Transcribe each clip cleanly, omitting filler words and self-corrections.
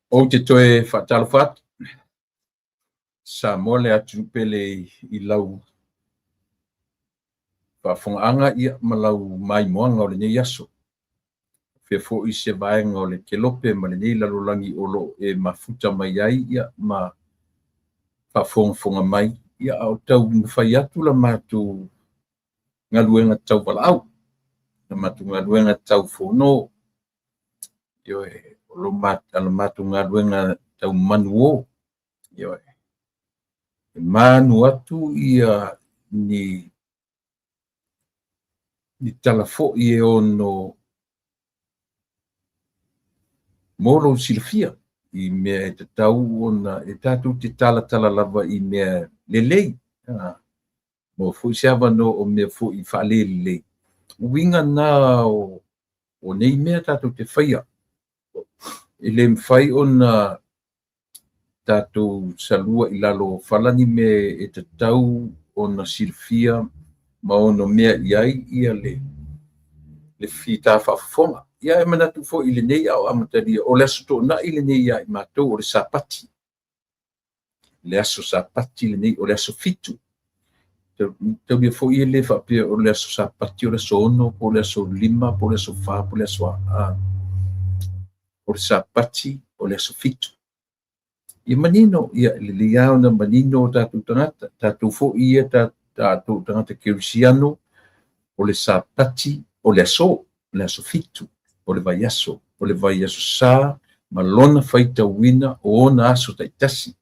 Ou te toe faatalofa atu, Samoa le atunuu pele i lau faafofogaaga ma lau maimoaga o lenei aso. Faapea foi se vaega o le kelope ma lenei lalolagi o lo o e mafuta mai ai ma faafogafoga mai, a o taumafai atu la matou galuega tauvalaau, la matou galuega taufono, ioe, o la matou galuega tau manuō, ioe, e manu atu ni tala foi e ono mo lou silafia i mea e tatau ona e tatou te talatala lava i mea lelei, maua foi se avanoa o mea foi faalelelei. Uiga na o nei mea tatou te faia, e le mafai ona tatou salua i lalo o fala ni mea e tatau ona silafia ma ono mea i ai le fita faafofoga. Ia e manatu foi i lenei ao amatalia, o le Aso Toonai lenei ia i matou, o le Sapati. Le aso Sapati lenei, o le aso 7. Taulia foi e le faapea o le aso Sapati, o le aso 6, po o le aso 5, po o le aso 4, po o le aso a. O le Sapati, o le aso 7. Ia manino, ia lelei lava ona manino o tatou tagata, tatou foi ia tatou tagata kerisiano, o le Sapati, o le aso, le aso 7, o le vaiaso, o le vaiaso sa ma lona faitauina o ona aso taitasi.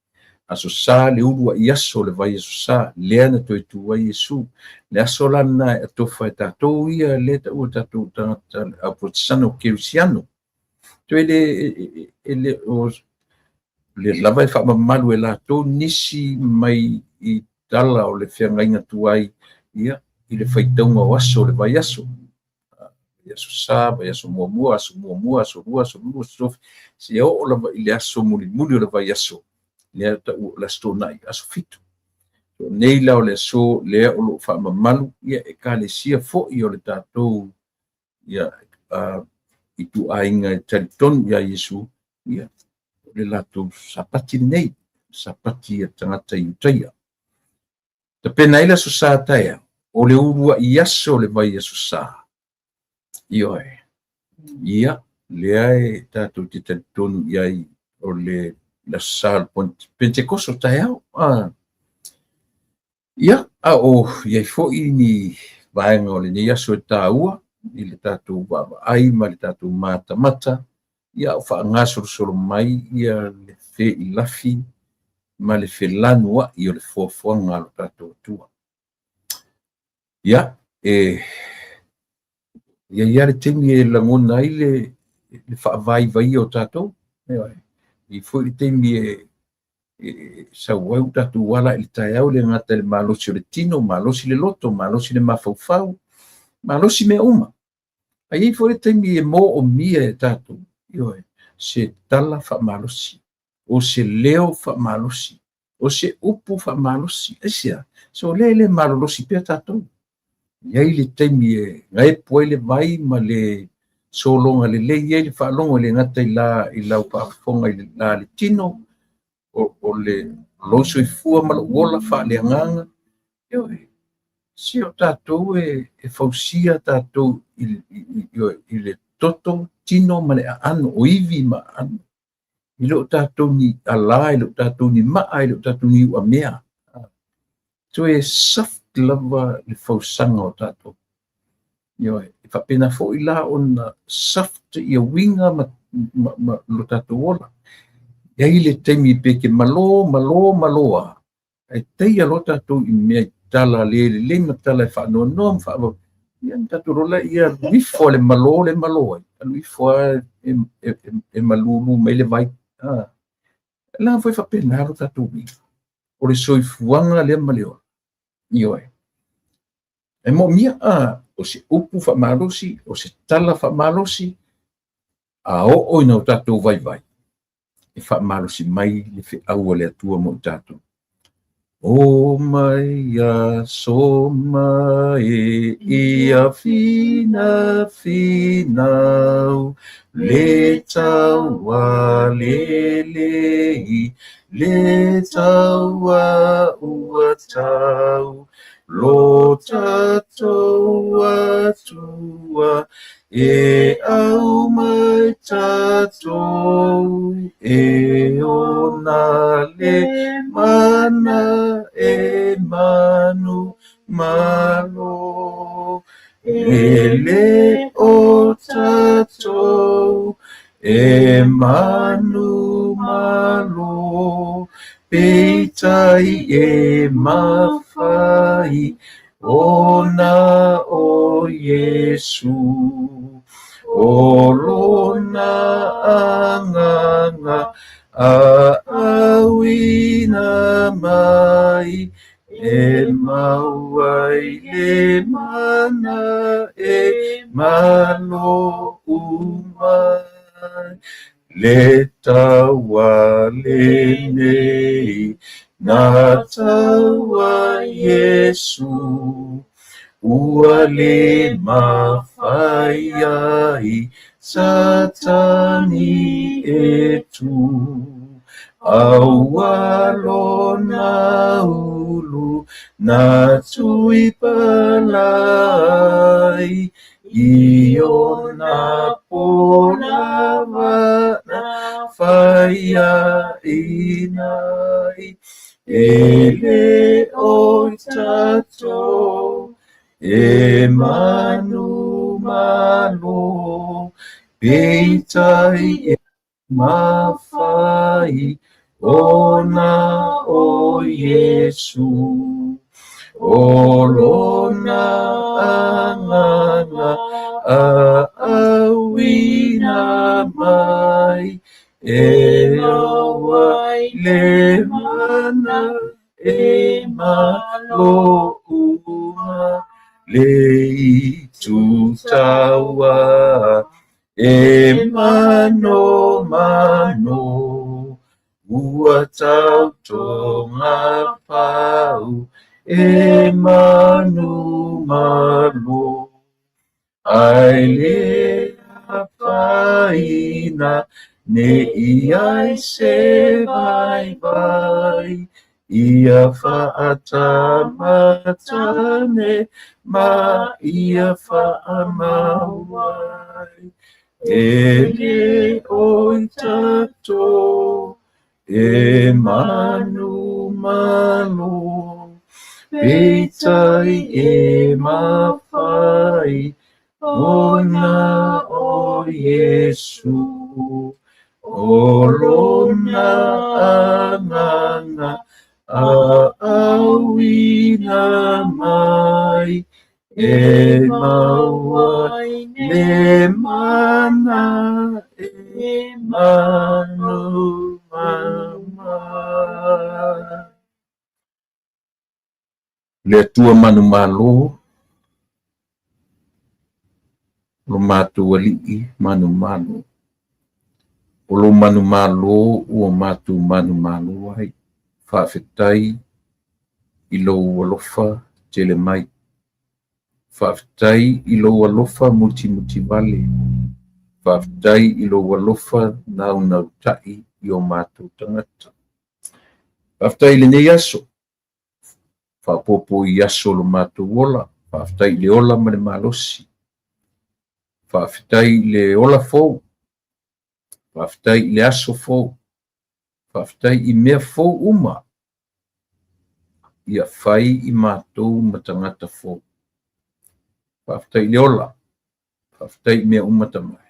Aso Sa le uluai aso o le vaiaso sa, lea na toe tu ai Iesu. Le aso la lena e atofa e tatou ia lea taua tatou tagata au kerisiano. Toe le e le o le lava e faamamalu e latou nisi mai i tala o le feagaiga tuai ia i le faitauga o aso o le vaiaso. Vaiaso sa, vaiaso muamua, aso muamua, aso lua, aso lua, aso tofi. Seia oo lava i le aso mulimuli o le vaiaso, lea taua o le Aso Toonai, aso 7. O nei la o le aso lea o lo o faamamalu ia ekalesia foi o le tatou ia ituaiga e talitonu ia Iesu, ia o le latou Sapati lenei, Sapati a tagata Iutaia. Tapena ai le aso sa taeao, o le uluai aso o le vaiaso sa. Ioe. Ia, lea e tatou te talitonu i ai o le aso sa o le Pentekoso taeao. Ia, a o i ai foi ni vaega o lenei aso e taua i le tatou vaavaai ma le tatou matamata, ia o faagasolosolo mai ia le feilafi ma le felanuai o le foafoaga a lo tatou Atua. Ia, e i ai lava le taimi e lagona ai le faavaivaia o tatou. I foi le taimi e sau ai o tatou ala i le taeao, le gata i le malosi o le tino, malosi le loto, malosi le mafaufau, malosi mea uma. Ae i ai foi le taimi e moomia e tatou, ioe, se tala faamalosi, o se leo faamalosi, o se upu faamalosi. Aisea? So lea e le malolosi pea tatou. I ai le taimi e gaepu ai le vai ma le sologa lelei ai le faalogo, le gata i la i lau faafofoga i le la le tino, o le lou soifua ma lou ola faaleagaga. Ioe, se o tatou e fausia tatou i le toto, tino ma le aano, o ivi ma aano. I le o tatou ni alā, i le o tatou ni maa, i le o tatou ni uamea. Toe soft lava le fausaga o tatou. Ioe, e faapena foi la ona soft ia uiga ma lo tatou ola. E i ai le taimi pe ke malo, malo, malo a, e teia loa tatou i mea i tala le lelei ma tala e faanoanoa ma faavau. Ia na tatou lola ia alu ifo le malo le malo ai. Alu ifo a e malulu mai le vai. La foi faapena lo tatou uiga. O le soifuaga lea ma le ola. Ioe. E moomia o se upu faamalosi, o se tala faamalosi, a oo ina o tatou vaivai, e faamalosi mai le feau a le Atua mo i tatou. O mai aso mai ia fina finau le taua lelei le taua ua tau lo tatou Atua e aumai tatou e ona le mana e manumalo. E le o tatou e manumalo, peitai e mafai ona o Iesu. O lona agaga aauina mai e maua ai le mana e malo uma. Le taua lenei na taua Iesu, ua le mafai ai Satani e tu. Aua lona ulu na tuipala ai, i ona polava na faiaina ai. E le o tatou e manumalo, peitai e mafai ona o Iesu. O lona agaga aauina mai e maua ai le mana e malo uma. Le itu taua e manomano, ua tautoga pau e manumalo. Ai le afaina ne i ai se vaivai, ia faatamatane ma ia faamau ai. E le o i tatou e manumalo, peitai e mafai ona o Iesu. O lona agaga aauina mai e maua ai le mana e manumalo. Le Atua manumalo, lo matou alii manumalo. O lo manumalo ua matou manumalo ai. Faafetai i lou alofa tele mai. Faafetai i lou alofa mutimutivale. Faafetai i lou alofa naunautai i o matou tagata. Faafetai i lenei aso. Faaopoopo i aso o lo matou ola. Faafetai i le ola ma le malosi. Faafetai i le ola fou. Faafetai i le aso fou. Faafetai i mea fou uma. Ia fai i matou ma tagata fou. Faafetai i le ola. Faafetai i mea uma tamai.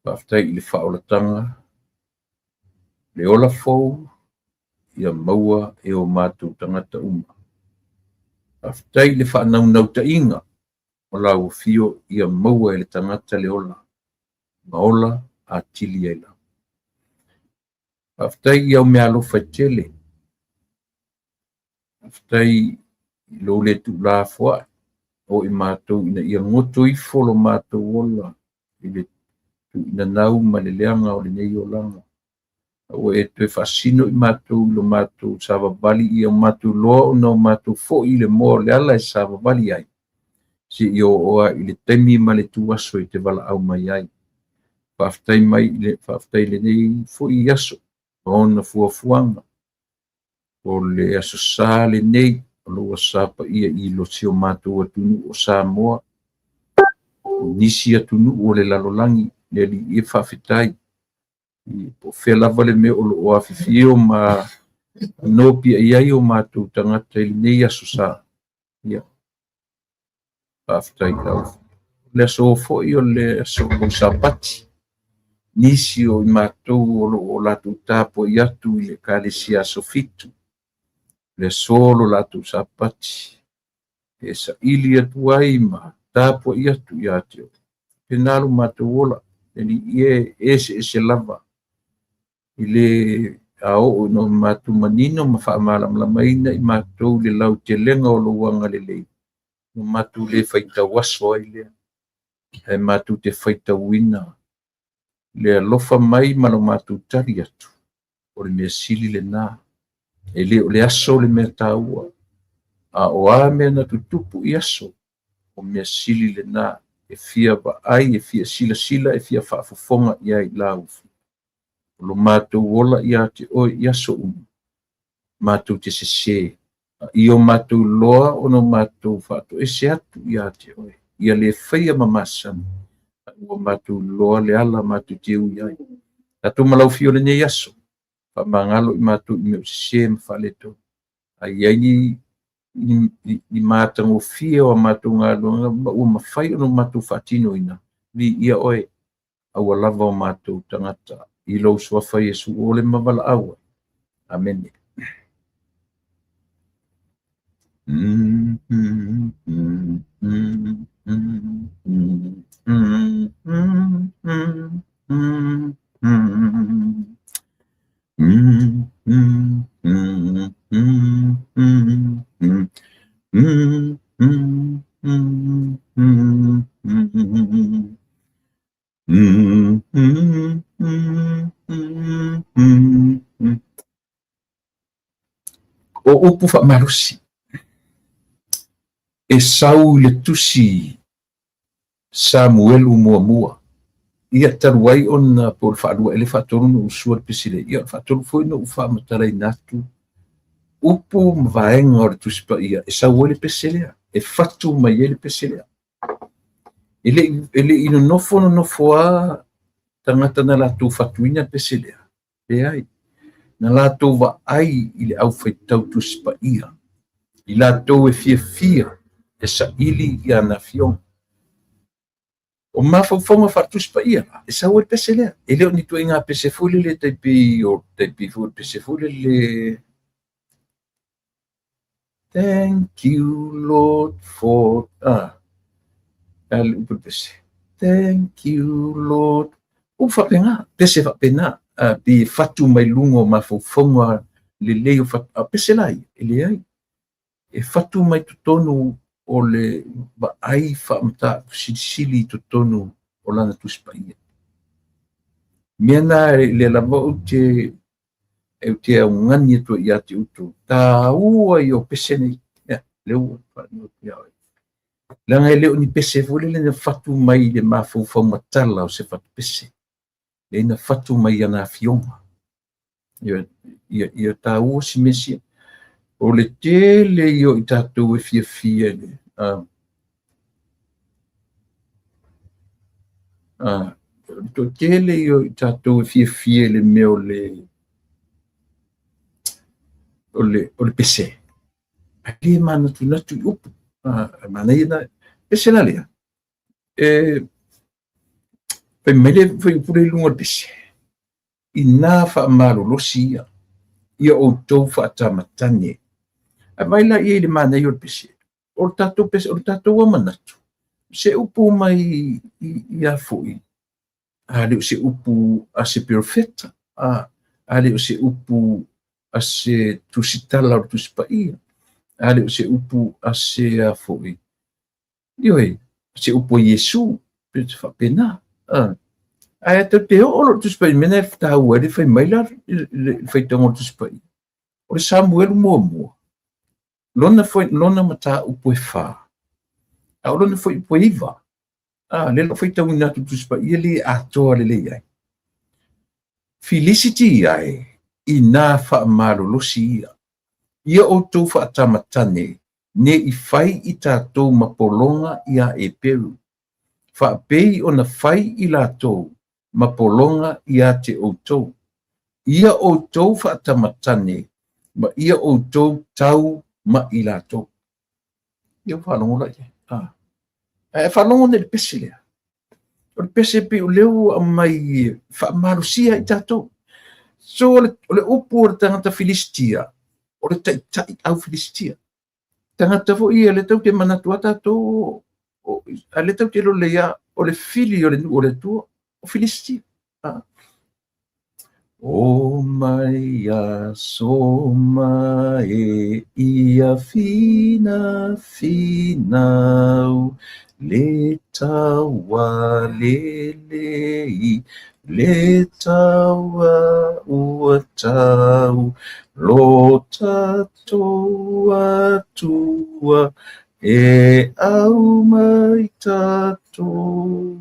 Faafetai i le faaolataga, le ola fou, ia maua e o matou tagata uma. Faafetai i le faanaunautaiga o lau afio ia maua e le tagata le ola, ma ola atili ai lava. Faafetai i au meaalofa e tele. Faafetai i lou le tuulafoai o i matou ina ia goto ifo lo matou ola i le tuuinanau ma le leaga o lenei olaga. Ua e toe faasino i matou i lo matou savavali ia matou iloa ona o matou foi i le moa o le ala e savavali ai, seia oo lava i le taimi ma le ituaso e te valaau mai ai. Faafetai mai i le faafetai i lenei foi aso ma ona fuafuaga. O le Aso Sa lenei, o lou Aso Sa paia i si o matou atunuu o Samoa, o nisi atunuu o le lalolagi. Le Alii e faafetai, po o fea lava le mea o lo o afifio ma nopiai ai o matou tagata i lenei Aso Sa. Ia, faafetai i lau. Le aso foi o le aso o lou Sapati, nisi o i matou o lo o latou tapuai atu i le Ekalesia Aso Fitu, le aso o lo latou Sapati, e saili atu ai ma tapuai atu ia te oe. Pena lo matou ola, le Alii e, e eseese lava i le a oo ina matou manino ma faamalamalamaina i matou le lautelega o lou agalelei, ua matou le faitau aso ai lea, ae matou te faitauina le alofa mai ma lo matou tali atu, o le mea sili lena. E le o le aso le mea taua, a o a mea na tutupu i aso, o mea sili lena e fia vaai, e fia silasila, e fia faafofoga i ai lau. O lo matou ola ia te oe i aso uma, matou te sesē, a ia o matou iloa ona matou faatoese atu ia te oe, ia le faia ma masani, a ua matou iloa le ala matou te ui ai. Tatou malaufia o lenei aso, faamagalo i matou i mea o sesē ma faaletonu. A i ai ni matagofie o a matou galuega ma ua mafai ona matou faatinoina, viia oe, aua lava o matou tagata. I lou suafa Iesu o le ma valaau ai. Amene. O upu faamalosi e sau i le tusi Samuelu muamua. Ia talu ai ona po o le faalua ea le faatolu na ou sua le pese lea, ia o le faatolu foi na ou faamatalaina atu upu ma vaega o le Tusi Paia e sau ai le pese lea, e fatu mai ai le pese lea. E le i nonofo nonofo lava tagata na latou fatuina le pese lea, leai. Na latou vaai i le aufaitau Tusi Paia, i latou e fiafia e saili i ana afioga. O mafaufauga faale-Tusi Paia la, e sau ai le pese lea. E le o ni ituaiga pese foi lele tai pei o tai pei foi o le pese foi lele Thank you Lord for a le upu pese. Thank you Lord. Upu faapena, pese faapena, pe fatu mai luga o mafaufauga lelei o fatu, a pese la ia, e leai. E fatu mai totonu o le vaai faamataupu silisili i totonu o lana Tusi Paia. Mea na lea lava ou te ou te augani atu ai ia te outou, taua ia o pese nei. Ia, lea ua faanono atu ia oe. Leaga e le o ni pese foi lele na fatu mai i le mafaufau matala o se fatu pese. Lea na fatu mai i ana afioga. Ia, ia, ia taua si mea sia. O le tele ia o i tatou e fiafia i le o le toatele ia o i tatou e fiafia i le mea o le pese. Ae le manatunatu i upu. Manaia na. Pese la lea. E fai mai le fuaiupu lea i luga o le pese. Ina faamalolosi ia, ia outou faatamatane. Ae vaai la i ai i le manaia o le pese. O le tatou pese, o le tatou manatu, se upu mai ia foi, a le o se upu a se perofeta, a le o se upu a se tusitala o le Tusi Paia, a le o se upu a se a foi, ioe, se upu a Iesu, pe se faapena. Ae tatou te oo loa i le Tusi Paia, mea lena e taua ai le fai mai la le faitauga o le Tusi Paia. O le Samuelu muamua, lona foi, lona mataupu e 4, a o lona fuaiupu e 9. A, lea la ua faitauina atu i le Tusi Paia le atoa lelei ai. Filisiti ae, ina faamalolosi ia, ia outou faatamatane, ne i fai i tatou ma pologa iā Eperu, faapei ona fai i latou ma pologa ia te outou. Ia outou faatamatane ma ia outou tau ma i latou. Ia ua faalogo la i ai. Ah. Ae faalogo nei i le pese lea. O le pese pei o lea ua aumai e faamalosia ai tatou. So o le upu o le tagata Filistia, o le taitai au Filistia. Tagata foi ia lea tatou te manatu lava tatou, a lea tatou te iloa lelei lava, o le fili o le nuu o le Atua, o Filistia. Ah. O mai aso ma e ia fina finau le taua lelei le taua ua tau lo tatou Atua e au mai tatou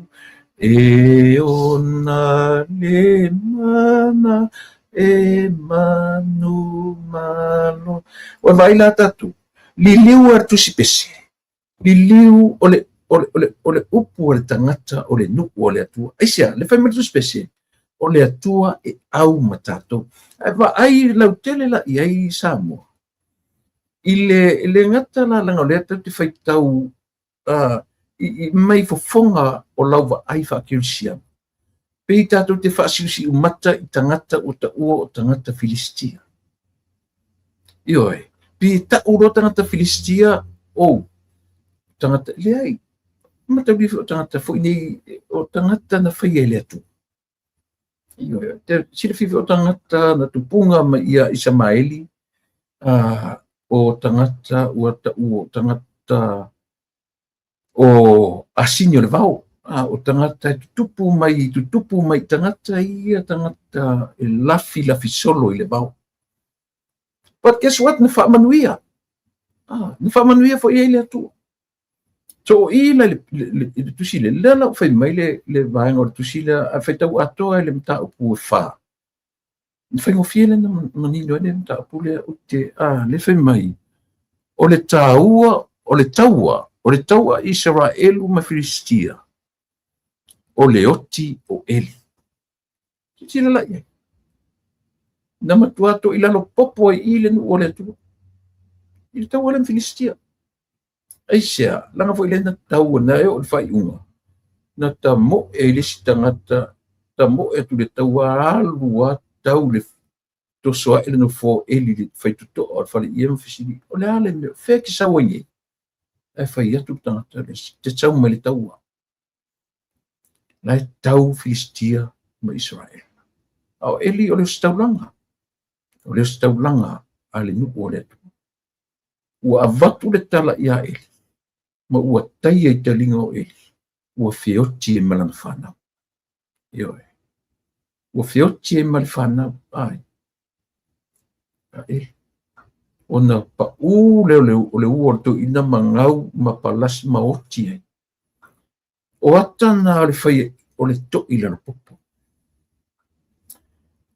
e ona le mana e manumalo. Ua vaai la tatou, liliu a le tusi pese, liliu o le, o le, o le, o le upu a le tagata o le nuu o le Atua. Aisea, le fai mai le tusi pese, o le Atua e au ma tatou. Ae vaai lautele la i ai Samoa. I le, le gata la leaga o lea tatou te faitau i mai fofoga o lau vaai faakerisiano, pei tatou te faasiusiu mata i tagata ua taua o tagata Filistia. Ioe, pei e tau loa tagata Filistia, ou, tagata, leai, mataulia foi o tagata foi nei, o tagata na faia e le Atua. Ioe, te silafia foi o tagata na tupuga mai ia Isamaeli, o tagata ua taua o tagata o asini o le vao, o tagata e tutupu mai, tutupu mai tagata ia, tagata e lafi lafi solo i le vao. But guess what? Na faamanuia. Na faamanuia foi ai le Atua. So o i la i le tusi lea, lea la ua fai mai le vaega o le tusi lea, a faitau atoa i le mataupu e 4. Na faigofie lea na manino ai le mataupu lea ou te, lea fai mai, o le taua, o le taua, o le taua a Isaraelu ma Filistia, o le oti o Eli. Silasila la i ai. Na matua toilalo popo ai i le nuu o le Atua. I le taua lea ma Filistia. Aisea, leaga foi lea na taua, na e oo i le faaiuga, na tamoe ai le isi tagata, tamoe atu i le taua, alu lava tau le toso ae le nofo o Eli i le faitotoa o le faleie ma fesili, o le a le mea, fea e te sau ai nei? Ae fai atu le tagata lea, te sau mai le taua. La e tau Filistia ma Israel. A o Eli o le ositaulaga. O le ositaulaga a le nuu o le Atua. Ua avatu le tala ia Eli, ma ua taia i taliga o Eli, ua feoti ai ma lana fanau. Ioe. Ua feoti ai ma le fanau. Ai. A Eli. Ona paʻū lea o le ua o le toeaina ma gau ma palasi ma oti ai. O ata na o le fai o le toʻi lalopopo.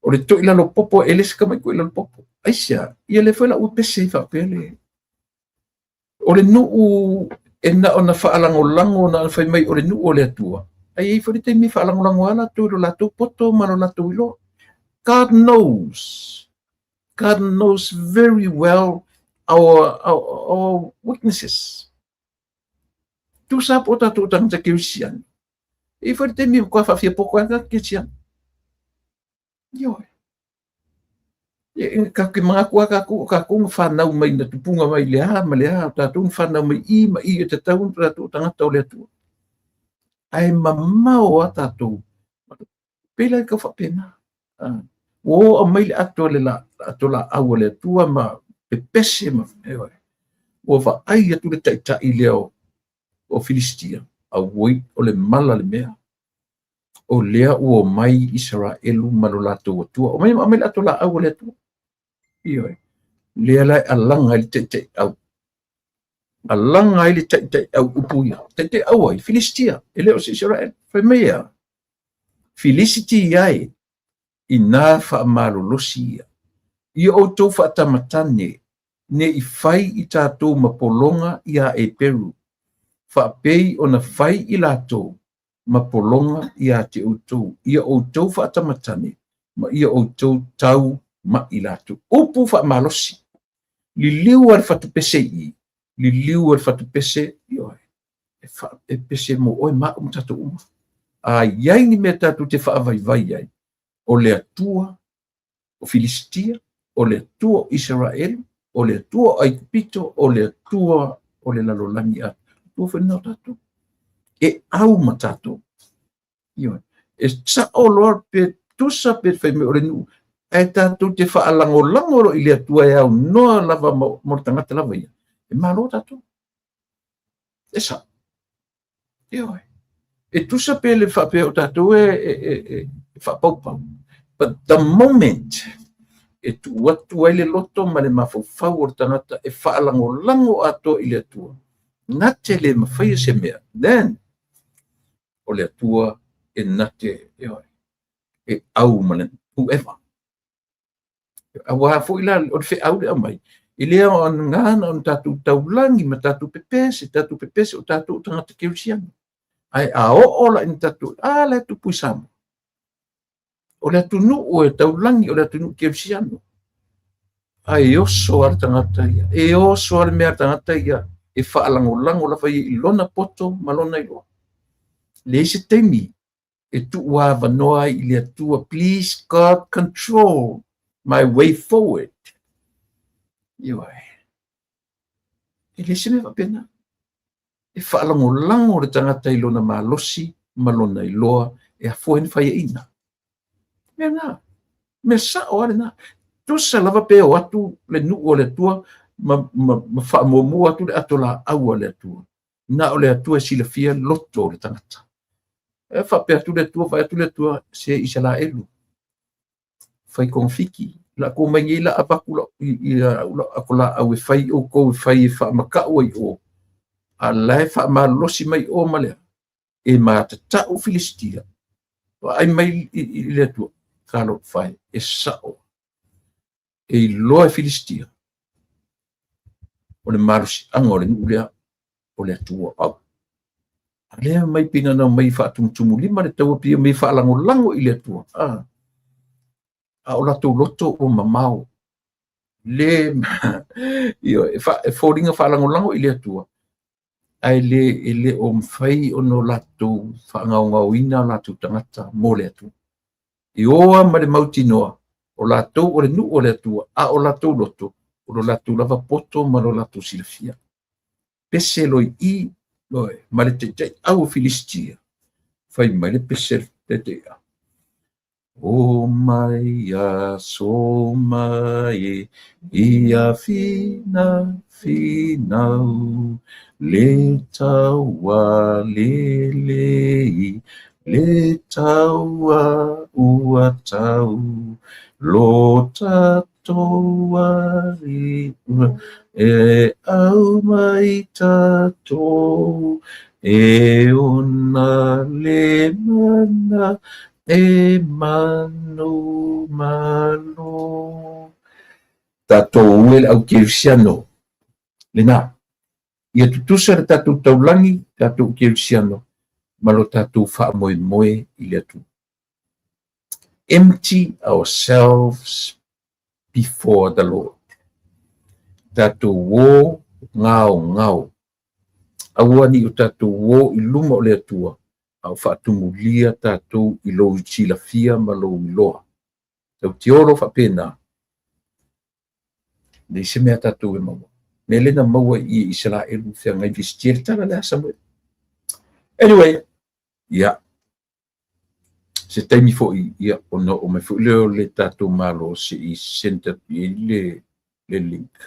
O le toʻi lalopopo, e le se tamaiti toʻi lalopopo. Aisea, ia lea foi la ua pese ai faapea le... O le nuu e na ona faalagolago, na ona fai mai o le nuu o le Atua, ae i ai foi le taimi e faalagolago ai latou i lo latou poto ma lo latou iloa. God knows. God knows very well our weaknesses. Tusa po tatou tagata kerisiano. E i ai foi le taimi e matua faafiapoto ai tagata kerisiano. Ioe. E tatou te manatu lava tatou, o tatou na fanau mai, na tupuga mai le a ma le a, o tatou na fanau mai i ma i, e tatau ona tatou tagata o le Atua. Ae mamao lava tatou. Pei la e tau faapena. Ua oo aumai le ato le la, ato laau a le Atua ma pepese ma, ioe. Ua vaai atu le taitai lea o Filistia, auoi, o le mala le mea. O lea ua omai Isaraelu ma lo latou Atua. Omai ma aumai le ato laau a le Atua. Ioe. Lea la e alaga ai le taitaiau. Alaga ai le taitaiau upu ia. Taitaiau ai, Filistia, e le o se Isaraelu. Fai mai e a? Filisiti ai, inā faamalolosi ia. Ia outou faatamatane, ne i fai i tatou ma pologa iā Eperu, faapei ona fai i latou ma pologa iā te outou, ia outou faatamatane, ma ia outou tau ma i latou. Upu faamalosi, liliu a le fatupese i i, liliu a le fatupese, ioe, e, fa, e pese mo oe ma au ma tatou uma. A i ai ni mea tatou te faavaivai ai, o le Atua o Filistia, o le Atua o Isaraelu, o le Atua o Aikupito, o le Atua o le lalolagi atoa. Atua foi lena o tatou. E au ma tatou. Ioe. E sao loa pe tusa pe fai mai o le nuu, ae tatou te faalagolago loa i le Atua e aunoa lava mo le tagata lava ia, e malo tatou. E sao. Ioe. E tusa pe le faapea o tatou e faapaupau. But the moment e tuu atu ai le loto ma le mafaufau o le tagata e faalagolago atoa i le Atua, na te le mafaia se mea, then o le Atua e na te, ioe, e au ma le whoever. Aua foi la o le feau le aumai, e le aoga na ona tatou taulagi ma tatou pepese, tatou pepese o tatou tagata kerisiano. Ae a oo la ina tatou, a la e tupu i Samoa. O le atunuu e taulagi, o le atunuu kerisiano. Ae oso lava le tagata ia, e oso lava le mea a le tagata ia, e faalagolago lava ia i lona poto ma lona iloa. Leai se taimi e tuuavanoa ai i le Atua, please God control my way forward. Ioe. E le se mea faapena. E faalagolago le tagata i lona malosi ma lona iloa e afua ai ni faiaina. Mea na. Mea sao lava lena. Tusa lava pe o atu le nuu o le Atua ma faamuamua atu le ato laau a le Atua. Na o le Atua e silafia loto o le tagata. E faapea atu le Atua, vaai atu le Atua, se Isaraelu, fai togafiti, la tou omai nei la avatu lau i au ato laau e fai outou e fai e faamata'u ai o, a la e faamalolosi mai o ma le e matata'u Filistia. Vaai mai i le Atua, talofa e, e sao, e iloa e Filistia o le malosiaga o le nuu lea o le Atua au. A lea mai pei na omai faatumutumulima le taua pei omai faalagolago i le Atua. A o latou loto ua mamao. Le ioe, e foliga faalagolago i le Atua, ae le e le o mafai ona latou faagaogaoina o latou tagata mo le Atua. E o lava ma le mautinoa o latou o le nuu o le Atua, a o latou loto, o lo latou lava poto ma lo latou silafia. Pese loa i i, ioe, ma le taitaiau o Filistia, fai mai le pese le taitaiau. O mai aso mai ia fina finau le taua lelei le taua ua tau lo tatou ari e au mai tatou e ona le mana e manu malo. Tatou e le au kerisiano lena. Ia tutusa le tatou taulagi, tatou kerisiano, ma lo tatou faamoemoe i le Atua. Empty ourselves before the Lord. Tatou o gaogao. Aua ne i o tatou o i luma o le Atua, a o faatumulia tatou i lou silafia ma lou iloa. Tatou te o loa faapena, leai se mea tatou e maua. Mea lea na maua i Isaraelu feagai Filistia le tala lea a Samuele. Anyway, ia, se taimi foi, ia, ona oo mai foi lea o le tatou Malo se i send atu i ai le link.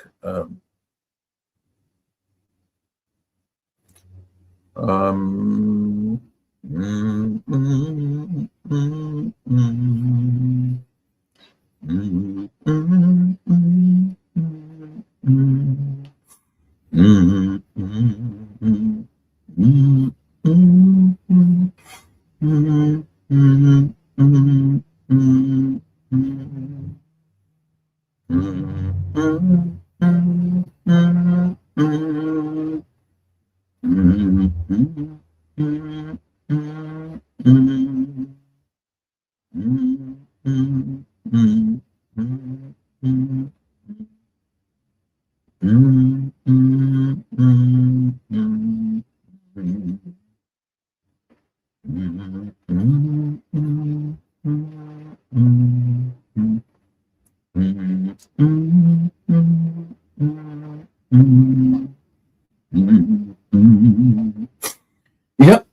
Ia,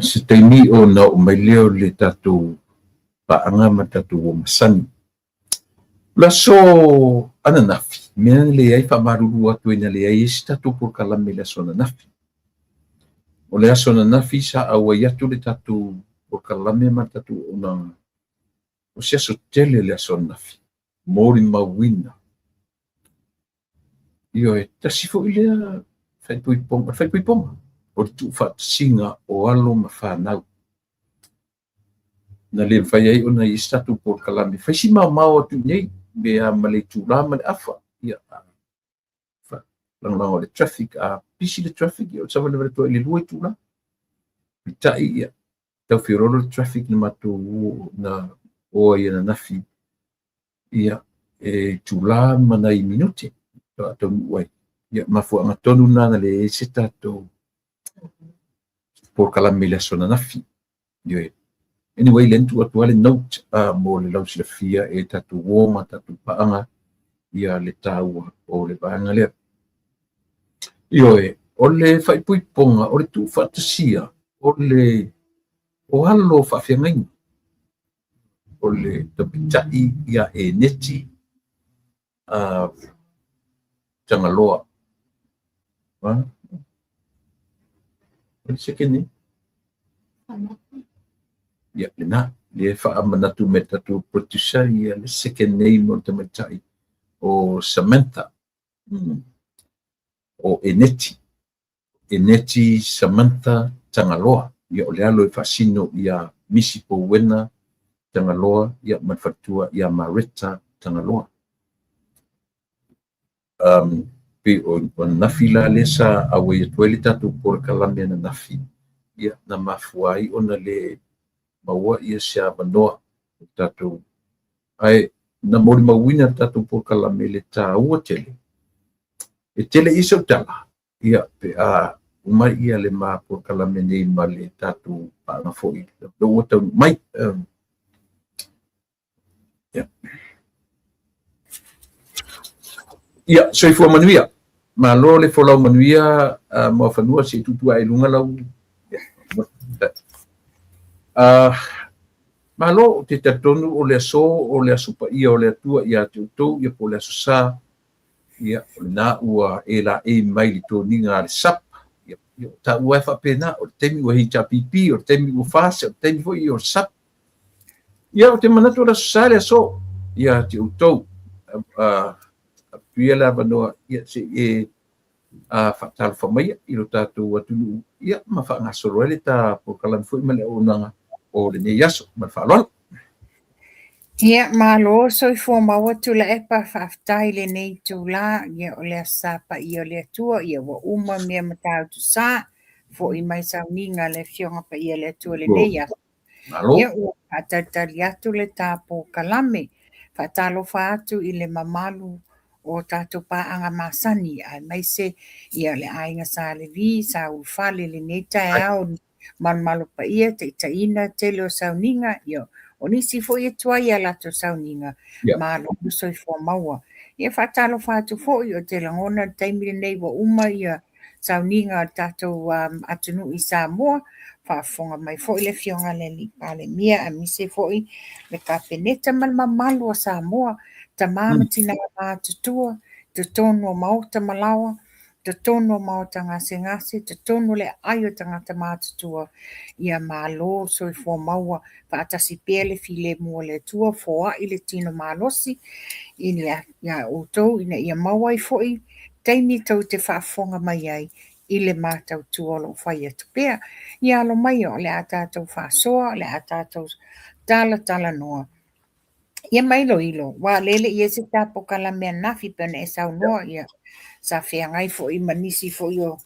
se taimi ona oo mai lea o le tatou paaga ma le tatou uo masani. O le aso ananafi, mea na leai, faamalulu atu ai na leai ai se tatou polokalame i le aso ananafi. O le aso ananafi sa auai atu le tatou polokalame ma le tatou auaunaga. O se aso tele le aso ananafi, molimauina. Ioe, tasi foi lea faaipoipoga, o le faaipoipoga o le tuufaatasiga o alo ma fanau. Na le mafai ai ona i ai se tatou polokalame. Fai si maomao atu i inei, pe a ma le itula ma le afa. Ia, lagolago i le traffic, a pisi le traffic, ia o le savalivali atu ai i le 2 itula. Peitai, ia, tau feoloolo le traffic na matou na o ai ananafi, ia, e itula ma nai minute faatoa taunuu ai. Ia, mafuaaga tonu lena na leai ai se tatou polokalame i le aso ananafi. Ioe. Anyway, lea na tuu atu lava le note mo le lausilafia e tatou uo ma tatou paaga ia le taua o le vaega lea. Ioe, o le faaipoipoga, o le tuufaatasia, o le o alo o faafeagaiga, o le taupitai ia Eneti Tagaloa. O le second name? Ia, lena. Lea e faamanatu mai e le tatou producer ia le second name o le tamaitai o Samantha. O Eneti. Eneti Samantha Tagaloa. Ia, o le alo e faasino ia Misi Pouena Tagaloa, ia, ma le faletua ia Mareta Tagaloa. Pei o ananafi la lea sa auai atu ai le tatou polokalame ananafi, ia, na mafua ai ona le maua ia se avanoa o tatou, ae na molimauina le tatou polokalame le taua tele. E tele ia sau tala, ia, pe a uma ia le ma polokalame nei ma le tatou paaga foi ua taunuu mai. Ia. Ia, soifua manuia. Malo le folau manuia, Muafanua, se i tuutuu ae i luga lau. Malo, ou te talitonu o le aso o le aso paia o le Atua ia te outou, ia po o le aso Sa, ia, o lena ua e laei mai i le toniga a le SUP, ia, ia, o taua e faapena, o le taimi ua HRPP, o le taimi ua FAST, o le taimi foi o le SUP. Ia, ou te manatu o le aso Sa le aso ia te outou. Avatu ia le avanoa, ia, se i e faatalofa maia i lo tatou atunuu, ia, ma faagasolo ai le ta polokalame foi ma le auaunaga o lenei aso. Ma le faaaloalo. Ia, malo soifua maua Tuilaepa, faafetai i lenei itula, ia o le Aso Sa paia o le Atua, ia ua uma mea Matautu Sa, foi mai sauniga a le Afioga Paia a le Atua i lenei aso. Malo. Ia, ua faatalitali atu le ta polokalame, faatalofa atu i le mamalu o tatou paaga masani, aemaise ia le aiga Sa Levi, Sa Ulufale i lenei taeao, malumalu paia, taitaiina tele o sauniga, ia, o nisi foi e tuai a latou sauniga, malo le soifua maua. Ia, faatalofa atu foi, ou te lagona le taimi lenei ua uma ia sauniga a le tatou atunuu i Samoa, faafofoga mai foi le Afioga i le Alii Palemia, aemaise foi le Kapeneta ma le mamalu o Samoa, tama ma tina matutua, totonu o maota ma laoa. totonu o maota gasegase, totonu o le aai o tagata matutua, ia malo soifua maua faatasi pea le filemu o le Atua, foai le tino malosi ia outou ina ia maua ai foi taimi tou te faafofoga mai ai i le matautua o lo o fai atu pea. Ia alo maia o le a tatou faasoa, o le a tatou talatalanoa. Ia ma iloilo, aua o lea e le i i ai se ta polokalame ananafi pei ona e saunoa, ia sa feagai foi ma nisi foi o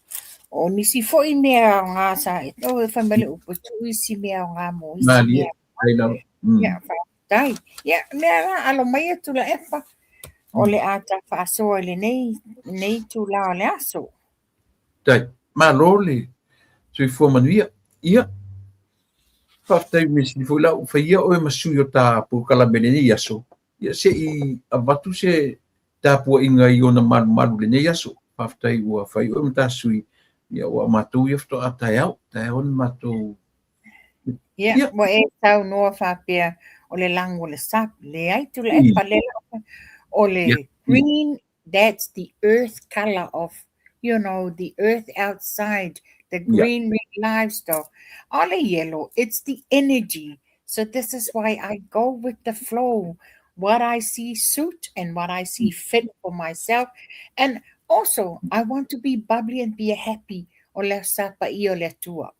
o nisi foi mea aoga sa e oh, fai mai le upu, e tuu isi mea aoga mo isi mea. Ia, faafetai. Ia, mea la, alo maia Tuilaepa, o le a ta faasoa i lenei, lenei itula o le aso. Tai, malo le soifua manuia. Ia, faafetai mea sili foi la ua faia oe ma sui o ta polokalame i lenei aso. Ia, se i avatu se tapuaiga i ona malumalu i lenei aso. Faafetai ua fai oe ma ta sui. Ia, ua matou ia faatoa taeao. Taeao na matou. Ia, ua e saunoa faapea o le lagu o le sa. Leai, Tuilaepa, le o le green, that's the earth color of, you know, the earth outside, the green with livestock. O le yellow, it's the energy. So this is why I go with the flow. What I see suit and what I see fit for myself. And also, I want to be bubbly and be happy. O le sa paia o le Atua.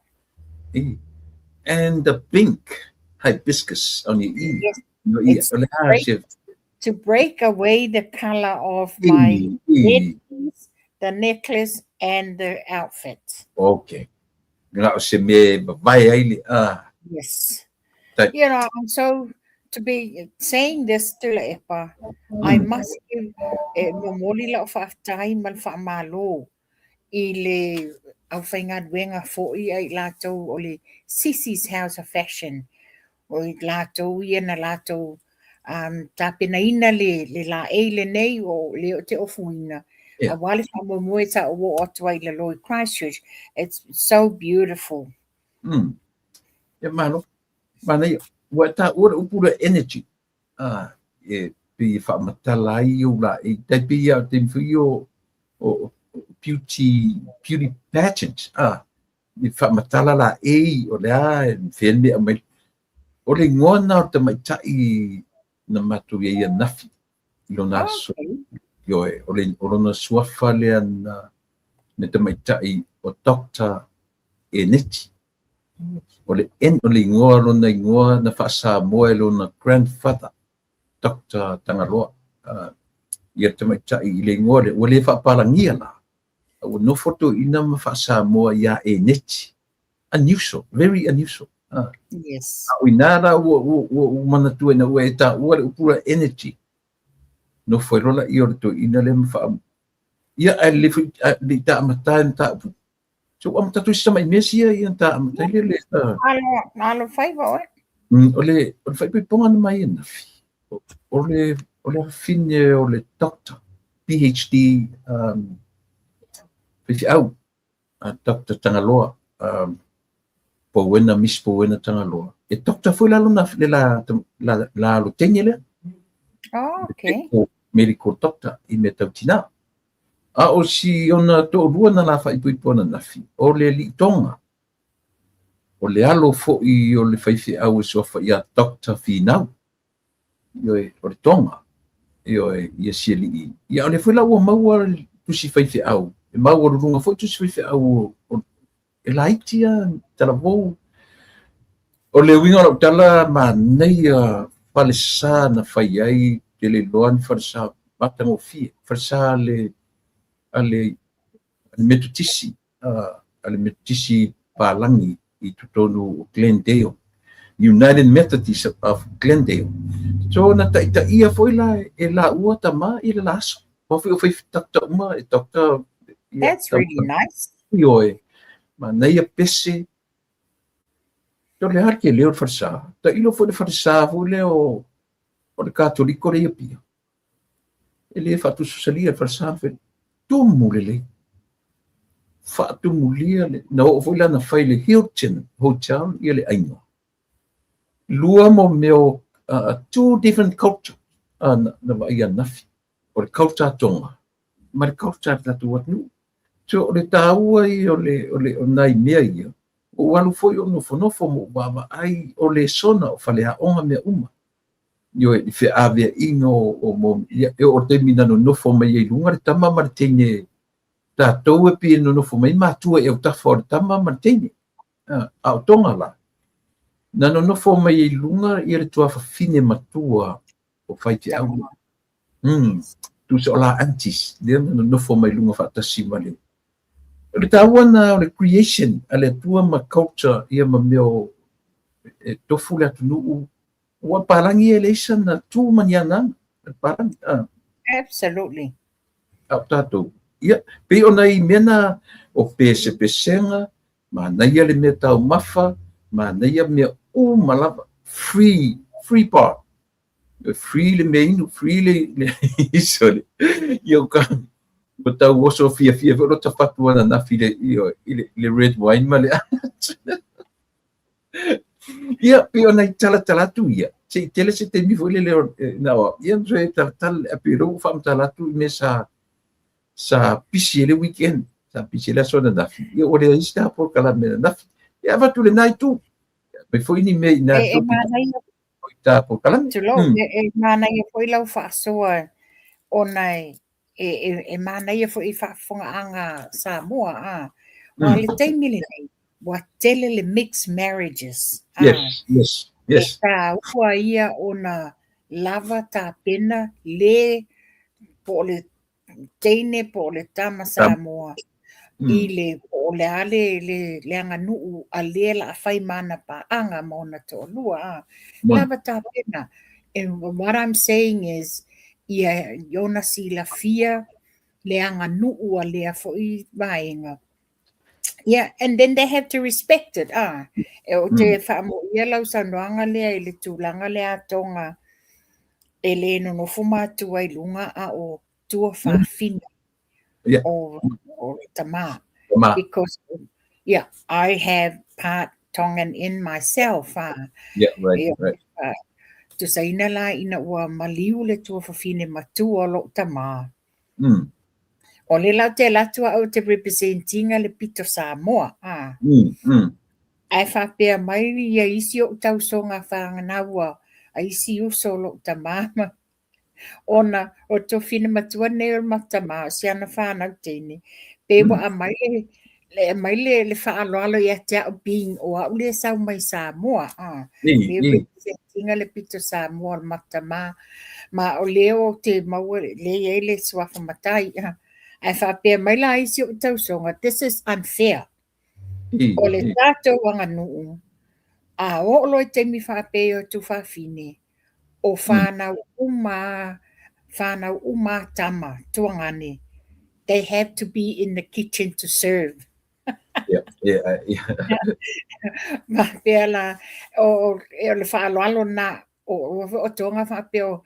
And the pink hibiscus on your ear. Yes, No, ia, it's o le a great se to break away the color of my headpiece, the necklace, and the outfit. Okay. Na o se mea e vavae ai le a. Yes. Tai. You know, I'm so, to be saying this Tuilaepa, I must give, e momoli lau faafetai ma le faamalo i le aufaigaluega foi a i latou o le Sisi's House of Fashion, o i latou ia na latou tapenaina le laei lenei o lea ou te ofuina, aua le faamoemoe sa ou oo atu ai i lalo i Christchurch. It's so beautiful. Ia malo. Manaia. Ua e taua le upu lea energy. E pei e faamatala ai ou laei. Tai pei lava o taimi foi ia o beauty, beauty pageant. E faamatala laei o le a e fea le mea e aumai. O le igoa lena o le tamaitai na matou i ai ananafi i lona aso. Ioe, o le o lona suafa lea na le tamaitai o Doctor Eneti. O le N o le igoa lona igoa na faa-Samoa e lona grandfather Doctor Tagaloa. Ia le tamaitai i le igoa lea ua le faapalagia la. A ua nofo toeaina ma faa-Samoa ia Eneti. Unusual, very unusual. Yes. A o ina la ua ua ua ou manatua ina ua e taua le upu lea energy. Nofo ai loa laia o le toeaina lea ma faa ia ae lelei foi le i ta amata ai mataupu. So ua amata atu ai si tamai mea sia ia na ta amata ai le le Malo, malo faiva oe. O le o le faaipoipoga na mai ananafi. O le afafine o le doctor PhD faifeau a Doctor Tagaloa Powena, Miss Powena Tagaloa. E doctor foi la lona le la la la alo teine lea. Oh, okay. Medical, medical doctor i mea tau tina. A o si ona toalua na la faaipoipo ananafi, o le alii Tonga. O le alo foi o le faifeau e suafa ia Doctor Finau. Ioe, o le Tonga. Ioe, ia si alii. Ia o lea foi la ua maua le tusi faifeau. E maualuluga foi tusi faifeau o, e laiti lava talavou. O le uiga o lau tala, manaia falesa na fai ai, te le iloa ni falesa matagofie, falesa a le, a le Metotisi, a le Metotisi palagi i totonu o Glendale, United Methodist of Glendale. So na taitaia foi la e laua tama i le la aso. Aua foi o fai doctor uma, e doctor ia, That's really nice. Ioe, manaia pese. O le a le tele o le falesa. Tailo foi le falesa foi lea o le Katoliko lea i Apia. E le faatusasalia le falesa ma fai tumu lelei. Faatumulia le, na oo foi la na fai le Hilton Hotel ia le aiga. Lua mo mea o two different culture na, na vaai ananafi. O le culture a Tonga ma le culture a le tatou atunuu. So o le tāua ia o le, o le, o nai mea ia, ua ou alu foi ou nofonofo ma ou vaavaai o lesona o faleaoga mea uma. Ioe, i feaveaiga o, o mo, ia, e oo i le taimi na nonofo mai ai i luga le tama ma le teine, tatou e pei e nonofo mai matua i autafa o le tama ma le teine. A o Toga la, na nonofo mai ai i luga ia le tuafafine matua o faifeau. Tusa o la aunties, lea na nonofo mai luga faatasi ma le. O le taua na o le creation a le Atua ma culture ia ma mea o e tofu le atunuu. Ua palagi e leai sana tu ma ni ana palagi. Absolutely. A o tatou, ia, pei o nai mea na o pesepesega, manaia le mea taumafa, manaia mea uma lava, free, free bar. Free le mea inu, free le, le sorry. Ia o ka, ua tau oso fiafia foi lota fatu ananafi i le, i le, i le red wine ma le Ia, pei ona i talatala atu ia, se i tele se taimi foi lele na o, ia, so e talatala, a pei o lea ua faamatala atu i mea sa, sa pisi ai le weekend, sa pisi ai le aso ananafi, ia ua leai se ta polokalame ananafi. Ia avatu lena itu, aumai foi ni mea i na E, e manaia i ta polokalame. Tulou, e manaia foi lau faasoa ona e e manaia foi i faafofogaaga Samoa, a. Aua o le taimi lenei, ua tele le mixed marriages, a. Yes, yes, yes. E taua ia ona lava tapena le po o le teine po o le tama Samoa i le po o le a le le aganuu a le la fai ma ana paaga ma ona toalua, a. Lava tapena. And what I'm saying is, ia ona silafia le aganuu a lea foi vaega. Yeah, and then they have to respect it, ah. E o te whaamoia lau saunoaga lea i le tulaga lea a Tonga e le nonofo matua i lunga a o tuafafine o, o le tama. Tama. Because, yeah, I have part Tongan in myself, ah. Yeah, right, yeah, right. Tusaina la ina ua maliu le tuafafine matua o lou tama. O le la te alu atu au te representinga le pito Samoa. Ah. Ae faapea mai ia isi ou tausoga whanganaua a isi uso o lou tama ma ona o tuafafine matua nei o le matama o si ana whanau teine. Pe ua aumai le le aumai le le faaaloalo ia te au being o au lea sau mai Samoa. Ah. Le representinga le pito Samoa o le matama. Ma o lea o te maua le i ai le suafa matai. Ah. Ae faapea mai la isi ou tausoga, this is unfair. O le tatou aganuu, a oo loa i taimi faapea o tuafafine, o whanau uma, whanau uma tama, tuagane, they have to be in the kitchen to serve. Yeah. Faapea la, o, o le faaaloalo na, o, o Tonga faapea o,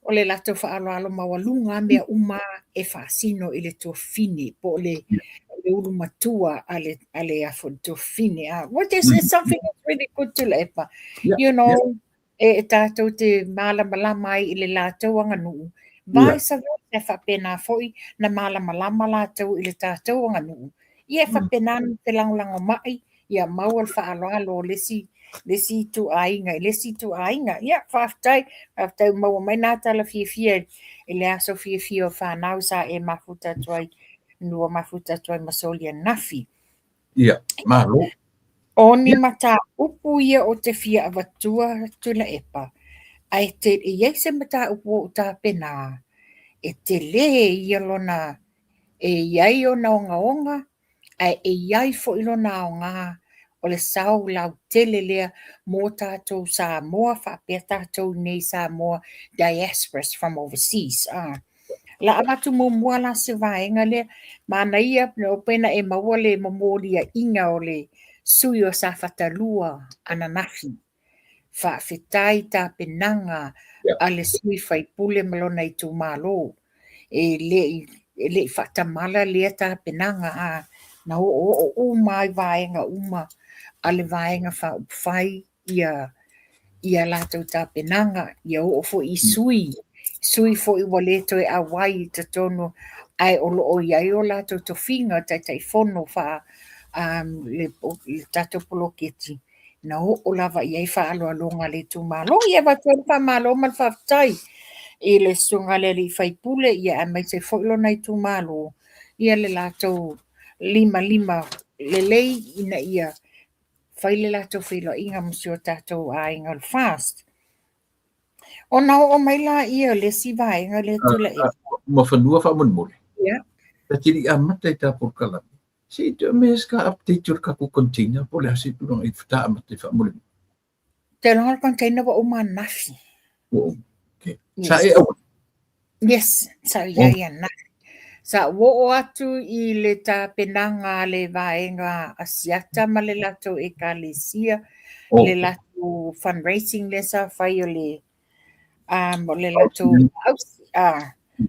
o le latou faaaloalo maualuga mea uma e faasino i le tuafafine, po o le, le ulu matua a le, a le afo le tuafafine. Ah, which is, is something that's really good to lepa. You know, e tātou te mālamalama ai i le latou aganuu. Vice versa, e faapena foi na malamalama latou i le tatou aganuu. Ia e faapena na te lagolago mai, ia maua le faaaloalo o le isi, le isi ituaiga i le isi ituaiga. Ia, faafetai, faafetai ua maua mai nā tala fiafia i le aso fiafia o whanau sa e mafuta atu ai, nua mafuta atu ai ma soli ananafi. Ia, malo. O ni mataupu ia o te fia avatua Tuilaepa, ae te i ai se mataupu o tapena, e tele ia lona, e i ai ona ogaoga, ae e i ai foi lona aoga o le sao lautele lea mo tatou Samoa faapea tatou nei Samoa diasporas from overseas. Ah. La avatu muamua la se vaega lea, manaia o pena e maua le momolia'iga o le sui o Safata 2 ananafi. Faafetai tapenaga a le sui faipule ma lona itumalo. E le'i faatamala lea tapenaga a na o'oo'o uma ai vaega uma a le vaega faaupufai ia ia latou tapenaga, ia oo foi i sui, sui foi ua le toe auai i totonu. Ae o lo o i ai o latou tofiga Taitaifono faa le tatou poloketi na oo lava i ai faaaloaloga a le itumalo. Ia e avatu ai le faamalo ma le faafetai i le susuga i le alii faipule, ia aemaise foi lona itumalo, ia le latou limalima lelei ina ia fai le latou feiloaiga ma si o tatou aiga o le FAST. Ona oo mai lea o le isi vaega lea Tuilaepa. Muafanua faamolemole. Ia. Ta te le i amata i ta polokalame, se i toe aumai se update o le tatou container po o le a se tulaga i faatoa amata ai faamolemole. Ou te iloa o le container ua uma ananafi. Ua uma. Okay. Yes. Sa e auai? Yes, sa ou i ai ananafi. Sa ou oo atu i le tapenaga a le vaega Asiata ma le latou ekalesia, le latou fundraising lea sa fai o le o le latou ausi.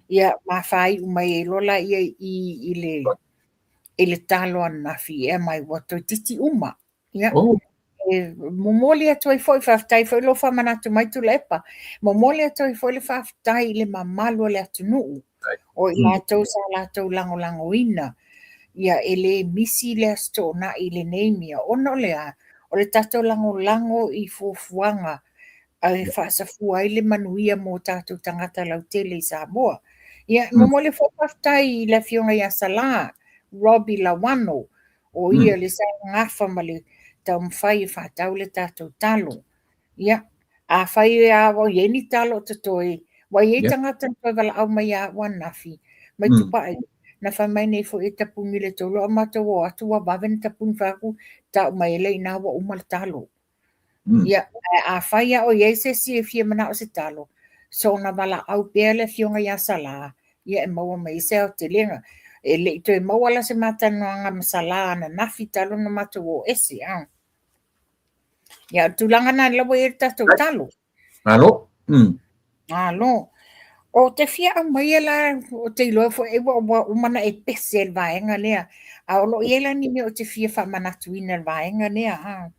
Ia, ma faaiu mai ai loa laia i i le talo ananafi e aumai ua toeitiiti uma. Ia, e momoli atu ai foi, faafetai foi lou faamanatu mai Tuilaepa, momoli atu ai foi le faafetai i le mamalu o le atunuu, o i latou sa latou lagolagoina, ia e le misi le Aso Toonai i lenei mea, ona o le a? O le tatou lagolago i fuafuaga e faasafua ai le manuia mo tatou tagata lautele i Samoa. Ia, momoli foi le faafetai i le Afioga ia Sala Robbie Lawano, o ia le sa gafa ma le taumafai e faatau le tatou talo. Ia, afai lava o i ai ni talo o totoe, ua i ai tagata na toe valaau mai ia au ananafi, mai Tupai, na fai mai nei foi e tapuni i le 3 a matou o atu ua vave ona tapuni fai atu, tau mai ai lea i ina ua uma le talo. Ia, ae afai lava o i ai se isi e fia manao i se talo, soona valaau pea le afioga ia Sala, ia e maua mai ai se aotelega. E le i toe maua la se matalanoaga ma Sala ananafi talu ona matou o ese. Ia, o le tulaga lena lea ua i ai le tatou talo. Malo. Malo. Ou te fia aumaia la, ou te iloa foi ua uma ona e pese i le vaega lea, a o lo o i ai la ni mea ou te fia faamanatuina i le vaega lea.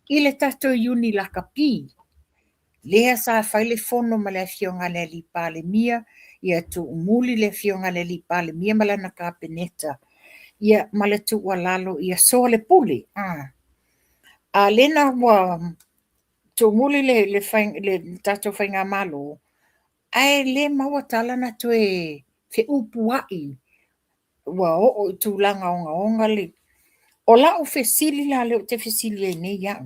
I le tatou Iuni Lakapi, lea sa fai le fono ma le Afioga i le Alii Palemia, ia tuumuli le Afioga i le Alii Palemia ma lana Kapeneta, ia ma le tuualalo ia soalepule. A lea na ua tuumuli le tatou faigamalo, ae le maua tala na toe feupuai ua oo i tulaga ogaoga le... O lau fesili la lea ou te fesili ai nei au,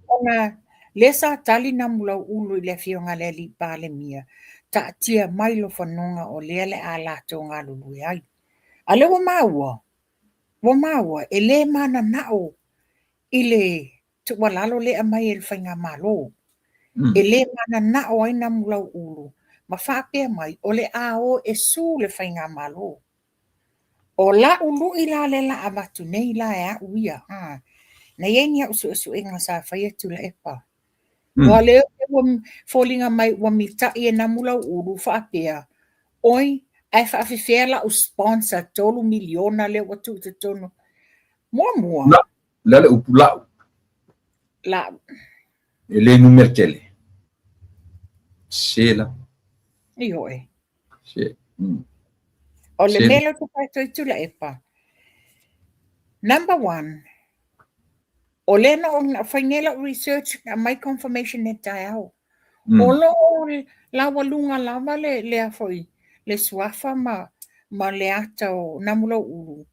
ona lea sa tali Namulauulu i le Afioga i le Alii Palemia, taatia mai lou fanoga o lea le a latou galulue ai. A lea ua maua, ua maua e le mananao i le tuualalo lea e aumai e le Faigamalo. E le mananao ai Namulauulu ma faapea mai o le a o e sue le Faigamalo. O lau lui la lea la avatu nei la e au ia, na i ai ni au suesuega sa faia Tuilaepa. Ua lea ua foliga mai ua mitai e Namulauulu faapea, oi, ae faafefea lau sponsor $3 miliona lea ua tuu i totonu. Muamua. Le a le upu lau? Lau. E le numera tele. Se la. Ioe. Se. O le mea lea ou te fai atu ai Tuilaepa, number one, o lea na ou fai nei lau research, aumai confirmation nei taeao. O lo o laualuga lava le, le, foi, le suafa ma le ata o Namulauulu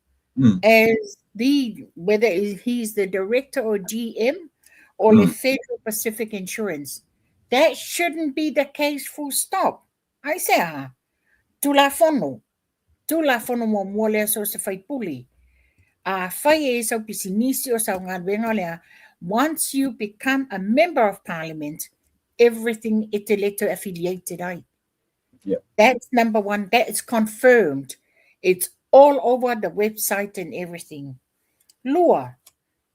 as the, whether he's the director or GM or le Federal Pacific Insurance. That shouldn't be the case, full stop. Aisea? Tulafono. Tulafono muamua lea so o se faipule. Afai e i ai sau pisinisi o sau galuega o le a, once you become a member of parliament, everything e te le toe affiliated ai. That's number one. That is confirmed. It's all over the website and everything. Lua,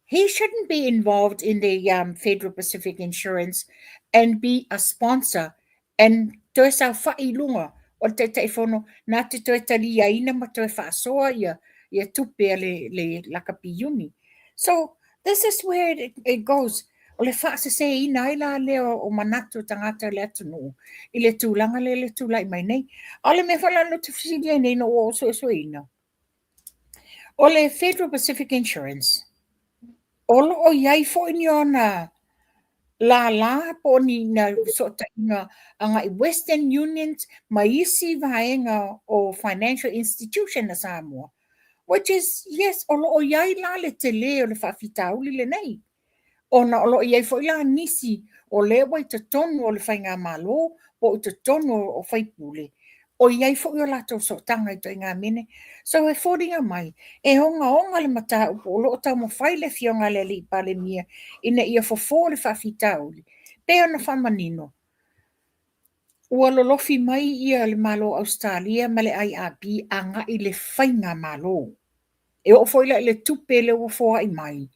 he shouldn't be involved in the Federal Pacific Insurance and be a sponsor and toe saofa'i i luga o le Taitaifono na te toe taliaina ma toe faasoa ia tupe a le lakapi iuni. So, this is where it goes. O le faaseseina ai la lea o manatu o tagata o le atunuu i le tulaga lea le tulai mai nei. A o le mea foi la ou te fesili ai nei ina ua ou suesueina, o le Federal Pacific Insurance, o lo o i ai foi ni ona lālā po o ni fesootaiga agai Western Unions ma isi vaega o financial institution a Samoa, which is, yes, o lo o i ai la le tele o le faafitauli lenei, ona o lo o i ai foi la nisi o lea ua i totonu o le faigamalo po o i totonu o faipule, o i ai foi o latou sootaga i ituaiga mea nei. So e foliga mai, e ogaoga le mataupu o lo o taumafai le Afioga a le Alii Palemia ina ia fofo le faafitauli, pei ona faamanino, ua lolofi mai ia le Malo o Ausetalia ma le IRB agai i le faigamalo. E oo foi la i le tupe lea ua foai mai,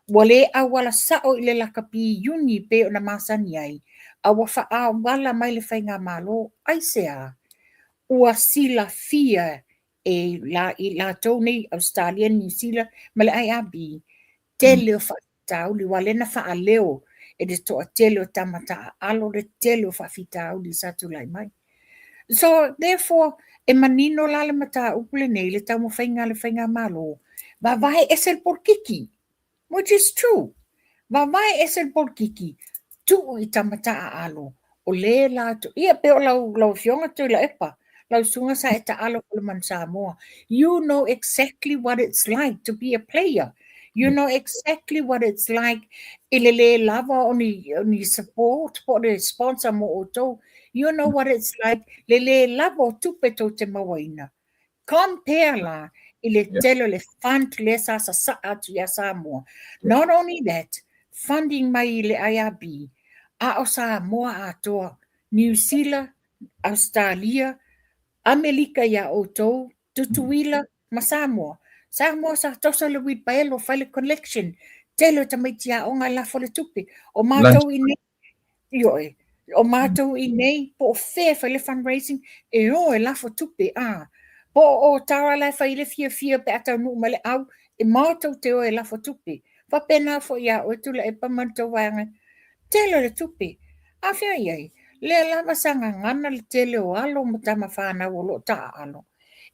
ua le auala sao i le lakapi iuni pei ona masani ai, a ua faaauala mai le faigamalo. Aisea? Ua silafia e i latou nei Ausetalia, Niu Sila ma le IRB, tele o faafitauli, aua lea na faaleo e le toatele o tama taaalo le tele o faafitauli sa tulai mai. So, therefore, e manino la le mataupu lenei i le taumafaiga a le faigamalo, vavae ese le polokiki, which is true. Vavae ese le polokiki, tuu i tama taaalo, o le latou, ia pei o lau, lau Afioga Tuilaepa, lau susuga sa e taalo i le Manu Samoa. You know exactly what it's like to be a player. You know exactly what it's like i le lē lava o ni, o ni support po o le sponsor mo outou. You know what it's like le lē lava o tupe tou te mauaina. Compare la i le tele o le fund lea sa sasaa atu iā Samoa. Not only that, funding mai i le IRB, a o Samoa atoa, Niu Sila, Ausetalia, Amelika iā outou, Tutuila ma Samoa. Samoa sa toso le wheelbarrow fai le collection, tele o tamaiti aoga e lafo le tupe. O matou i nei, ioe, o matou i nei, po o fea e fai le fundraising, e o e lafo tupe, a. Po o Tara la e fai le fiafia pe a taunuu mai le au, e matou te o e lafo tupe. Faapena foi ia oe Tuilaepa ma le tou vaega, tele o le tupe. A fea i ai? Lea lava sa gagana le tele o alo ma tama fanau o lo o taaalo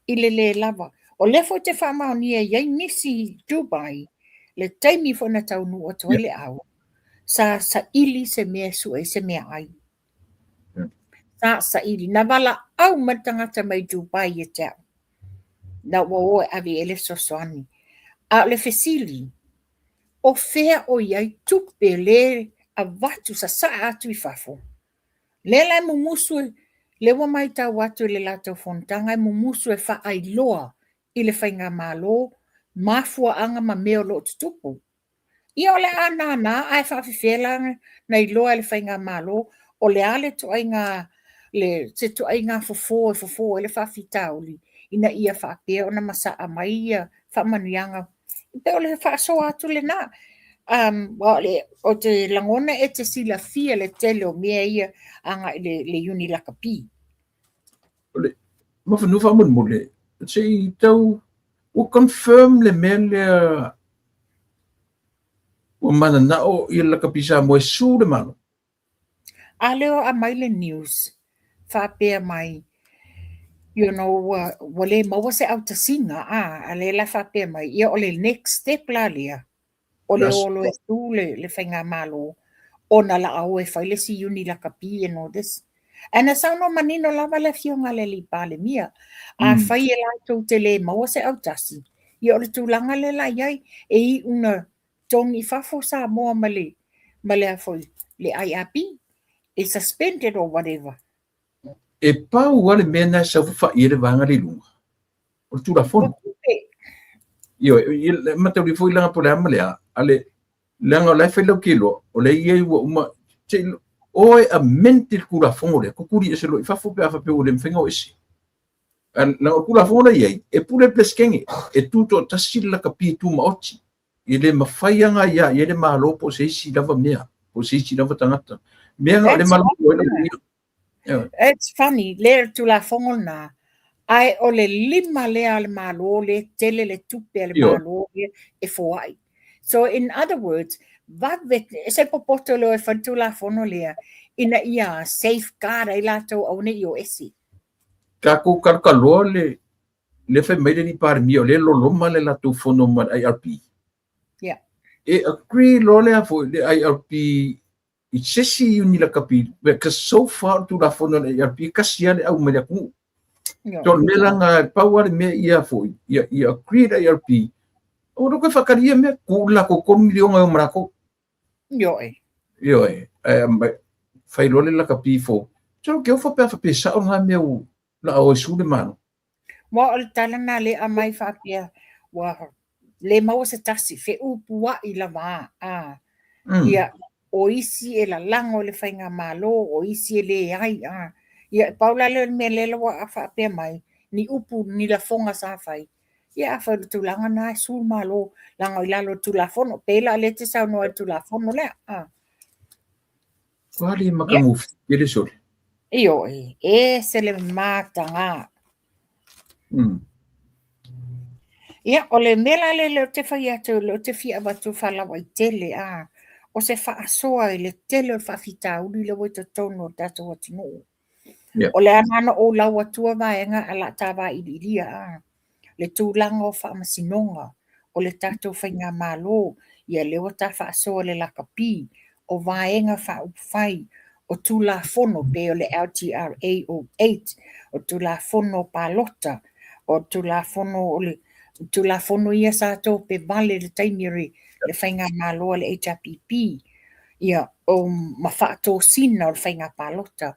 i le lē lava. O lea foi te faamaonia i ai nisi i Dubai, le taimi foi na taunuu atu ai le au, sa saili se mea e sue ai se meaai. Sa saili. Na valaau mai le tagata mai Dubai ia te au, na ua o e ave i ai le fesoasoani. A o le fesili, o fea o i ai tupe lē avatu sasaa atu i fafo? Lea la e mumusu, lea ua matau atu i le latou fonotaga e mumusu e faailoa i le faigamalo mafuaaga ma mea o lo o tutupu. Ia o le a nānā ae faafefea la na iloa e le faigamalo o le a le ituaiga le se ituaiga fofo e fofo ai le faafitauli ina ia faapea ona masaa mai ia faamanuiaga. E pei o le faasoa atu lena. Aua ou te lagona e te silafia le tele o mea ia agai i le Iuni Lakapi. O le Mafanua faamolemole, se i tau ua confirm le mea lea ua mananao ia le lakapi Samoa e sue le Malo. A lea ua aumai le news faapea mai, you know, ua le maua se autasiga, a lea la faapea mai, ia o le next step la lea, o le o loa e sue le faigamalo ona la a o e fai le isi uni lakapi and all this. Ae na saunoa manino lava le Afioga a le Alii Palemia, afai e latou te le maua se autasi, ia o le tulaga lea la i ai, e iu na togi i fafo Samoa ma le, ma le a foi, le IRB, e suspended or whatever. E pau lava le mea lena e saofafai ai le vaega lea i luga, o le Tulafono. Ioe, mataulia foi leaga po o le a ma le a, a le, leaga o la e fai lau keloa, o lea e i ai ua uma, se i o e amend le Tulafono lea, tutuli ese loa i fafo pe a faapea ua le mafai ona o ese. Leaga o le Tulafono la e i ai, e pule le Peresetene, e tutoatasi le lakapi tumaoti. E le mafai lava ona aia i ai le Malo po o se isi lava mea, po o se isi lava tagata. Mea na o le malolo ai lau It's funny, lea le Tulafono lena, ae o le lima lea a le Malo lea e tele le tupe a le Malo lea e foai. So in other words, Vave, ese le popoto o le o e fai le Tulafono lea, ina ia safeguard ai latou aua ne i o ese. Tatou talotaloa le lea fai mai le alii Palemia o lea e loloma le latou fono ma le IRP. Yeah. E agree loa le a foi le IRP i se isi iuni lakapi, because so far o le Tulafono a le IRP e tasi lava le au mai le atunuu. So o le mea la lena, e pau lava le mea ia foi, ia agree le IRP, aua le toe faatali ia mea, tuu le latou $3 miliona e o ma latou. Ioe. Ioe, ae fai loa le lakapi fou. So ke ofa pe a faapea e sao lena mea ua la o e su le Malo. Aua o le tala lena lea e aumai faapea ua le maua se tasi, feupua'i lava a. Ia, o isi e lalago i le faigamalo, o isi e leai a. Ia, e pau la lea o le mea lea ua faapea mai, ni upu, ni lafoga sa fai. Ia, afai o le tulaga lena e su le Malo, leaga o i lalo o le Tulafono. Pei la o lea e te saunoa i le Tulafono lea. A. Ua le matagofie tele sole. Ioe, e ese le mataga. Ia, o le mea la lea ou te fai atu, lea ou te fia avatu faalauaitele, a, o se faasoa i le tele o le faafitauli lea ua i totonu o le tatou atunuu. O le a na ona ou lau atua vaega ae o le a ta vailiilia, a. Le tulaga o faamasinoga, o le tatou faigamalo, ia lea ua ta faasoa i le lakapi, o vaega faaupufai, o Tulafono pei o le LTRA 08, o Tulafono o Palota, o Tulafono o le Tulafono ia sa topevale i le taimi o le faigamalo a le HRPP, ia, o, ma faatosina o le faiga palota,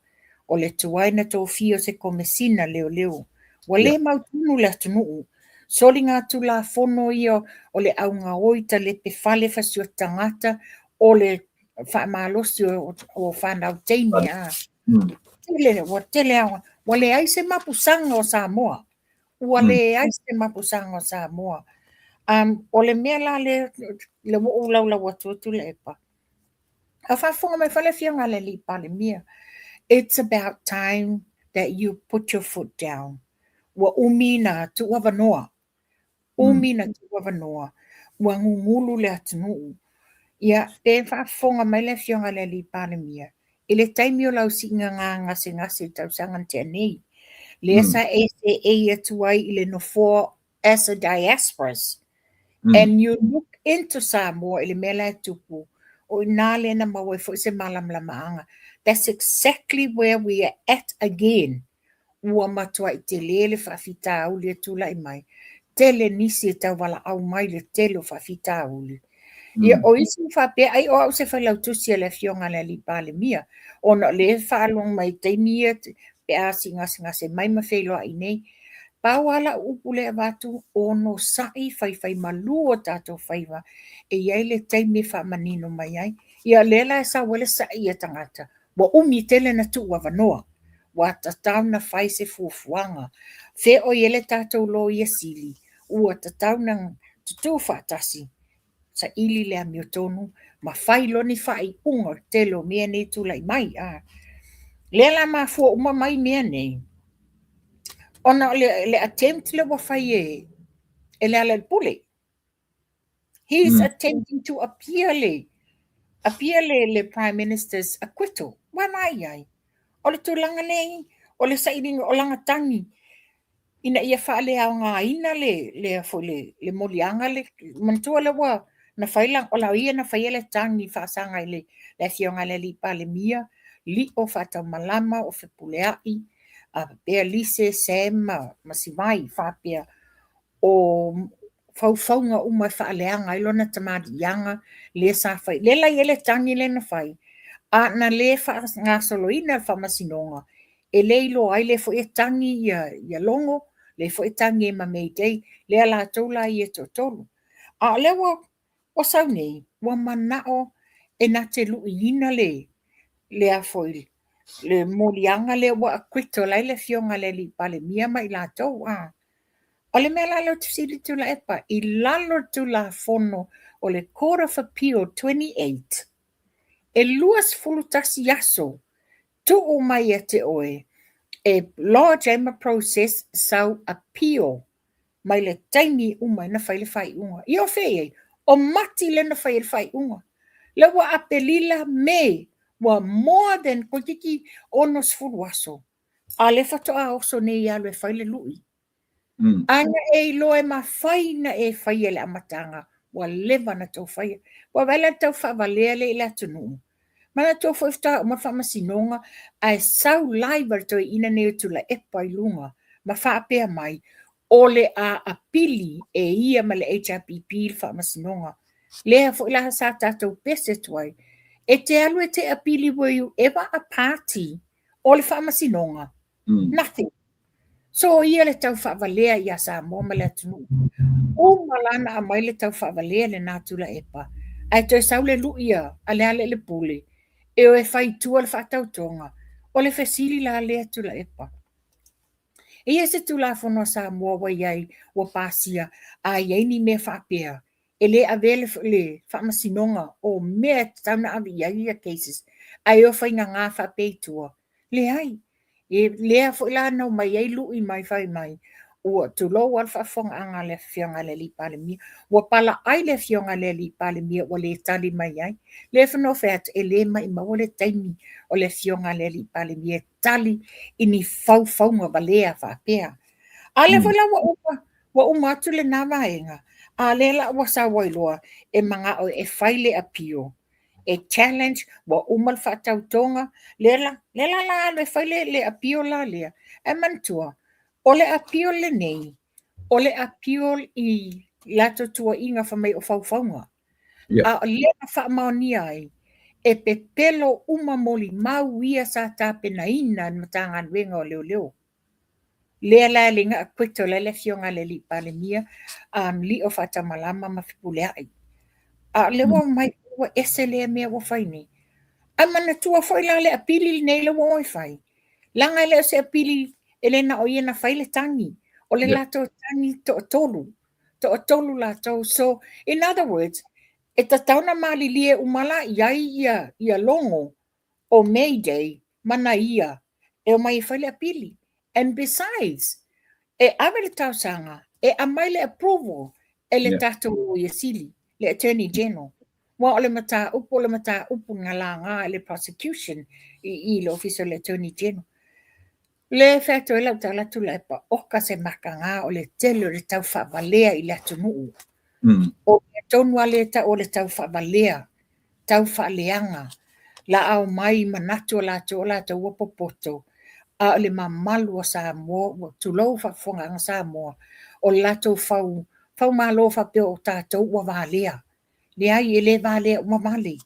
o le tuai na tofia o se Komesina Leoleo. Ua le mautonu le atunuu. Soligatulafono ia o le augaoi talepe fale fasioti tagata, o le faamalosi o fanau teine a. Tele, ua tele a, ua leai se mapusaga o Samoa. Ua leai se mapusaga o Samoa. O le mea la lea, lea ua ou laulau atu Tuilaepa, a faafofoga mai foi le Afioga a le Alii Palemia, it's about time that you put your foot down. Ua umi na tuuavanoa, umi na tuuavanoa, ua gugulu le atunuu. Ia, pe faafofoga mai le Afioga i le Alii Palemia, i le taimi o lau siiga gasegase i le tausaga na tea nei, lea sa e seei atu ai i le nofoa as a diasporas, and you look into Samoa i le mea la e tupu, o i ina lea na maua ai foi se malamalamaaga. That's exactly where we are at again. Ua matuai tele le faafitauli e tulai mai, tele nisi e tauvalaau mai le tele o faafitauli. Ia, o isi ua faapea, ai o au se failautusi a le Afioga a le Alii Palemia, ona o lea e faalogo mai i taimi ia pe a siigasegase mai ma feiloai nei. Pau lava lau upu lea e avatu, onosai, faifaimalu o tatou faiva, e i ai le taimi e faamanino mai ai. Ia, o lea la e sau ai le sai a tagata, ua umi tele na tuu avanoa, ua tatau na fai se fuafuaga. Fea o i ai le tatou Loia Sili, ua tatau na tutū faatasi, saili le amiotonu ma fai loa ni faaiuga o le tele o mea nei e tulai mai. A. Lea la mafua uma mai mea nei, ona o le attempt lea ua fai e Lealailepule. He's attempting to appeal le Prime Minister's acquittal. Ua vaai ai. O le tulaga nei, o le sailiga o lana tagi ina ia faaleaogaina le foi le moliaga le manatua lea ua na fai la o la ia na faia le tagi faasaga i le Afioga i le Alii Palemia, Lio Faataumalama o Fepuleai, a faapea Lise, Sam ma Sivai faapea o faufauga uma e faaleaga ai lona tamaliiaga lea sa fai. Lea la e i ai le tagi lea na fai, a na le faagasoloina le faamasinoga, e le iloa ai lea foi e tagi ia Logo, lea foi e tagi ai ma Mayday, lea latou la ia e toatolu. A o lea ua sau nei, ua manao e na te luiina le a foi le moliaga lea ua acquittal ai le Afioga i le Alii Palemia ma i latou. A. O le mea la lea ou te fesili Tuilaepa, i lalo o le Tulafono o le Court of Appeal 28, e 21 aso tuu mai ia te oe e lodge ai ma process sau appeal mai le taimi uma ai na fai le faaiuga. Ia o fea i ai? O Mati lea na fai ai le faaiuga. Lea ua Apelila, Me, ua more than toeitiiti 60 aso, a lea faatoa oso nei e alu e fai le lui. A na e iloa e mafai na e faia i le amataga, ua leva na tou faia. Ua vaai la i le tau faavalea lea i le atunuu. Manatua foi faatoa uma le faamasinoga ae sau live le toeaina nei o Tuilaepa i luga ma faapea mai, o le a apili e ia ma le HRPP le faamasinoga. Lea foi la sa tatou pese atu ai, e te alu e te apili, were you ever a party o le faamasinoga? Nothing. So ia le tau faavalea ia Samoa ma le atunuu. Uma la na aumai le tau faavalea lena Tuilaepa, ae toe sau le lui a Lealailepule e o e fai i tua le faatautoga. O le fesili la lea Tuilaepa, e i ai se Tulafono a Samoa ua i ai ua pasia a i ai ni mea faapea e le avea le faamasinoga o mea e tatau ona ave i ai ia cases ae o faigagā faapea i tua? Leai. E lea foi la na omai ai lui mai fai mai, ua tulou lava le faafofogaaga a le Afioga i le Alii Palemia. Ua palaai le Afioga i le Alii Palemia ua le tali mai ai. Lea foi na ou fai atu, e le maumau le taimi o le Afioga i le Alii Palemia e tali i ni faufauga valea faapea. A lea foi la ua uma, ua uma atu lena vaega, a lea la ua sau ai loa e manao e fai le appeal e challenge, ua uma le faatautoga, lea la, lea la la alu e fai le, le appeal la lea. Ae manatua, o le appeal lenei, o le appeal i latou tuuaiga fai mai o faufauga. Yeah. A o lea na faamaonia ai, e pepelo uma molimau ia sa tapenaina e le Matagaluega o Leoleo. Lea la e le na acquittal ai le afioga i le Alii Palemia, Lio Faatamalama ma Fepuleai. A o lea ua omai ua ese lea mea ua fai nei. Ae manatua foi la le apili lenei lea ua o e fai, leaga e le o se apili e le na o ia na fai le tagi, o le latou tagi toatolu, toatolu latou. So, in other words, e tatau ona malilie uma la i ai ia Logo o Mayday ma na ia e omai e fai le apili. And besides, e ave le talosaga, e aumai le approval e le tatou Loia Sili, le Attorney General. Aua o le mataupu, o le mataupu na laga e le prosecution i i le Ofisa o le Attorney General. Le fai atu ai lau tala Tuilaepa, oka se makaga o le tele o le tau faavalea i le atunuu. O mea tonu lava lea e tau o le tau faavalea, tau faaleaga, la omai manatu o latou o latou ua popoto, a o le mamalu o Samoa, ua tulou faafofogaaga Samoa, o le latou fau, faumalo faapea o tatou ua valea. Leai, e le valea uma vale.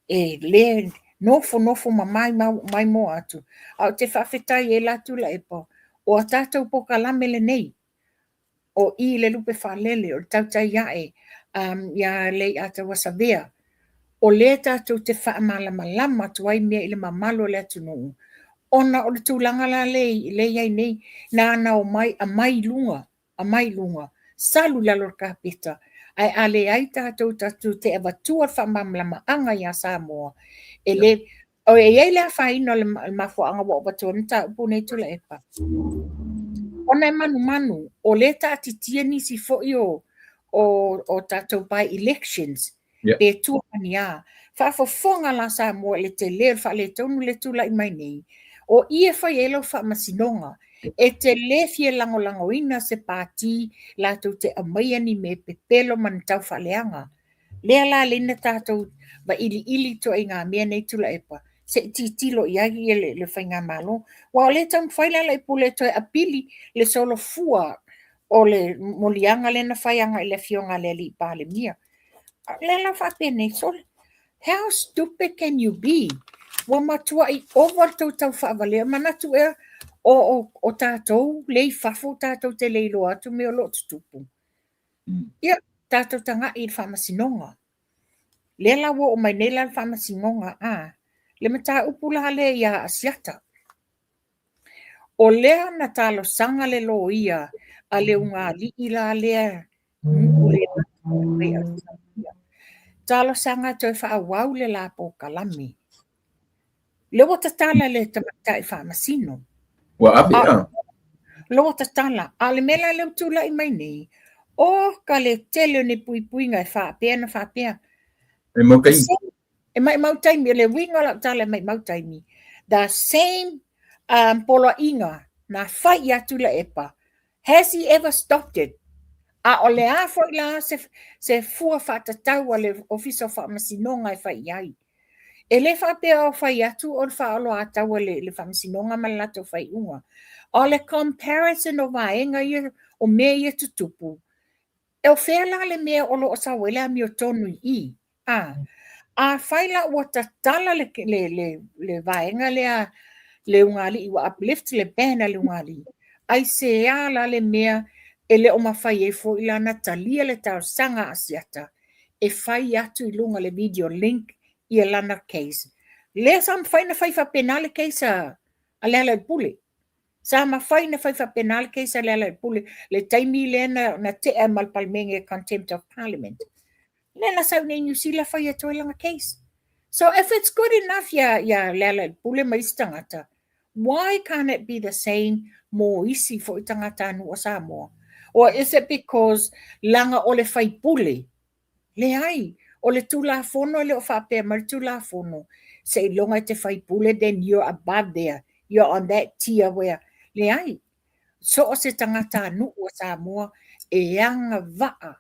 E le nofonofo ma maimoa atu. A ou te faafetai ai la Tuilaepa, o a tatou polokalame lenei, o i le lupe faalele, o le tautai ae ia Leiataualesa Savea, o lea tatou te faamalamalama atu ai mea i le mamalu o le atunuu, ona o le tulaga la lea i ai nei, na ona omai aumai i luga, aumai i luga, salu i lalo o le kapeta, ae a leai tatou tatou te avatua le faamalamalamaga ia Samoa, e le, O e i ai le afaina o le mafuaaga ua ou avatua ai le mataupu lenei Tuilaepa, ona e manumanu o lea e taatitia nisi foi o tatou by elections pe tua ma ni a. Faafofoga la Samoa i le tele o le faaletonu lea e tulai mai nei, o i e fai ai lau faamasinoga. E te le fia lagolagoina se pati latou te aumaia ni mea pepelo ma ni tau faaleaga. Lea la lea na tatou vailiili ituaiga mea nei Tuilaepa, se i tilotilo i ai le faigamalo. Aua o lea e taumafai la Lealailepule e toe apili le solofua o le moliaga lea na fai agai i le afioga i le alii Palemia. O lea la faapenei, sole, how stupid can you be? Ua matuai ova le tou tau faavalea. Manatu ea o tatou lea i fafo tatou te le iloa atu mea o lo o tutupu. Ia, tatou tagai i le faamasinoga. Lea la ua oo mai nei la le faamasinoga, a, le mataupu la lea ia Asiata. O lea na talosaga le loia a le ulugalii la lea talosaga e toe faaauau le la polokalame. Lea ua tatala le tamaitai faamasino. Ua ave a? Lea ua tatala. A o le mea la lea ua tulai mai nei, o ka le tele o ni puipuiga e faapea na faapea. E mau taimi. E maʻimau taimi, o le uiga o lau tala e maʻimau taimi, the same poloaiga na fai ia Tuilaepa, has he ever stopped it? A o le a foi la se fua faatatau a le Ofisa o Faamasinoga e fai i ai? E le faapea o fai atu o le faaoloataua le Faamasinoga ma le latou faaiuga. O le comparison o vaega ia, o mea ia tutupu, o fea la le mea o lo o sau ai le amiotonu i i? A, afai la ua tatala le, le, le, le vaega lea le ugali'i ua uplift le ban a le ugali'i, aisea la le mea e le o mafai ai foi la ona talia le talosaga a Asiata e fai atu i luga le video link ia lana case. Lea sa mafai ona fai faapena le case a Lealailepule. Sa mafai ona fai faapena le case a Lealailepule le taimi lea na tea ma le Palemene contempt of parliament. Lea na sau nei Niu Sila fai atu ai lana case. So if it's good enough ia Lealailepule ma isi tagata, why can't it be the same mo isi foi tagatanuu o Samoa? Or is it because laga o le faipule? Leai, o le Tulafono e le o faapea mai le Tulafono, seiloga e te faipule then you're above there, you're on that tier where, leai, so o se tagatanuu o Samoa e agavaa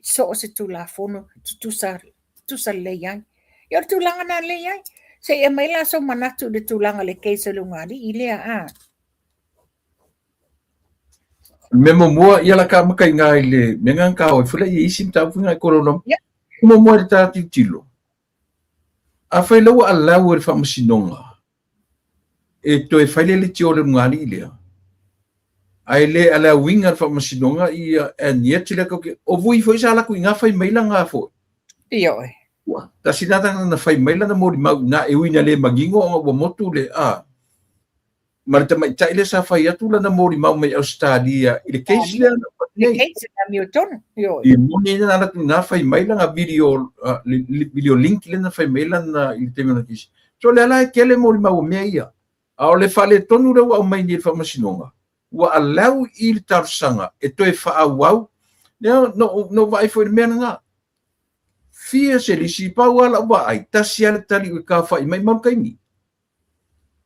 so o se Tulafono tutusa, tutusa lelei ai. Ia o le tulaga na lelei ai. Se i aumai la sou manatu i le tulaga o le case o le ugali'i lea, a. O le mea muamua, ia la ka maka i ngā i le mea ngā ka oi fule i isi mataupu ngā i korono. Yeah. Muamua i le tā tilotilo. A whai laua allow e le faamasinoga e toe fai le leitio o le ugali'i lea, ae le allow-ina le faamasinoga ia and yet le ke o vui foi sa laku i ngā fai mai la ngā foi. Ioe. Ua, tasi nā tangata na fai mai lana molimau i nā e ui na le manino ona ua motu le a. Ma le tamaitai lea sa fai atu lana molimau mai Ausetalia i le case lea na fai Le nei. case na amiotonu. Ioe. I moni na ala tu na fai mai lana video, video link lea na fai mai lana i le taimi o lana case. So le ala e tele molimau o mea ia. A o le faaletonu lea ua aumai nei e le faamasinoga, ua allow i le talosaga e toe faaauau. Lea na ou vaai foi i le mea lena. Fia se lisi, pau lava lau vaai, tasi lava le tali ua taofai mai mau le taimi.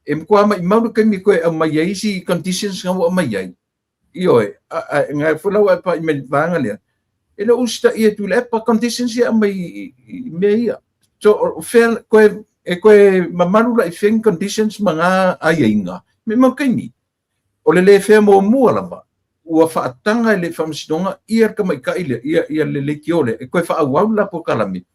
E matua maʻimau le taimi e toe aumai ai isi conditions na ua aumai ai. Ioe, ngai foi la ua e paʻi mai le vaega lea, e le o usitaia e Tuilaepa conditions ia e aumai i mea ia. So, o fea koe, e koe mamalu la i fea ni conditions ma ngā aiaiga, maʻimau le taimi. O le le fea muamua lava, ua faataga e le Faamasinoga ia le tamaitai lea, ia le leitio lea, e toe faaauau le la polokalame,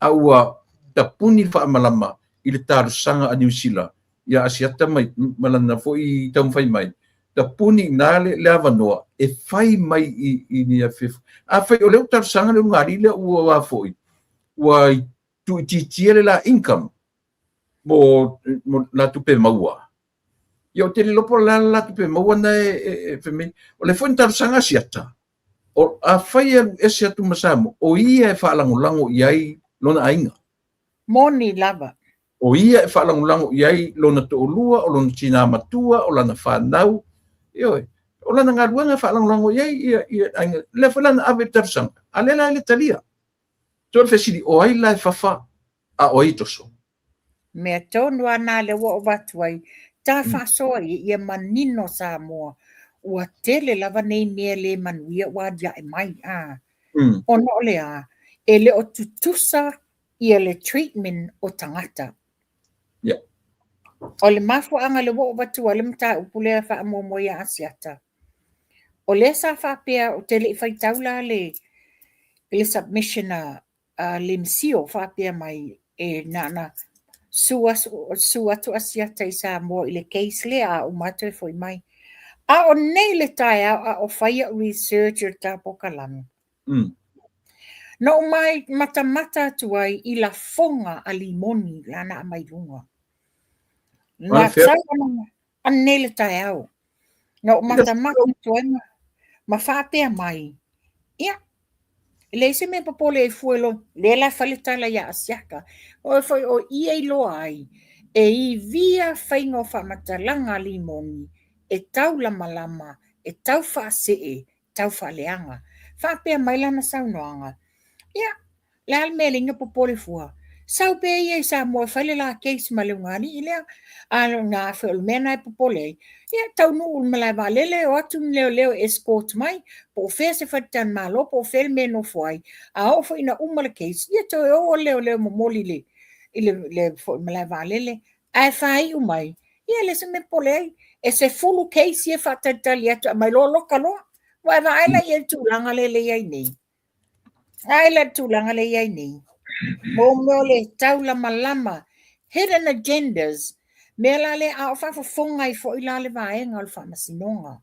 a ua tapuni le faamalama i le talosaga a Niu Sila ia Asiata ma lana foi taumafai mai, tapuni i ina le avanoa e fai mai i ni afiafi. Afai o lea ua talosaga le ulugalii lea ua foi, ua tuuitiitia le la income mo la tupe maua. Ia ou te le iloa po o le a le la tupe maua na e fai mai. O le foi na talosaga a Asiata, o, afai e alu ese atu ma Samoa, o ia e faalagolago i ai lona aiga. Moni lava. O ia e faalagolago i ai lona toalua, o lona tinā matua, o lana fanau, ioe. O lana galuega e faalagolago i ai ia, ia aiga. Lea foi la na ave i le talosaga, a lea la e le talia. So o le fesili, o ai la e fafa a o ai e toso? Mea tonu a nā lea ua ou avatu ai, ta faasoa ia, ia manino Samoa, ua tele lava nei mea le manuia ua aliae mai, a. Ona o le a? E le o tutusa ia le treatment o tagata. Yeah. O le mafuaaga lea ua ou avatua ai le mataupu lea faamuamua ia Asiata, o lea sa faapea ou te le i faitau la le submission a Lim Sio faapea mai e na ona sue atu Asiata i Samoa i le case lea a uma atu e foi mai. A o nei le taeao a o fai au research i le ta polokalame. Na ou mai matamata atu ai i lafoga a Limoni lana aumai i luga. Na sau ananei le taeao. Na ou matamata atu ai ma faapea mai, ia, e leai se mea e popole ai fua i lou, lea la e fai le tala ia Asiata, o oe foi o ia iloa ai, e ivia faiga o faamatalaga a Limoni e taulamalama, e tau faasee, tau faaleaga. Faapea mai lana saunoaga, ia, le a le mea e leai na popole fua? Sau pea ia i Samoa e fai le la case ma le ulugalii lea. A na afai o le mea lena e popole ai, ia taunuu i le malae vaalele, o atu ni leoleo e escort mai, po o fea se faletalimalo po o fea le mea e nofo ai. A oo foi ina uma le case, ia toe o leoleo e momoli i le foi malae vaalele. Ae faaiu mai, ia e leai se mea e popole ai. E 10 case ia e faatalitali atu, aumai loa loka loa. Ua e vaai la i ai i le tulaga lea e i ai nei. Vaai la i le tulaga lea e i ai nei. Mo mea o le taulamalama, hidden agendas, mea la lea a o faafofoga ai foi la le vaega o le faamasinoga.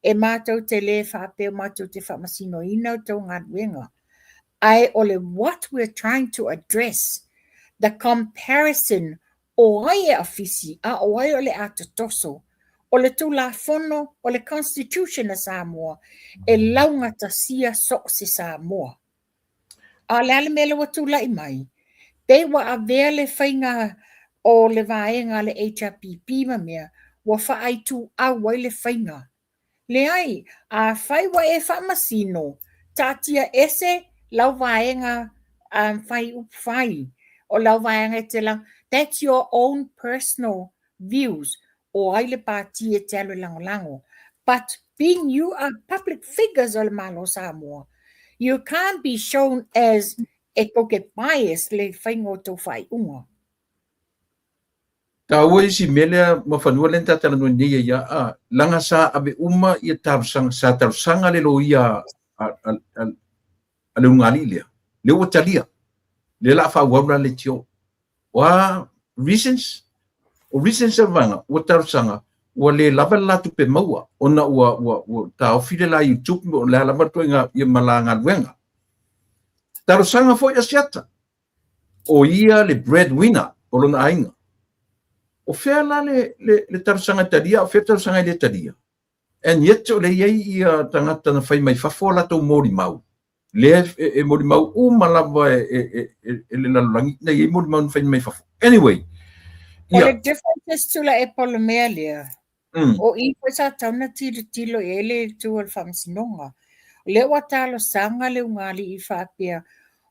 E matou te le faapea matou te faamasinoina o tou galuega, ae o le what we're trying to address, the comparison o ai e afisi a o ai o le a totoso. O le Tulafono, o le Constitution a Samoa, e laugatasia so o se Samoa. A o le a le mea lea ua tulai mai? Pei ua avea le faiga o le vaega a le HRPP ma mea, ua faaituau ai le faiga. Leai, afai ua e faamasino, taatia ese lau vaega fai upu fai, o lau vaega e te that's your own personal views, o ai le pati e te alu e lagolago. But being you are public figures o le Malo Samoa, you can't be shown as e tou te bias le faiga o tou faaiuga. Taua isi mea lea ma fanua lea na ta talanoa nei ai ia, a, laga sa ave uma ia talosaga, sa talosaga le loia a le ulugalii lea, lea ua talia, lea la a faaauau la le tio. O a reasons? O reasons a vaega, ua talosaga, ua le lava le la tupe maua, ona ua taofi le la YouTube, o le a lava le ituaiga ia ma la galuega. Talosaga foi Asiata, o ia le breadwinner o lona aiga. O fea la le talosaga e talia, o fea le talosaga e le talia? And yet o lea e i ai ia tagata na fai mai fafo a latou molimau, lea e molimau uma lava e le lalolagi na i ai molimau na fai mai fafo. Anyway, O le differences tula e po le mea lea, o i foi sa tatau ona tilotilo i ai le itu o le faamasinoga. O lea ua talosaga le ulugalii faapea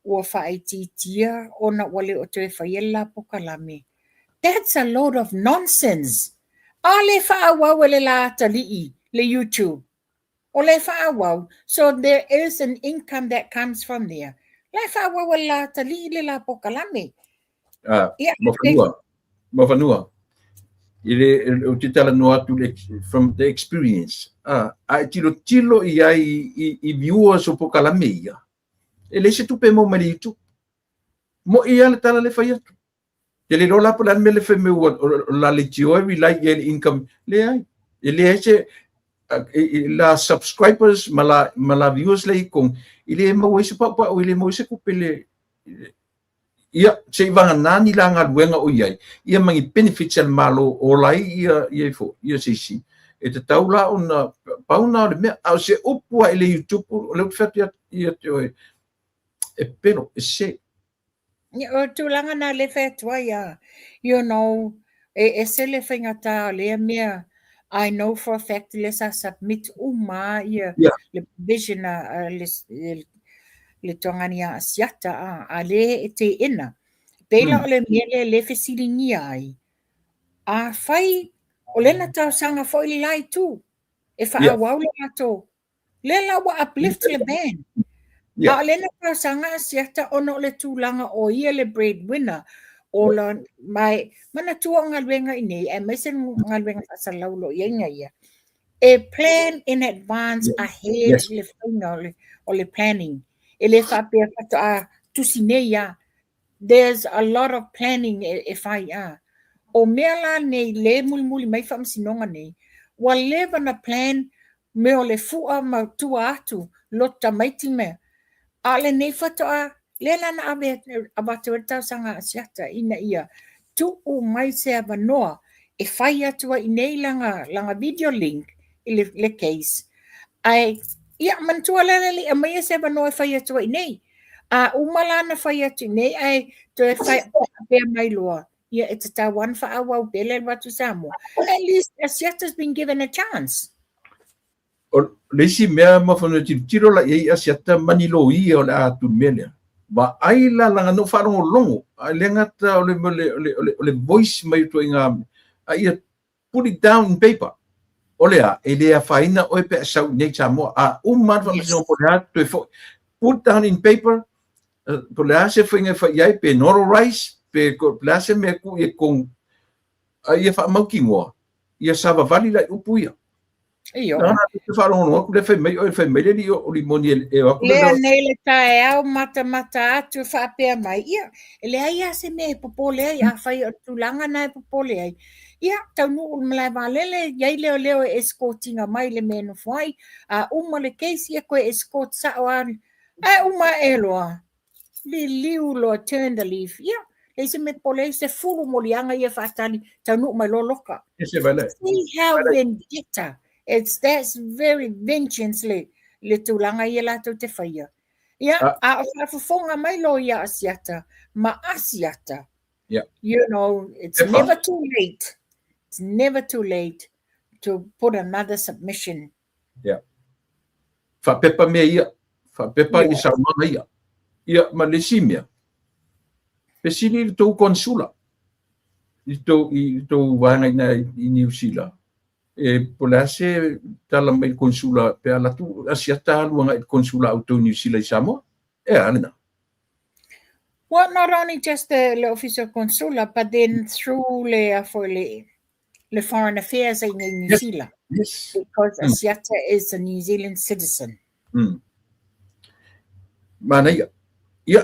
ua faaitiitia ona ua le o toe faia le la polokalame. That's a load of nonsense. A le faaauau e le la atalii le YouTube. O le faaauau, so there is an income that comes from there. La e faaauau e le la atalii le la polokalame. Ah, Mafanua, Mafanua. I le, ou te talanoa atu from the experience. Ah, a e tilotilo i ai i viewers o polokalame ia, e leai se tupe e maua mai le YouTube. Mo'i lava le tala le fai atu. Te le iloa la po o le a le mea le fai mai ua o la leitioa e rely i ai le income. Leai. E leai se la subscribers ma la viewers le i totonu, e le maua ai se paupau, e le maua ai se tupe le ia, se i vagana ni la galuega o i ai, ia ma ni benefits a le Malo o ola ai ia ia ifo, ia se isi. E tatau la ona pau na o le mea, a o se upu lava i le YouTube, o lea ou te fai atu ia te oe, e pelo, e sese. Ia, o le tulaga na lea e fai atu ai a, e ese le faigata o lea mea, I know for a fact lea sa submit uma ia le provision a le Togani a Asiata a lea e teena. Pei la o le mea lea lea e fesiligia ai, afai o lea na talosaga foi le la itu e faaauau le latou, lea la ua uplift le ban. A o lea na talosaga Asiata ona o le tulaga o ia le breadwinner o la, ma e manatua o galuega i nei, aemaise le galuega faasalalau o lo o i ai na ia, e plan in advance ahead le faiga o le planning. E le faapea faatoa tusi nei a. There's a lot of planning e fai a. O mea la nei le mulimuli mai faamasinoga nei, ua leva na plan mea o le fua ma tua atu loto tamaiti mea. A o lenei faatoa, lea la na ave avatu ai le talosaga a Asiata ina ia tuu mai se avanoa e fai atu ai i nei lana video link i le case. Ae, ia, manatua la le aumaia se avanoa e fai atu ai i nei. A uma la na fai atu i nei, ae toe fai pea mai loa, ia e tatau lava ona faaauau pea le alu atu i Samoa. At least Asiata's been given a chance. O le isi mea ma fanua tilotilo la i ai Asiata ma ni loia o le a atu i le mea lea. Vaai la laga na ou faalogologo, ae le gata o le, o le, o le, o le, o le voice mai o ituaiga, a ia put it down in paper. O le a, e le afaina oe pe a sau i nei Samoa. A uma le faamasinoga po o le a toe foi. Put down in paper, po o le a se faiga e fai i ai, pe notarize, pe o le a se mea e tuu i totonu, a ia faamautinoa, ia savavali la i upu ia. Io. Nā, te whaarongo atu le whai mai, oi whai mai le li o limoni e o atu le Lea nei le taeao matamata atu faapea mai, ia, e leai lava se mea e popole ai, afai o le tulaga na e popole ai. Ia, taunuu i le malae vaalele, i ai leoleo e escort ina mai i le mea e nofo ai, a uma le case, ia toe escort sao lava, ae uma ae loa, liliu loa, turn the leaf. Ia, leai se mea popole ai, 10 moliaga ia faatali, taunuu mai loa loka. See how vendetta, it's, that's very vengeance le, le tulaga ia latou te faia. Ia, a o faafofoga mai loia a Asiata ma Asiata. Yeah. You know, it's never too late. It's never too late to put another submission. Yeah. Faapepa mea ia, faapepa i saunoaga ia. Ia, ma le isi mea, fesili i le tou konsula, i tou, i tou vaega i ina i Niu Sila, e po o le a se tala mai le konsula pe a alu atu Asiata alu agai i le konsula a outou i Niu Sila i Samoa? E a lena? Well, not only just the, le ofisa konsula, but then through le, a foi le, le Foreign Affairs i nei New Yes. Zealand. Yes. Because Asiata is a New Zealand citizen. Manaia. Ia,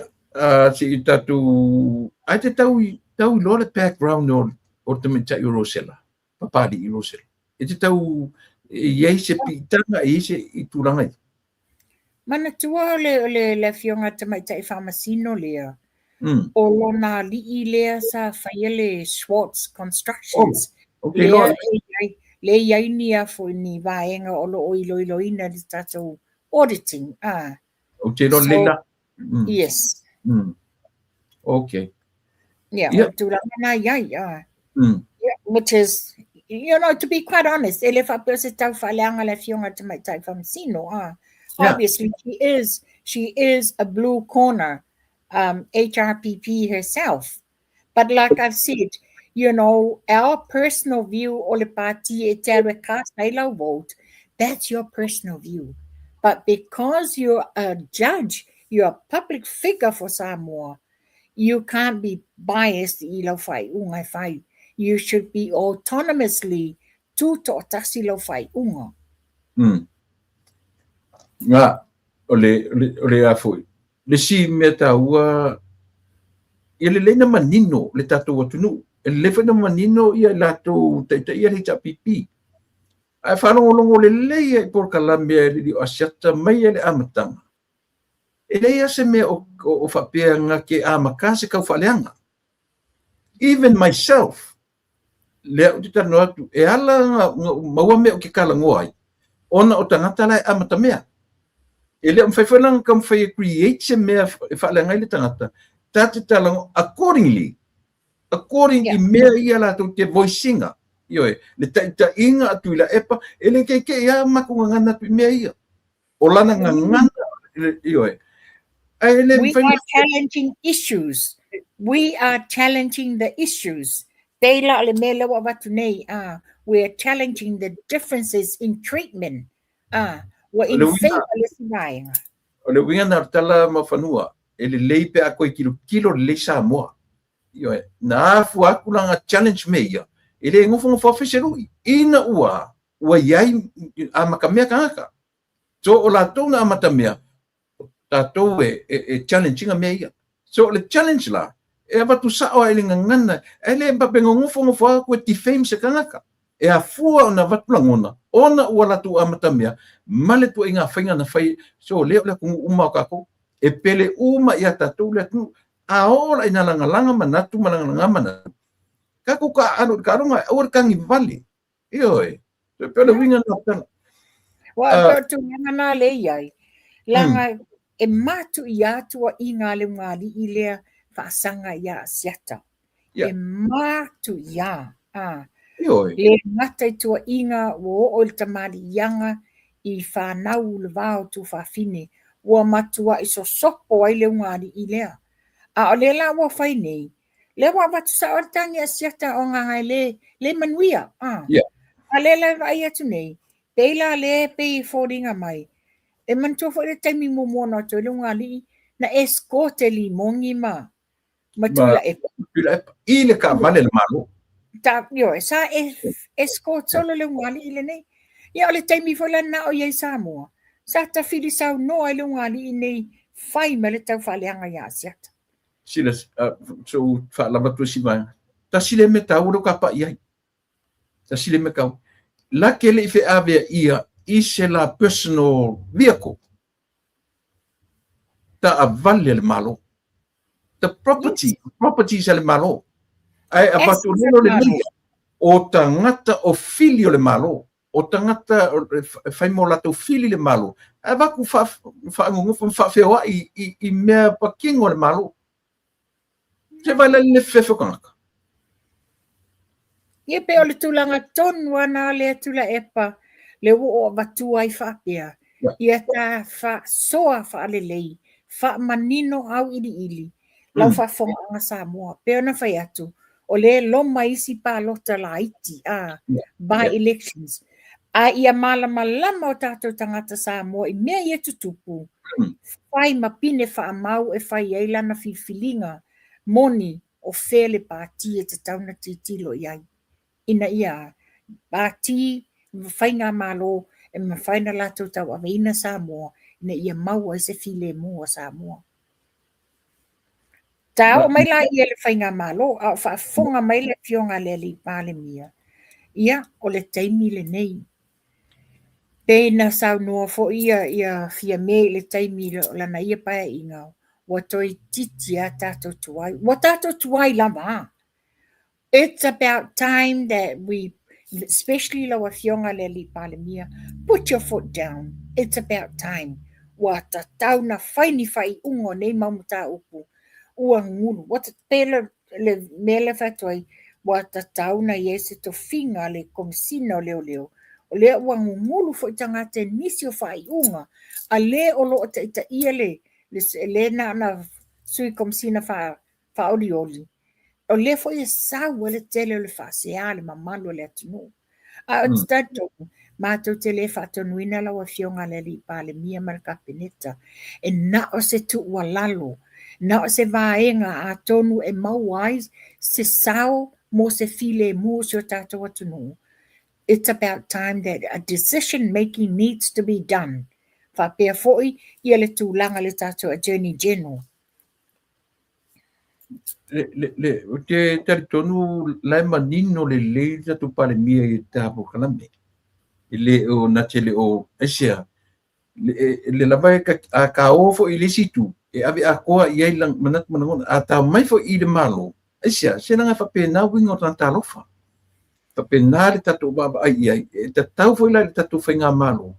se i tatou, ai te tau, tau iloa le background o, o le tamaitai o Rosella, Papali'i Rosella. E te tau, e i ai se piitaga, e i ai se i tulaga ia. Manatua o le, o le, le afioga tamaitai faamasino lea, o lona alii lea sa faia le Schwartz Constructions. Oh, okay, lea e i ai, lea e i ai ni a foi ni vaega o lo o iloiloina le tatou auditing. Ah. Ou te iloa lelei la. Yes. Okay. Yeah, yeah. tulaga na i ai. Ah. Yeah, which is, you know, to be quite honest, e le faapea o se tau faaleaga le afioga tamaitai faamasino. Ah. Yeah. Obviously, she is a blue corner HRPP herself. But like I've said, you know, our personal view o le pati e te alu e cast ai lau vote, that's your personal view. But because you're a judge, you're a public figure for Samoa, you can't be biased i lau faaiuga e fai. You should be autonomously tutoatasi lau faaiuga. Ngā, o le, o le, o le a foi. Le isi mea taua, ia lelei na manino le tatou atunuu. E lelei foi na manino ia i latou taitai ia le HRPP. Ae faalogologo lelei ai i polokalame a le alii o Asiata mai le amataga. E leai lava se mea o, o, o faapea na ke amata se kau faaleaga. Even myself, lea ou te talanoa atu, e ala na, na maua mea ou te talanoa ai, ona o tagata la e amata mea. E le o mafai foi la ona taumafai e create se mea e faaleaga ai le tagata, ta te talanoa accordingly, according i mea ia latou te voice ina. Ioe, le taitaiga a Tuilaepa, e le keikei lava matou gagana atu i mea ia. O lana gagana, ioe. Ae le We are challenging issues. We are challenging the issues. Pei la o le mea lea ua avatu nei, ah, we are challenging the differences in treatment. Ah, ua in favor le isi vaega. O le uiga na o le tala ma fanua, e lelei pe a koe tilotilo lelei Samoa. Ioe, na afua atu la na challenge mea ia, e le nofonofo lava fai se lui. Ina ua, ua i ai amatamea tagata. So o latou na amatamea, tatou e, e, e challenge ina mea ia. So o le challenge la, e avatu sao ai i le gagana, e le faapea nofonofo atu e defame se tagata. E afua ona avatu lagona, ona ua latou amatamea ma le tuaiga faiga na fai, so lea o le atunuu uma o tatou, e pele uma ia tatou le atunuu. A oo la ina lagalaga manatu ma lagalaga manatu, tatou taaalo i le taaloga, aua le tagi vale. Ioe, e pei o le uiga lena o le tala. Ua uh, o tulaga na le i ai. Langa e matuia atu tuuaiga a le ugali'i lea faasaga ia Asiata. Yeah. E matuia. Ah. Ioe. Le gata i tuuaiga ua oo i le tamaliiaga i fanau le va o Tuafafine. Ua matuai sosopo ai le ugaalii lea. A o lea la ua fai nei, lea ua avatu sao le tagi Asiata o Gagae le, le manuia. Ah. Yeah. A lea la e vaai atu nei, pei la lea e pei e foliga mai, e manatua foi le taimi muamua na o atu ai le ugaalii, na escort e Limogi ma, ma Tuilaepa. Tuilaepa, i le taavale a le Malo. Ta, ioe, sa escort solo le ugaalii lenei. Ia o le taimi foi la na o i ai Samoa, sa tafili saunoa ai le ugaalii nei fai mai le taufaaleaga ia Asiata. Sila, so faalava atu si vaega. Tasi le mea taua leo ka pa'i ai. Tasi le mea taua. La ke le i feavea ia i se la personal vehicle. Taavale a le Malo. The property, yes. Properties a le Malo. Ae avatu lelo le nei o tagata o fili o le Malo. O tagata e fai mo latou fili le Malo. Ae avatu faagogofo ma faafeoai i mea patino a le Malo. Se vai la le fefefe o tagata. Ia pei o le tulaga tonu lava na lea Tuilaepa le ua ou avatua ai faapea, ia ta faasoa faalelei, faamanino auiliili lau faafofogaaga Samoa. Pei ona fai atu, o lea e loma isi palota laiti, a, by elections. A ia malamalama o tatou tagata Samoa i mea ia tutupu, fai ma pine faamau e fai ai lana filifiliga moni o fea le pati e tatau ona tilotilo i ai, ina ia pati faigamalo e mafai ona latou tauaveina Samoa ina ia maua ai se filemu a Samoa. Ta oo mai la ia i le faigamalo, a o faafofoga mai le Afioga a le Alii Palemia, ia, o le taimi lenei. Pei na saunoa foi ia Fiame i le taimi o lana ia paeaiga, ua toeitiiti lava tatou tuai. Ua tatou tuai lava a. It's about time that we, especially lau Afioga i le Alii Palemia, put your foot down. It's about time. Ua tatau na fai ni faaiuga o nei mau mataupu. Ua gulu. Ua pei le mea lea e fai atu ai, ua tatau na i ai se tofiga a le Komesina o Leoleo, o lea ua gugulu foi tagata i nisi o faaiuga a le o lo o taitaia le, le na ona Sui Komesina faaolioli, o lea foi e sau ai le tele o le faasea a le mamalu o le atunuu. Ae ou te talitonu, matou te le faatonuina lau Afioga i le Alii Palemia ma le Kapeneta, e na o se tuualalo, na o se vaega atonu e maua ai se sao mo se filemu o si o tatou atunuu. It's about time that a decision making needs to be done. Faapea foi ia le tulaga i le tatou Attorney General. Le, ou te talitonu la e manino lelei le tatou Palemia i le ta polokalame. E le o na te le o aisea, le lava e a ka o foi i le isi itu, e ave atoa i ai manatu ma lagona. A tau mai foi i le Malo, aisea, se leaga e faapena uiga o tagata alofa. Faapena le tatou vaavaai i ai, e tatau foi la i le tatou faigamalo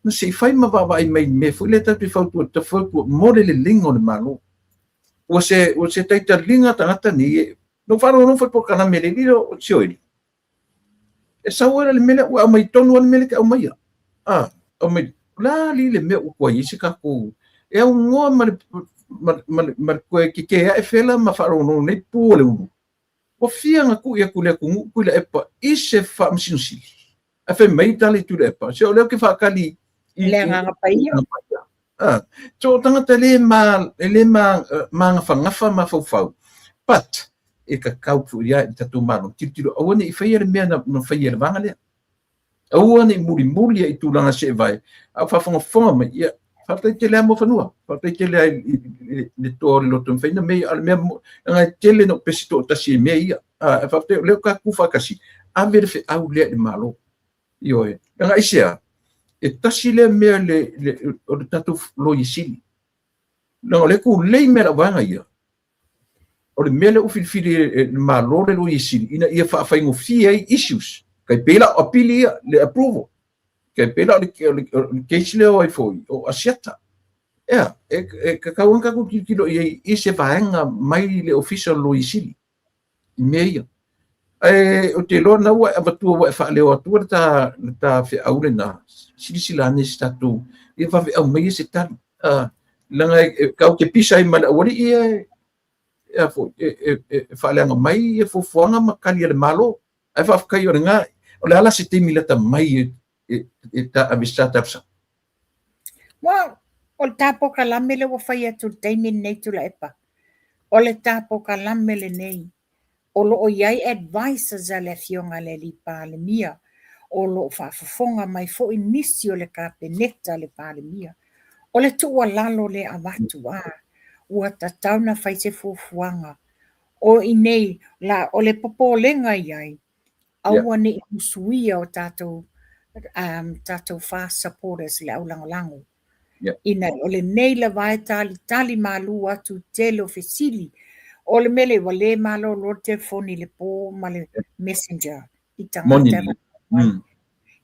na se i fai ma vaavaai mai i le mea foi lea tatou te fautua, te fautua mo le leleiga o le Malo. Ua se taitaliga tagata nei, na ou faalogologo foi i le polokalame a le alii lea o Sioeli, e sau ai la le mea lea, ua aumai tonu lava le mea lea e te aumaia. A, aumai, o le a alii le mea ua tuai ai se tatou, e aunoa ma le, ma le toe tetē ae fela ma faalogologo nei pu o le ulu. Ua fia na tui atu i le atunuu Tuilaepa i se Faamasino Sili. Ae fai mai tala i Tuilaepa, se o lea ou te faatali i le Agaga Paia. Ah, so o tagata e le ma, e le ma, magafagafa mafaufau. But, e tatau foi ia i le tatou Malo, tilotilo aua ne i faia le mea na faia e le vaega lea. Aua ne i mulimuli i tulaga seevae, a o faafogafoga mai, ia, faafetai tele lava Muafanua, faafetai tele lava i le toa o le loto e mafai ona mea ia, a o le mea, leaga e tele ina ou pese toatasi i mea ia. A, faafetai o lea ua tatou faatasi, ave le feau lea i le Malo. Ioe, leaga aisea, e tasi lea mea o le tatou Loia Sili. Leaga o lea e tulei mai lau vaega ia, o le mea lea ua filifili e le Malo le Loia Sili ina ia faafaigofie ai issues. Tai pei la o apili ia, le approval. Tai pei la o le case lea o ai foi, o Asiata. Ea, e tatau ona tatou tilotilo i ai i se vaega mai le Ofisa o le Loia Sili i mea ia. Ae ou te iloa na ua e avatua ua e faaleo atua le ta feau lena, silasila ane i se tatou, ia vave aumaia se tali. Leaga e tatou te pisa ai ma le aualii ia e, a foi, e faaleaga mai ia fuafuaga ma tali a le Malo. Ae faafetai o lena, o le a la se taimi lata mai e ave se ta talosaga? Well, o le ta polokalame lea ua fai atu i le taimi lenei Tuilaepa, o le ta polokalame lenei o lo o i ai advisors a le Afioga i le Alii Palemia, o lo o faafofoga mai foi nisi o le Kapeneta a le Palemia. O le tuualalo lea e avatu, a ua tatau ona fai se fuafuaga o i inei, la, o le popolega i ai, aua ne i musuia o tatou tatou FAST supporters le au lagolago. Ina o lenei lava e talitali malu atu i tele o fesili. O le mea lea ua le malolo le telefoni i le po ma le messenger i tagata e mai.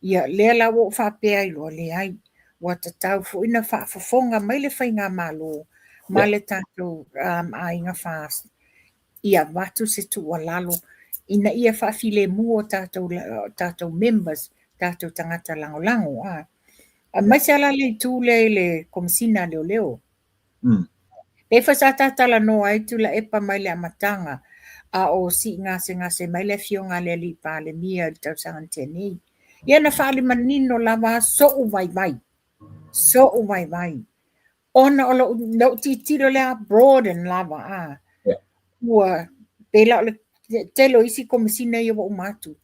Ia, lea la ua ou faapea ai loa, leai, ua tatau foi ona faafofoga mai le faigamalo ma le tatou aiga FAST ia avatu se tuualalo ina ia faafilemu o tatou members, tatou tagata lagolago. Aemaise lava la le itu lea i le Komesina a Leoleo. Pei foi sa ta talanoa ai Tuilaepa mai le amataga a o sii gasegase mai le Afioga a le Alii Palemia i le tausaga na tea nei. Ia na faaali manino lava so'u vaivai, so'u vaivai. Ona o lou tilotilo lea broaden lava a. Ua pei la o le tele o isi komesina ia ua uma atu,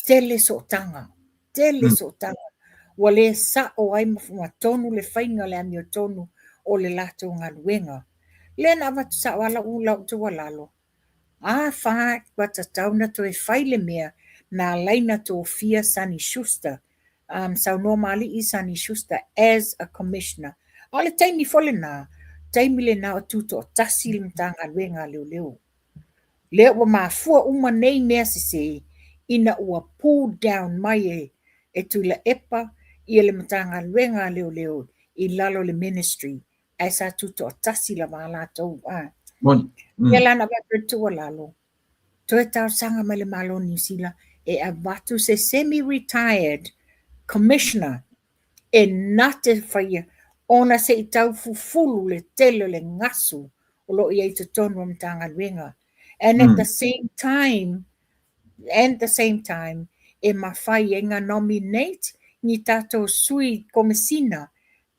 tele sootaga, tele sootaga. Ua le sa'o ai ma tonu le faiga o le amiotonu o le latou galuega. Lea na avatu sa'o lava lau tuualalo, afai ua tatau ona toe fai le mea na ala ai ona tofia Sonny Schuster, saunoa malie Sonny Schuster as a commissioner. A o le taimi foi lena, taimi lena o tutoatasi le Matagaluega a Leoleo. Lea ua mafua uma nei mea sese ina ua pull down mai e Tuilaepa ia le Matagaluega a Leoleo i lalo o le ministry, ae sa tutoatasi lava latou. Moni. Ia la na avatu le tuualalo, toe talosaga mai le Malo o Niu Sila e avatu se semi-retired commissioner e na te faia ona se i tau fufulu le tele o le gasu o lo o i ai i totonu o Matagaluega. And at the same time, and the same time, e mafai ai ona nominate ni tatou sui komesina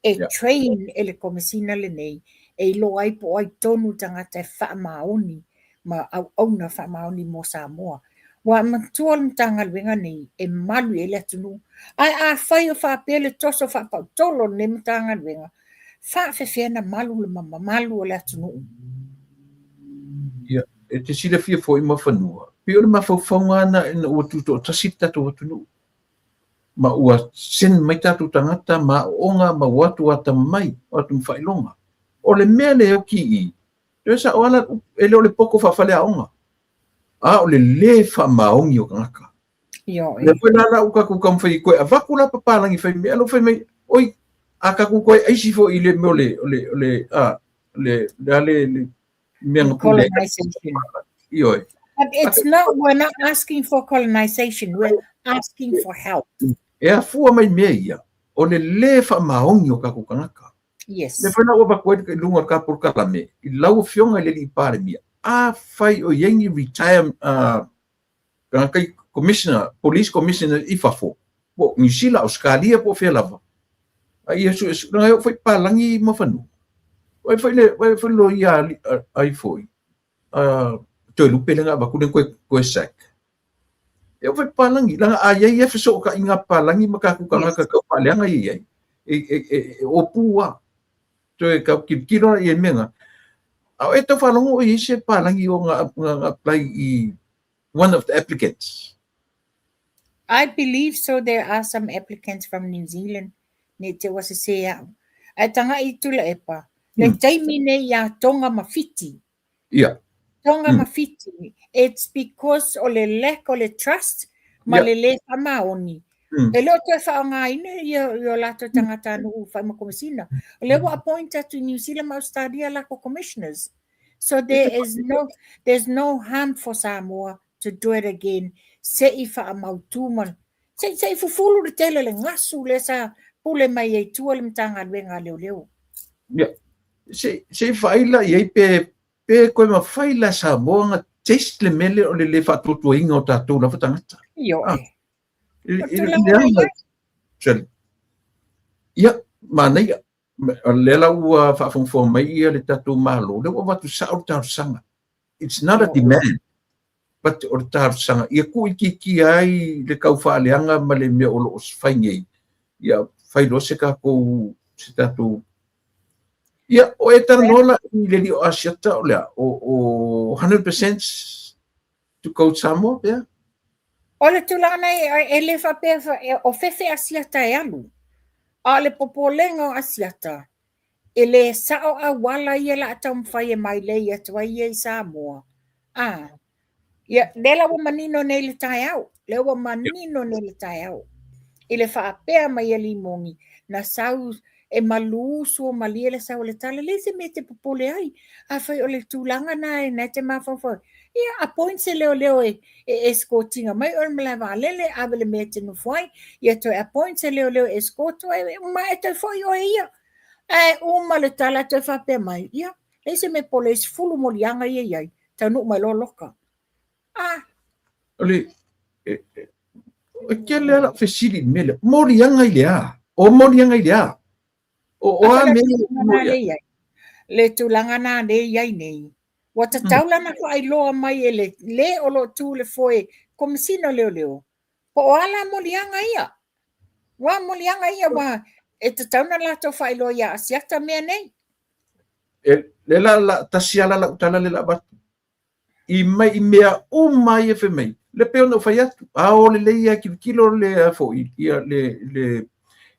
e train e le komesina lenei e iloa ai po o ai tonu le tagata e faamaoni ma auauna faamaoni mo Samoa. Ua matua le Matagaluega nei e malu i ai le atunuu. Ae afai o faapea le toso faapautolo o lenei Matagaluega, faafefea na malu le mamalu o le atunuu? Ia, e te silafia foi Muafanua, pei o le mafaufauga lena ina ua tutoatasi le tatou atunuu, ma ua send mai tatou tagata ma aoaoga ma ua atu atamamai, o atu ma faailoga. O le mea lea e oki i i, toe sa'o lava la upu, e le o le poto faafaleaoga, a o le lē faamaoni o tagata. Lea foi la la ua tatou taumafai e toe avatu la papalagi fai mea, lea ua fai mai, oi, a tatou toe aisi foi i le mea o le, o le, o le, a, le, le, a le, le mea na pule ai. Colonization. Ioe. But it's not, we're not asking for colonization, we're asking for help. E afua mai mea ia, o le lē faamaoni o tatou tagata. Yes. Lea foi la ua avatu ai i luga o le ta polokalame i lau Afioga i le Alii Palemia, afai o i ai ni retire tagata i commissioner, police commissioner i fafo, po o Niu Sila, Ausetalia po o fea lava, a ia suesuega e oo foi palagi Muafanua. Vaai foi le, vaai foi le loia ai foi, Toelupe lea na avatu lea na toe sack. E oo foi palagi, leaga a i ai ia fesootaiga a papalagi ma tatou tagata tau faaleaga ia i ai, e opu lava. Toe tau tilotilo la i ai i mea na. A o e tau faalogo o i ai se palagi o na apply i one of the applicants? I believe so there are some applicants from New Zealand ne i te ua sesē a'u. Ae taga'i i Tuilaepa, le taimi nei iā Tonga ma Fiti. Tonga ma Fiti. It's because o le lack o le trust ma le lē faamaoni. E le o toe faaaogaina ia i o latou tagatanuu fai ma komesina. O lea ua appoint atu i Niu Sila ma Ausetalia latou commissioners. So there is no, there's no harm for Samoa to do it again se i faamautu ma se i fufulu le tele o le gasu lea sa pule mai ai tua le Matagaluega a Leoleo. Ia, se se i vaai la i ai pe pe toe mafai la e Samoa ona taste le mea lea o le le faatuatuaina o tatou lava tagata. Ioe. Ah, O le tulaga la i ai. Sorry. Ia, manaia. O lea la ua faafogafoga mai ia le tatou Malo, lea ua avatu sao le talosaga. It's not a demand, but o le talosaga ia tuuitiitia ai le taufaaleaga ma le mea o lo o fai nei, ia fai loa se tatou, se tatou Ia, o e talanoa la i le alii o Asiata o le a? O 100% to go Samoa pea? O le tulaga na e le faapea o fefe Asiata e alu. A o le popolega o Asiata, e le sao auala ia la a taumafai e mailei atu ai ia i Samoa. A, ia, lea la ua manino nei le taeao, lea ua manino nei le taeao. I le faapea mai e Limoni, na sau e malū suamalie le sau o le tala, leai se mea e te popole ai. Afai o le tulaga na e te mafaufau, ia appoint se leoleo e escort ina mai oe i le malae vaalele, ave le mea e te nofo ai, ia toe appoint se leoleo e escort oe, ma e toe foi oe ia. Ae uma le tala toe faapea mai, ia, leai se mea e popole ai, 10 moliaga ia e i ai, taunuu mai loa loka. Ah! O le, e tele lava lau fesili i le mea lea, moliaga i le a? O moliaga i le a? O a mea ia? Le tulaga na lea e i ai nei, ua tatau la ona faailoa mai e le le o lo o tu i le foe Komesina o Leoleo, po o a la moliaga ia? Ua moliaga ia ua e tatau ona latou faailoa ia Asiata mea nei. E, le la, la, tasi ala lau tala le la avatu. I mai i mea uma ia fai mai, le pei ona ou fai atu, ao lelei ia tilotilo le a foi, ia le, le,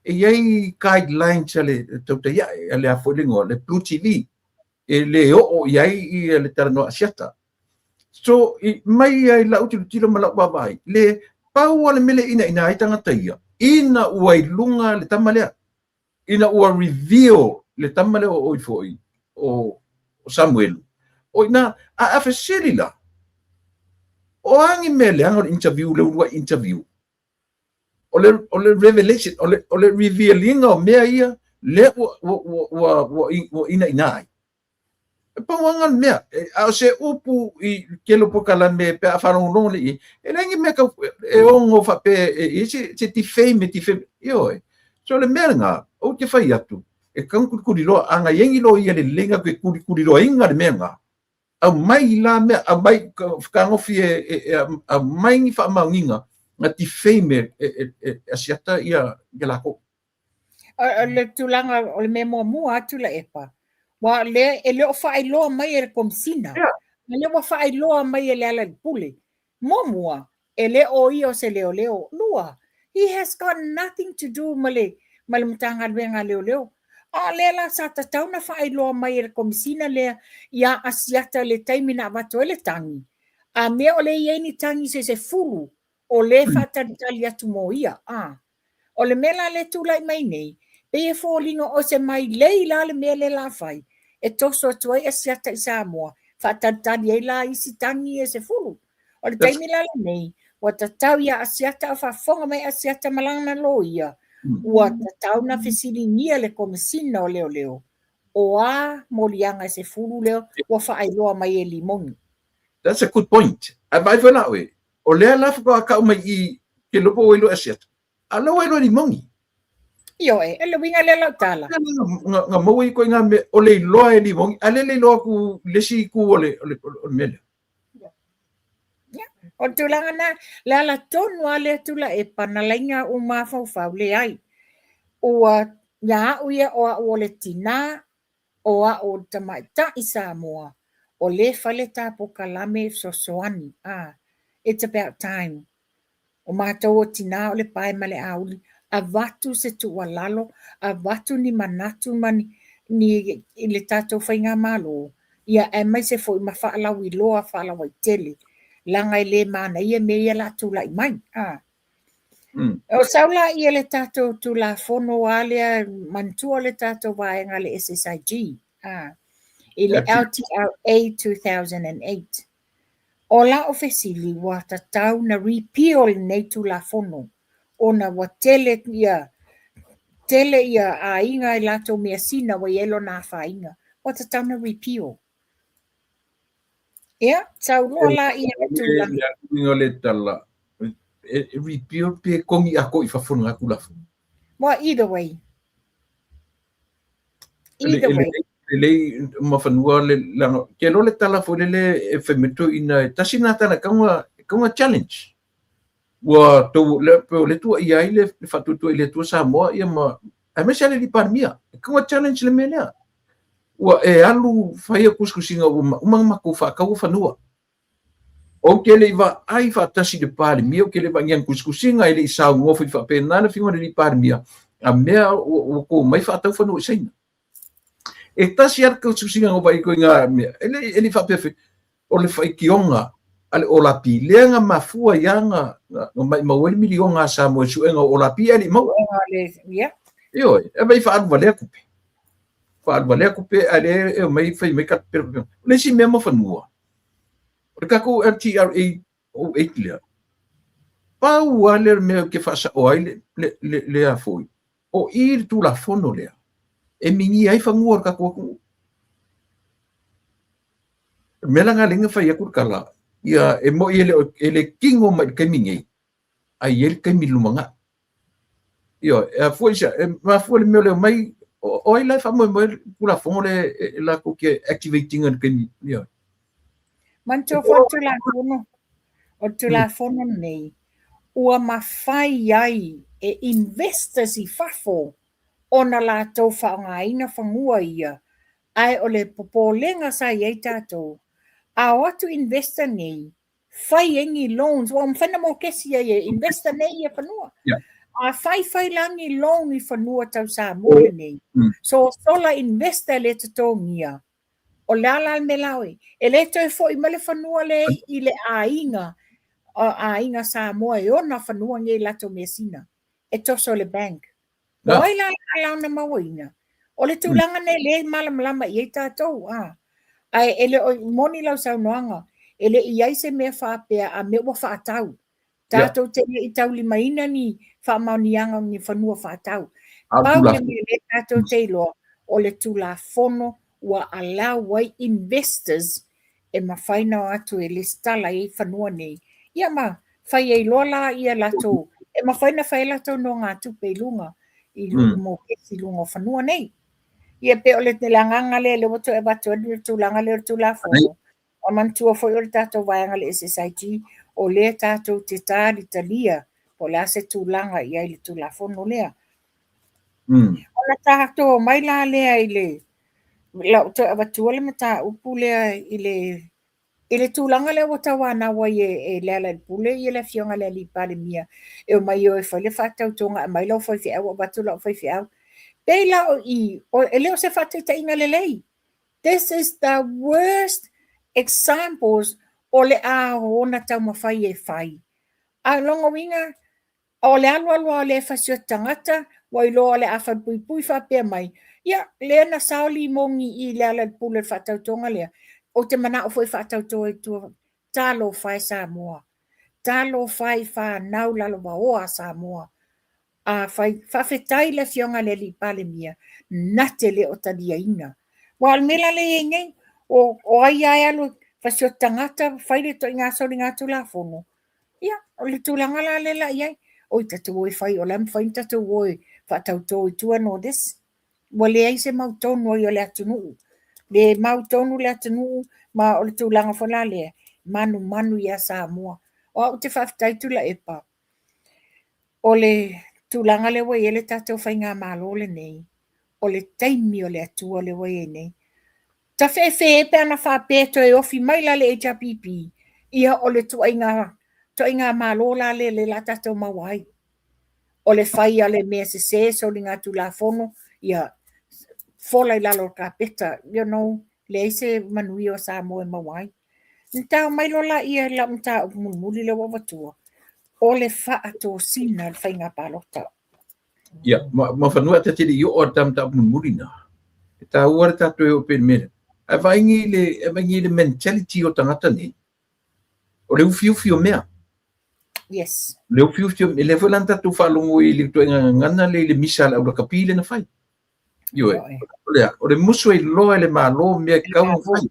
e i ai guidelines a le tautai ae, a le a foi le igoa, le Blue TV, e le oo i ai ia le talanoa Asiata. So, i, mai ai lau tilotilo ma lau vaavaai, le pau a le mele ina ina ai tagata ia, ina ua i luga le tama lea. ina ua reveal le tama lea o oi foi, o Samuelu, o ina, a, a fesili la, o a ni mea leaga o le interview, le uluai interview, o le, o le revelation, o le, o le revealinga o mea ia, lea ua, ua, ua, ua, ua, ua inaina ai. E pau lava le mea, a o se upu i tele o polokalame pe a faalogologo nei i ai, e leai ni mea tau e ono faapea e i ai se defame e defame, ioe. So o le mea lena, ou te fai atu, e tatau ona tulituliloa, a na i ai ni loia lelei na toe tulituliloaina le mea lena, aumai la mea, aumai, fetagofi e aumai ni faamaoniga na defame e Asiata ia latou. O le tulaga o le mea muamua atu Tuilaepa, ua lea e le o faailoa mai e le Komesina, yeah. A lea ua faailoa mai e Lealailepule. Muamua, e le o ia o se leoleo. Lua, he has got nothing to do ma le, ma le Matagaluega a Leoleo. A o lea la sa tatau ona faailoa mai e le Komesina lea ia Asiata i le taimi na avatu ai le tagi. A mea o lea e i ai ni tagi se 10 o lea e faatalitali atu mo ia. A. O le mea la lea e tulai mai nei, pei e foliga o se mailei la le mea lea la fai, e toso atu ai Asiata i Samoa, faatalitali ai la isi tagi ia 10. O le taimi la lenei, ua tatau ia Asiata a o faafofoga mai Asiata ma lana loia, ua tatau ona fesiligia le Komesina o Leoleo, o a moliaga e 10 lea ua faailoa mai e Limoni. That's a good point. Ae vaai foi la oe, o lea la faatoa tau mai i i, ke iloa po ua iloa e Asiata, a o lea ua iloa e Limoni. Ioe, e le uiga lea lau tala. Na maua i ituaiga mea, o le iloa e Limoni, a o lea e le iloa atu i le isi itu o le, o le, o le mea lea. Ia, o le tulaga na, le ala tonu lava lea Tuilaepa na laina ou mafaufau, leai. Ua, ia au ia o au o le tinā, o au o le tamaitai Samoa, o lea e fai le ta polokalame e fesoasoani, a, it's about time. O matou o tinā o le pae ma le auli, avatu se tuualalo, avatu ni manatu ma ni, ni i le tatou faigamalo, ia aemaise foi ma faalauiloa faalauaitele, leaga e le manaia mea ia o le a tulai mai, a. O sau la ia le tatou Tulafono a lea manatua le tatou vaega le SSIG a, i le LTRA 2008. O la'u fesili ua tatau na repeal lenei Tulafono ona ua tele ia Tele ia aiga i latou measina ua i ai lona afaina. Ua tatau ona repeal. Ia, sau loa la ia le tulaga. Le uiga o le tala, e repeal pe kogi atoa i fafo i lena Tulafono. Well, either way. Either way. Lelei ma fanua le leaga ke lo le tala foi lele e fai mai toeaina e tasi lena tala e tatau ona challenge. Ua tou le pe o le tuuaia ai le faatuatua i le Atua Samoa ia ma aemaise lava le alii Palemia. E tatau ona challenge le mea lea. Ua e alu fai au tusitusiga ua uma ona matou faataua fanua. Ou te le i vaai faatasi i le Palemia, ou te le i vaai i ni tusitusiga, e le i saunoa foi faapena le Afioga i le alii Palemia, a mea ua tou omai faatau fanua i Saina. E tasi lava le tusitusiga na ou vaai atu i na mea, e le i faapea foi, o le faitioga a le Olapi lea na mafua ai lava na maimau ai le miliona a Samoa i suega o Olapi ae le i maua. Ioe, e vai faaalu valea tupe. Faaalu valea tupe ae lea e omai fai mai ka O le isi mea ma fanua, o le tatou LTRA 08 lea, pau lava lea o le mea ou te faasao ai le a foi, o i le Tulafono lea e minia ai fanua o le tatou atunuu. O le mea la lena lea na fai atu le tala, ia e moni e le tino mai i le taimi nei, ae i ai le taimi i le lumanai. Ioe, e afua i se a? E mafua i le mea o le omai, o ai la e faamoemoe le Tulafono lea e latou te activate ina i le taimi, ioe. Manatua foi le Tulafono, o le Tulafono lenei, ua mafai ai e investors i fafo ona latou faaaogaina fanua ia, ae o le popolega sa i ai tatou, a o atu investor nei, fai ai ni loans, ua mafai ona mokesi ai e investor nei ia fanua. A fai fai la ni loan i fanua tau Samoa lenei, sosola investor e le totogia, o le a la le mea la oi? E le toe foi mai le fanua lea i le aiga, aiga Samoa e ona fanua nei i latou measina, e toso i le bank. O ai la le ala ona mauaina? O le tulaga nei lea e malamalama i ai tatou, a. Ae e le o moni lau saunoaga, e le i i ai se mea faapea a mea ua faatau. Tatou te le i taulimaina ni faamaoniaga o ni fanua faatau. Pau le mea lea tatou te iloa, o le Tulafono ua allow ai investors e mafai ona o atu e lesitala ai fanua nei, ia ma fai ai loa la ia latou, e mafai ona fai ai latou nogatupe i luga, i luga mokesi i luga o fanua nei. Ia pei o le agaga lea lea ua toe avatu ai le tulaga lea o le Tulafono. Ua manatua foi o le tatou vaega le SSIG, o lea tatou te talitalia po o le a se tulaga i ai le Tulafono lea. Ona tatou omai la lea i le lau toe avatua le mataupu lea i le i le tulaga lea ua tauanau ai e Lealailepule ia le afioga i le alii Palemia e omai o e fai le faatautoga, aumai lau faifeau, avatu lau faifeau. Pei la o i, e le o se faataitaiga lelei. This is the worst examples o le a ona taumafai e fai. A o lona uiga, O le alualu lava o le fasioti tagata, ua iloa o le a falepuipui faapea mai, ia, lea na sao limoni i Lealailepule i le faatautoga lea, ou te manao foi e faatauto ai i tua. Talofa e Samoa! Talofa e i fanau lalovaoa a Samoa! Afai, faafetai i le Afioga i le Alii Palemia, na te le o taliaina. Aua o le mea la lea e i ai nei, o ai lava e alu e fasioti tagata, fai le ituaiga soligatulafono, Ia, o le tulaga la lea la i ai. Oi, tatou o e fai, o la e mafai ona tatou o e faatauto i tua and all this. Ua leai se mautonu ai o le atunuu. Le mautonu le atunuu ma o le tulaga foi la lea, manumanu ia Samoa. O au ou te faafetai Tuilaepa, o le tulaga lea ua i ai le tatou faigamalo lenei, o le taimi o le Atua lea ua i ai nei. Tafefe pe ana faapea e toe ofi mai la le HRPP, ia o le tuaiga, tuaiga malo la lea lea la tatou maua ai. O le fai a le mea sese, soligatulafono, ia fola i lalo o le kapeta, you know, leai se manuia o Samoa e maua ai. Na tao mai loa laia i lau mataupu mulimuli lea ua avatua, o le faatosina o le faiga palota. Ia, ma fanua ta te le i oo a le ta mataupu mulimuli na. E tāua le tātou e oo pea i le mea lea. Ae vaai nei le, vaai nei le mentality o tagata nei, o le ufiufi o mea. Yes. Le ufiufi, e lea foi la na tatou faalogo i le ituaiga gagana lea i le misa a le au lakapi lea na fai. Ioe. O le a? O le musu e iloa e le Malo mea e tatau ona fai.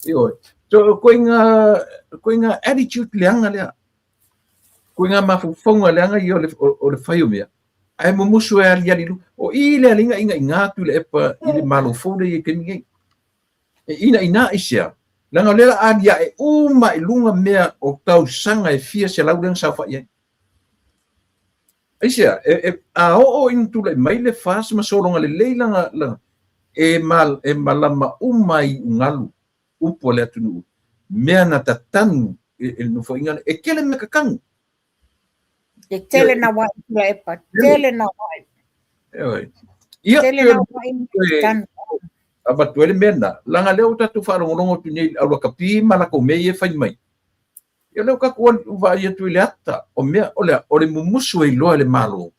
Ioe. So, ituaiga, ituaiga attitude leaga lea. Ituaiga mafaufauga leaga ia o le, o le fai o mea. Ae mumusu e aliali i luga. O i le aliga inaina atu i le epa i le Malo fou lea e i ai i le taimi nei. E inaina aisea? Leaga o lea o le a aliae uma i luga mea o tausaga e fia selau lea na saofai ai. Aisea? E, e, a oo ina tulai mai le FAST ma sologa lelei lana, lana e, ma, e malama uma ai i ugalu upu a le atunuu, mea na tatanu e, e le nofoaiga lea. E tele mea tatanu. E tele na wai Tuilaepa, tele na wai. Ioe. Ia, Tele na wai tatanu. Avatu ai le mea lena, leaga lea ua tatou faalogologo atu nei i le au lakapi ma latou mea ia e fai mai. Ia lea ua tatou vaai atu i le ata o mea, o le a? O le mumusu e iloa e le Malo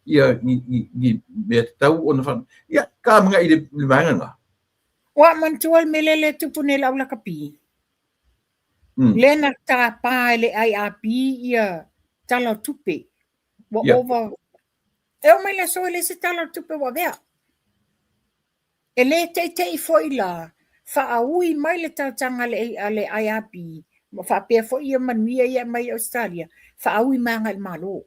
ia ni, ni, ni mea tatau ona fa... Ia, ka magai i le, le vaega lena. Ua manatua le mea lea e tupu nei i le au lakapi. Lea na tapa e le IRB ia tala o tupe. Ua over. E oo mai le aso e leai se tala o le tupe ua avea. E le teitei foi la, faaui mai le talosaga a le IRB ma faapea foi ia manuia ia e aumai i Ausetalia, faaui mai agai i le Malo.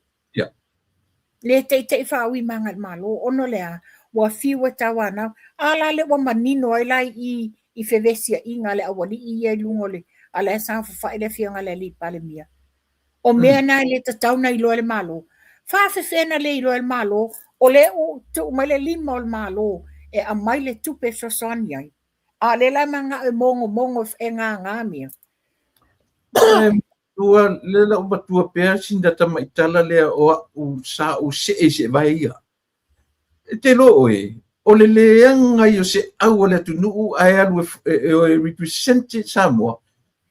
Le teitei faaui mai agai i le Malo, ona o le a? Ua fiu e tauanau. A la lea ua manino ai la i i i fevesiaiga a le aualii ia i luga o le, a la e saofafai le afioga i le alii Palemia. O mea na e le tatau ona iloa e le Malo. Faafefea ona le iloa e le Malo, o lea ua tuu mai le lima o le Malo e aumai le tupe e fesoasoani ai. A o lea la e manao e mogomogo e gaga mea. Ua le la ou matua pea sina tamaitala lea o a'u sa ou se'e i se'evae ia. E te iloa oe, o le leaga ia o se au a le atunuu ae alu e, e, e represent Samoa,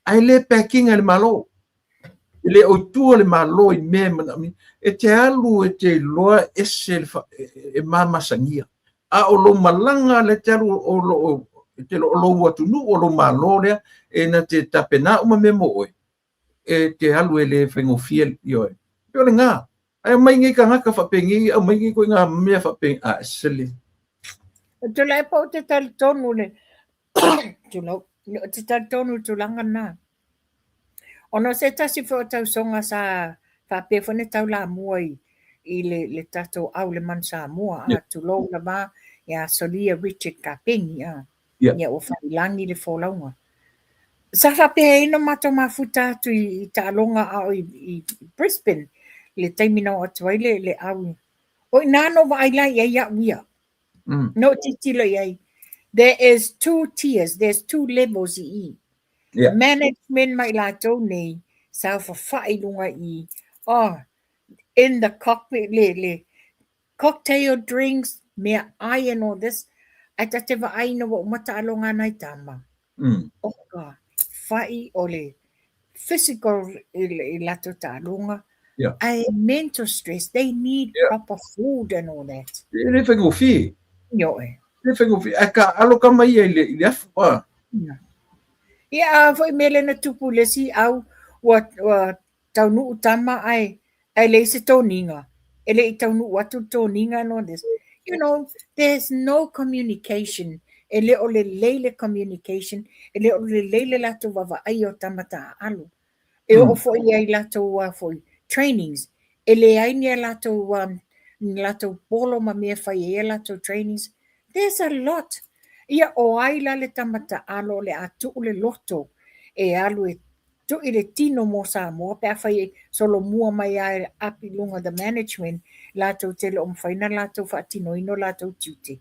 ae le back ina e le Malo. E le o i tua le Malo i mea e manaomia. E te alu e te iloa ese le fa, e, e mamasagia. A o lou malaga lea e te alu o lo o, e te o lou atunuu, o lou Malo lea, e na te tapena uma mea mo oe, e te alu e le faigofie, ioe. E pei o lena. Ae aumai nei tagata faapenei, aumai nei ituaiga mea faapenei, a ese le... Tuilaepa ou te talitonu le tulou, ou te talitonu i le tulaga lena. Ona o se tasi foi o tausoga sa faapea foi ona taulamua i, i le, le tatou au le Manu Samoa, a tulou lava ia Solia Richard Kapeni, a. Ia ua faiilagi le folauga. Sa faapea ai ona matou mafuta atu i, i taaloga a o i, i Brisbane, le taimi na oo atu ai le, le au. O i ina na ou vaai la i ai au ia. Na ou tilotilo i ai. There is two tiers, there's two levels i i. Management ma i latou nei, saofafai i luga i, oh, in the cockpit, le, le cocktail drinks, mea ai and all this, ae ta te vaai ina ua uma taaloga a nai tama. Oka, fai o le physical i, i latou taaloga, ae mental stress, they need proper food and all that. E le faigofie. Ioe. E le faigofie. Ae taaalo tama ia i le, i le afu. Ah. Ia. Ia, a foi mea lea na tupu i le isi au, ua, ua taunuu tama ae ae leai se toniga, e le i taunuu atu le toniga and all this. You know, there's no communication. E le o lelei le communication, e le o lelei le latou vaavaaia o tama taaalo. E oo foi i ai latou a foi trainings, e leai ni a latou um, ni latou polo ma mea e fai ai a latou trainings. There's a lot. Ia, o ai la le tama taaalo o le a tuu le loto e alu e tui le tino mo Samoa pe afai e solomua mai lava e up i luga the management latou te le o mafai ona latou faatinoina o latou tiute.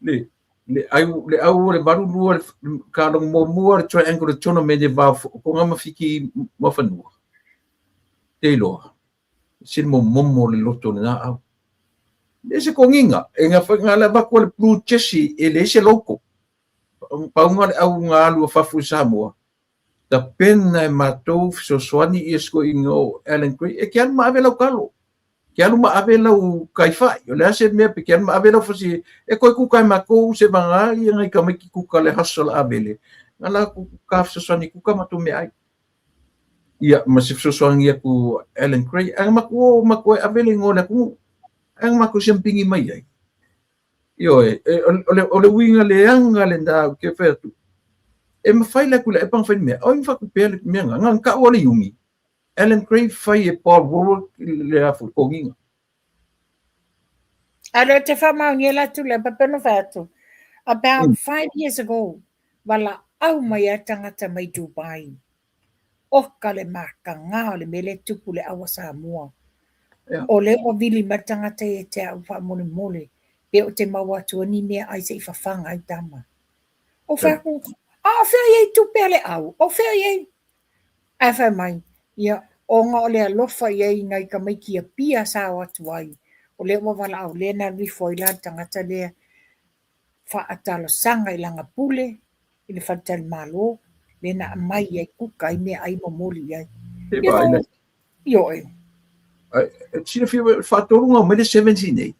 Le le au le au o le 82 le kalogo muamua le triangular tournament e va o Tonga ma Fiti ma fanua. Te iloa. Se momomo le loto o lena au. Le se kongiga e nga nga le avatu le blue jersey e leai se logo. Pauga le au nga alu a fafo i Samoa tapena e matou fesoasoani ia sikoiga o Alan Gray e ke alu ma ave lau talo, ke alu ma ave lau kaifai, o le a se mea pe ke alu ma ave lau fasi e koe kuka e matou se vagā ia ngai tamaiti kuka le hustle avele, nga la ku ka fesoasoani kuka matou meaai. Ia, ma se fesoasoani atu Alan Gray, ae na matou o matou e ave le igoa o le atunuu, ae na matou siamupini mai ai. Ioe, o le uiga leaga lena ou te fai atu, e mafai la Tuilaepa ona fai le mea, o ai na faatupea le mea lena? Na ona tau lava o le Iuni, Alan Gray fai e Paul Wallwork le a foi toniga. Ae lea ou te faamaonia la Tuilaepa pei ona fai atu, about 5 years ago, valaau mai ai tagata mai Dubai. Oka le mataga o le mea lea e tupu i le au a Samoa. O lea ua vili mai le tagata ia te au faamolemole pe ou te maua atu ai ni meaai se i fafaga ai tama. Ou fai atu, a o fea o i ai tupe a le au? O fea o i ai? Ae fai mai, ia, ona o le alofa i ai i nai tamaiti Apia sa o atu ai, o lea ua valaau lea na alu ifo ai la le tagata lea faatalosaga i lana pule i le faletalimalo lea na aumai ai kuka ai meaai momoli i ai. Ioe. E silafia le faatolu na aumai le sevens i nei.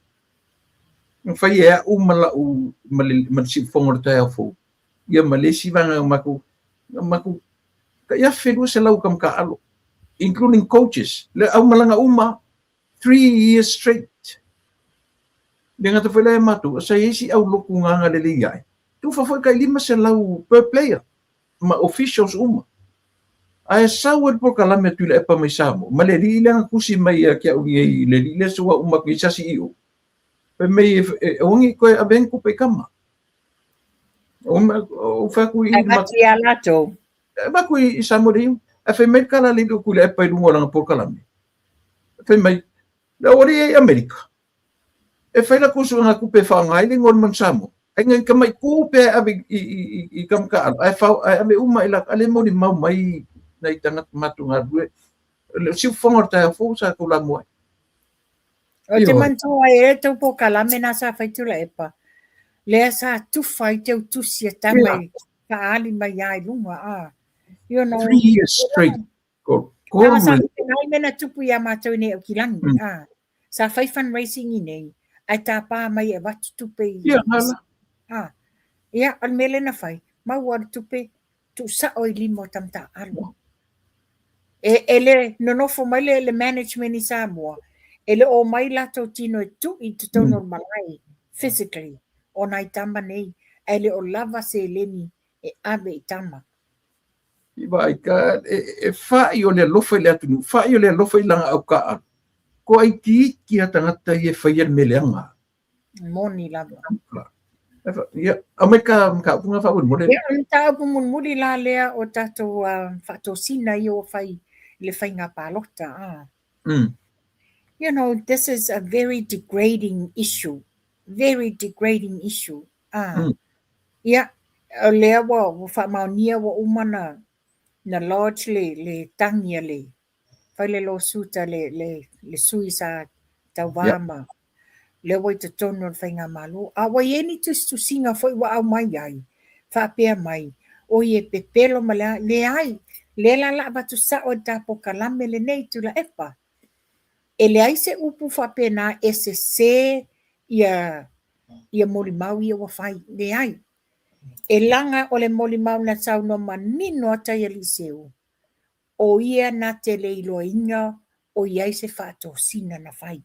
Na fai e au ma lau ma le ma le siufofoga o le taeao fou. Ia ma le isi vaega na matou na matou tai 1200 tama taaalo including coaches le aumalaga uma 3 years straight. Le gata foi la ia matou, sa i ai si aulotu na agalelei ae, tufa foi tai 500 per player ma officials uma. Ae sau ai le polokalame a Tuilaepa mai Samoa, ma le alii lea na tusi mai ia te au nei, le alii lea sa uma atu nei sa CEO. Fai mai e aua ne i toe avea ni tupe i tama. Ou fai atu i Ae avatu ia latou. Avatu i Samoa le Ae fai mai le tala a le alii o Tuilaepa i luga o lana polokalame. Fai mai, le aualii e i Amerika, e fai latou suega tupe e faaaoga ai le igoa o le manu Samoa. Ai nai tamai tupe e ave i tama taaalo, ae ae ave uma i latou, a le molimau mai nai tagata matou galulue. Le siufofoga o le taeao fou sa taulamua ai. Ou te manatua ai e tou polokalame na sa fai Tuilaepa, lea sa tufa ai teutusi a tama i faaali mai lava i luga. You know, 3 years straight. Leaga sa faapena le mea na tupu ia matou i nei Aukilani. Sa fai fundraising i nei, ae tapa mai e avatu tupe i... Ia, ngala. Ia, o le mea lea na fai, maua le tupe, tuusao i lima o tama taaalo. E le nonofo mai le management i Samoa, e le o mai latou tino e tui i totonu o le malae, physically, o nai tama nei, ae le o lava seleni e ave i tama. I vaai ka e fa'i o le alofa i le atunuu, fa'i o le alofa i lana au taaalo, toaitiiti a tagata ia e faia le mea leaga. Moni lava. Ia, aumai ka mataupu na faamolemole. Ia, o le mataupu mulimuli la lea o tatou faatosina ia ua fai i le faiga palota. You know, this is a very degrading issue. Very degrading issue. Ia, o lea ua faamaonia ua uma na lodge le tagi a le fai le lawsuit a le sui sa tauvā ma lea ua i totonu o le faigamalo. A ua i ai ni tusitusiga foi ua aumai ai, faapea mai, oi e pepelo ma le a, leai, lea la la avatu sao e le ta polokalame lenei Tuilaepa. E leai se upu faapena e sese ia molimau ia ua fai, leai. E laga o le molimau na saunoa manino ata ia Liseu, o ia na te le iloaina o i ai se faatosina na fai.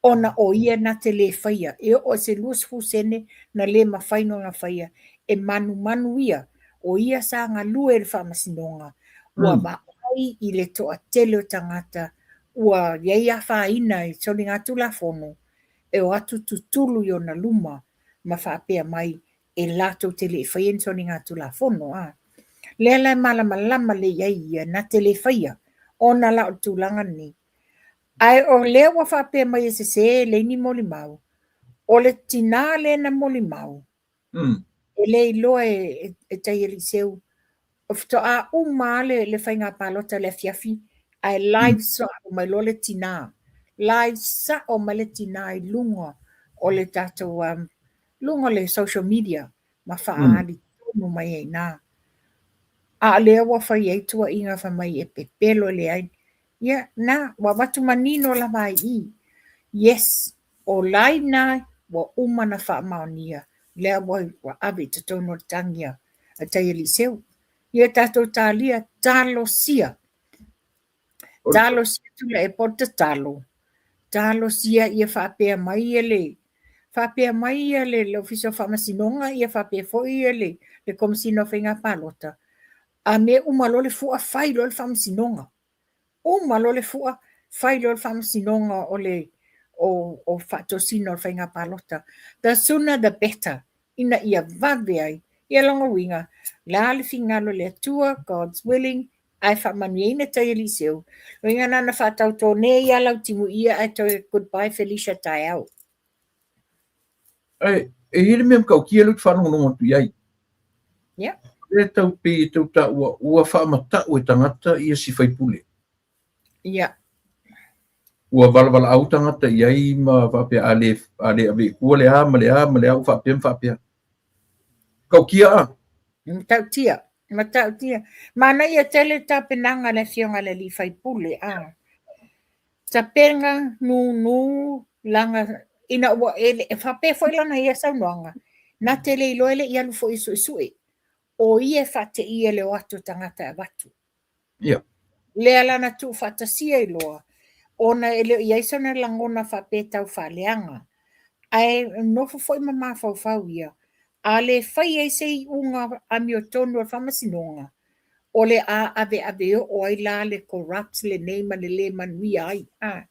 Ona o ia na te le faia, e oo i se 20 sene na le mafai ona faia, e manumanu ia, o ia sa galue i le faamasinoga, ua vaai i le toatele o tagata ua i ai afaina i soligatulafono, e o atu tutulu i ona luma ma faapea mai e latou te le i faia ni soligatulafono. Lea la e malamalama lelei ai ia na te le faia ona la o le tulaga lenei. Ae o lea ua faapea mai e sese e leai ni molimau, o le tinā lea na molimau, e le iloa e Taialii faatoa uma lava le faiga palota i le afiafi, ae live sao mai loa le tinā. Live sao mai le tinā i luga o le tatou, luga o le social media ma faaali tonu mai ai i ina. A o lea ua fai ai tuuaiga fai mai e pepelo e leai. Ia, na, ua avatu manino lava ai i i. Yes, o la i ina ua uma na faamaonia, lea ua ave i totonu o le tagi a Taialii Seu. Ia tatou talia, talosia. Talosia Tuilaepa o le tatalo. Talosia ia faapea mai ia le faapea mai ia le, le Ofisa o Faamasinoga ia faapea foi ia le, le Komesina o Faiga Palota. A mea uma loa le fua, fai loa le faamasinoga. Uma loa le fua, fai loa le faamasinoga o le o, o faatosina o le faiga palota. The sooner the better, ina ia vave ai. Ia lona uiga, le a le finagalo o le Atua, God's willing, ae faamanuiaina tai alii seu. Uiga na na faatautō nei ia lau timu ia ae toe goodbye Felicia taeao. E, e i ai le mea matautia lea ou te faalogologo atu i ai. Yeah. Lea tau pei e tau taua ua faamatau e tagata ia si faipule. Yeah. Ua valavalaau tagata i ai ma faapea a le, a le ave i tua le a ma le a ma le a ua faapea ma faapea. Tautia a? Matautia, matautia. Manaia tele tapenaga a le afioga i le alii faipule a. Tapena nūnū lana ina ua e, e faapea foi lana ia saunoaga, na te le iloa e le i alu foi e suesue. O ia e faateia le o atu o tagata e avatu. Ia. Lea la na tuufaatasia ai loa, ona e le o i ai sona lagona faapea tau faaleaga. Ae nofo foi ma mafaufau ia, a le fai ai se iuga amiotonu a le Faamasinoga, o le a aveave oo ai la le corrupt lenei ma le le manuia ai. A.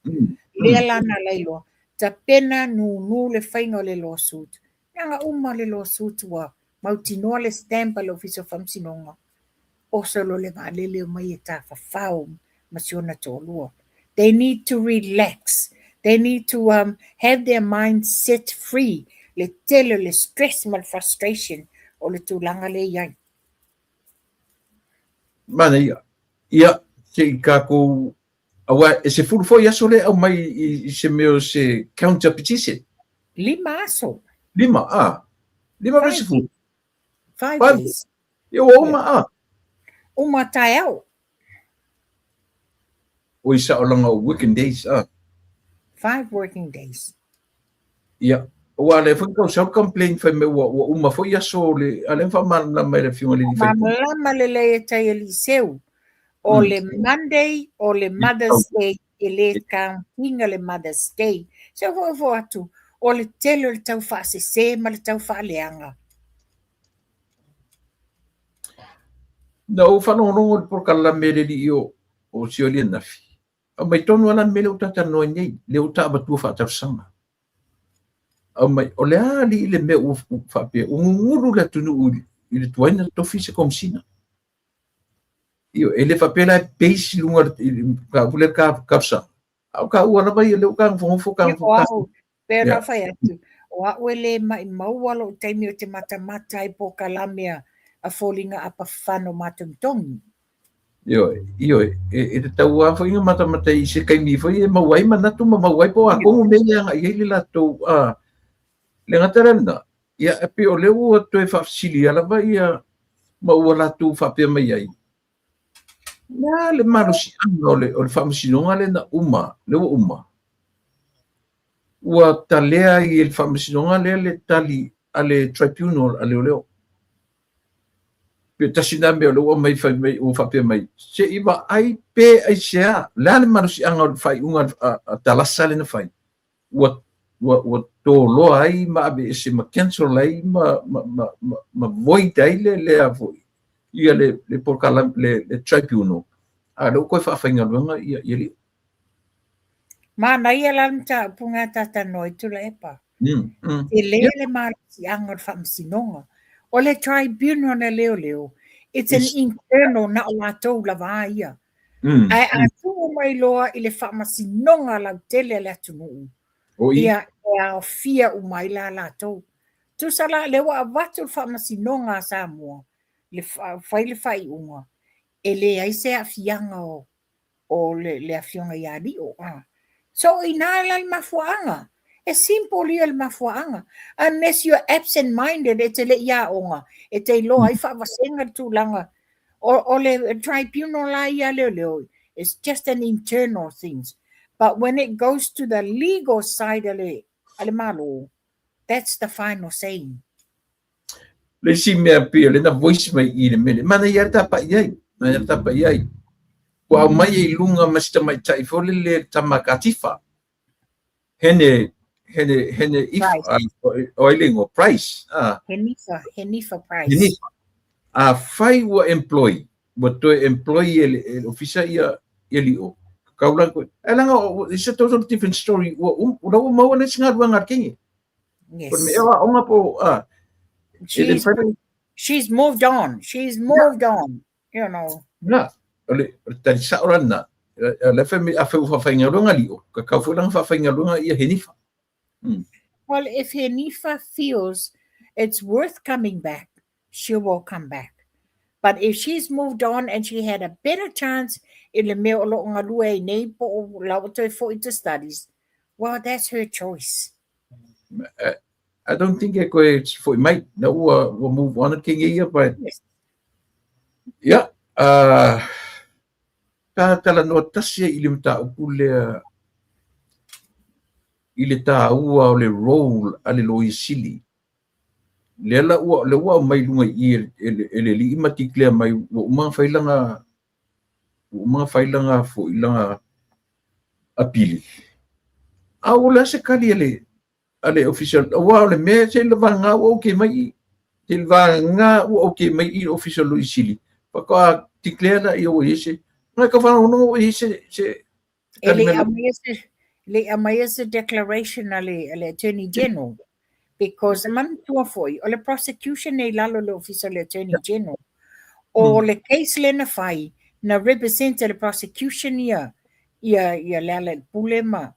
Lea la na ala ai loa, tapena nūnū le faiga o le lawsuit. Leaga uma le lawsuit ua mautinoa le stamp a le Ofisa o Faamasinoga, oso loa le vaalele omai e tafafao ma si ona toalua. They need to relax. They need to um, have their mind set free. Le tele o le stress ma le frustration o le tulaga lea i ai. Manaia. Ia, se i tatou aua e 10 foi aso lea e aumai i se mea o se counter petition. 5 aso. 5, a. 5 pe 10. 5 days. Ia ua uma a. Uma taeao. Oi sao langa o working days a. 5 working days. Ia, aua lea foi tau sau complaint fai mai ua, ua uma foi aso o le, a lea faamalamalama mai le afioga i le alii faipule. Faamalamalama lelei e tai alii seu. O le Monday, o le Mother's Day, e le count ina le Mother's Day. Se foi foi atu, o le tele o le tau faasese ma le tau faaleaga. Na ou faalogologo i le polokalame le alii o, o Sioli ananafi. Aumai tonu lava la le mea lea ua talatalanoa ai nei, lea ua taavatua faatalosaga. Aumai, o le a alii le mea ua faapea, ua gugulu le atunuu i le tuai ona tofi se Komesina. Ioe, e le faapea la e base i luga i le mataupu lea talosaga, a o taua lava ia lea ua ta nofonofo ta nofo. O au, pei ona fai atu, o au e le maʻimau lou taimi ou te matamata ai polokalame a foliga apafano matogitogi. Ioe, ioe, e tatau lava foi ona matamata i se taimi foi e maua ai manatu ma maua ai po o a tonu mea e agai i ai le latou, a, le gata la lena, ia, e pei o lea ua toe faafesilia lava ia ma ua latou faapea mai ai, o le a le malosiaga o le, o le faamasinoga lea na uma, lea ua uma, ua talea ai e le faamasinoga lea le tali a le tribunal a leoleo. Pe tasi lena mea o lea ua aumai fai mai ua faapea mai, se i vaai pe aisea, o le a le malosiaga o le faaiuga a Talasa lea na fai, ua, ua, ua toloa ai ma aveese ma cancel ai ma, ma, ma, ma, ma void ai le, le a foi, ia le, le polokalame, le, le tribunal, a o lea ua toe faafaigaluega ia, ia Lio. Manaia la le mataupu lena ta talanoa ai Tuilaepa. Tele le malosiaga o le faamasinoga. O le tribunal a leoleo, it's an internal na o latou lava a ia. Ae a tuu mai loa i le faamasinoga lautele a le atunuu, ia e aofia uma ai la latou. Tusa la lea ua avatu le faamasinoga a Samoa, le fai le faaiuga, e leai se aafiaga o o le, le afioga ia Lio. A. So, o ina la le mafuaaga. E simple ia le mafuaaga. Unless you're absent minded, e te le i aoga, e te iloa ai faavasega le tulaga. O, o le tribunal la ia leoleo, it's just an internal things. But when it goes to the legal side a le, a le Malo, that's the final saying. Le isi mea pei o lena voice mai i le mele. Manaia le tapai ai. Manaia le tapai ai. Ua aumai ai i luga ma si tamaitai foi lele tama Katifa. Hene, hene, hene if, o ai le igoa, Price. Ah. Henifa, Henifa Price. Henifa. Afai ua employ, ua toe employ e le, e le ofisa ia, ia Lio. Kau la koe. Ai langa, it's a total different story. Ua, um, ua ua maua le isi galuega a le kenge. Yes. O le mea o aoga po, ah. She's, she's moved on. She's moved yeah. on. You know. Na, o le, o le tali sao la na. Le fai me a fai ua faafaigaluega Lio, ka kau foi langa faafaigaluega ia Henifa. Well, if Henifa feels it's worth coming back, she will come back. But if she's moved on and she had a better chance i le mea o lo o galue ai nei po o la ua toe foi to studies, well, that's her choice. I don't think e koe foi mai. Na ua, ua move on ke ngeia, but Yes. Yeah, ka talanoa tasi ai i le mataupu lea i le taua o le role a le Loia Sili. Lea la ua, lea ua aumai i luga i i e le, e le alii ma declare mai ua uma ona fai lana, ua uma ona fai lana foi lana apili. A ua le a se kali a le, a le Ofisa, aua o le mea se le vagana ua okay mai i, se le vagana ua okay mai i le Ofisa o le Loia Sili, faatoa declare lea ua i ai se, ngai ka faalogologo ua i ai se, se E le i aumaia se, le i aumaia se declaration a le, a le Attorney General because manatua foi, o le prosecution e i lalo o le Ofisa o le Attorney General. O le case lea na fai, na represent e le prosecution ia, ia, ia Lealailepule ma,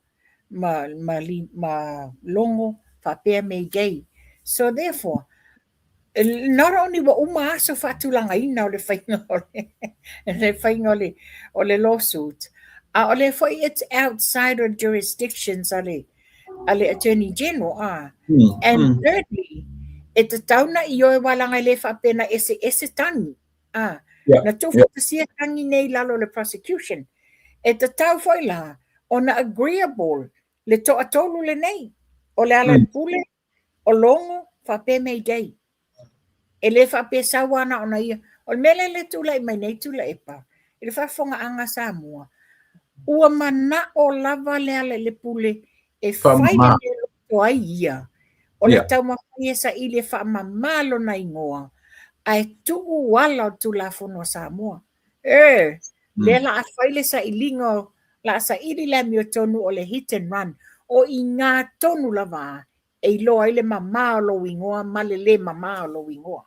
ma, ma, li, ma Logo faapea May Day. So therefore, not only ua uma aso faatulagaina o le faiga o le, le faiga o le, o le lawsuit, a o lea foi it's outside of jurisdictions a le, a le Attorney General, ah. And thirdly, e tatau na ioe aua leaga e le faapea na eseese tagi, ah. Na tuufaatasia tagi nei i lalo o le prosecution. E tatau foi la ona agreeable le toatolu lenei, o Lealailepule, o Logo, faapea May Day. E le faapea sau lava na ona ia. O le mea lea le tulai mai nei Tuilaepa, i le faafofogaaga a Samoa, ua manao lava Lealailepule e fai le mea e loto ai ia, o le taumafai e saili e faamama lona igoa, ae tuu ala o le Tulafono a Samoa. E, lea la a fai le sailiga, la a saili le amiotonu o le hit and run, o i ina tonu lava e iloa ai le mama o lou igoa ma le lē mama o lou igoa.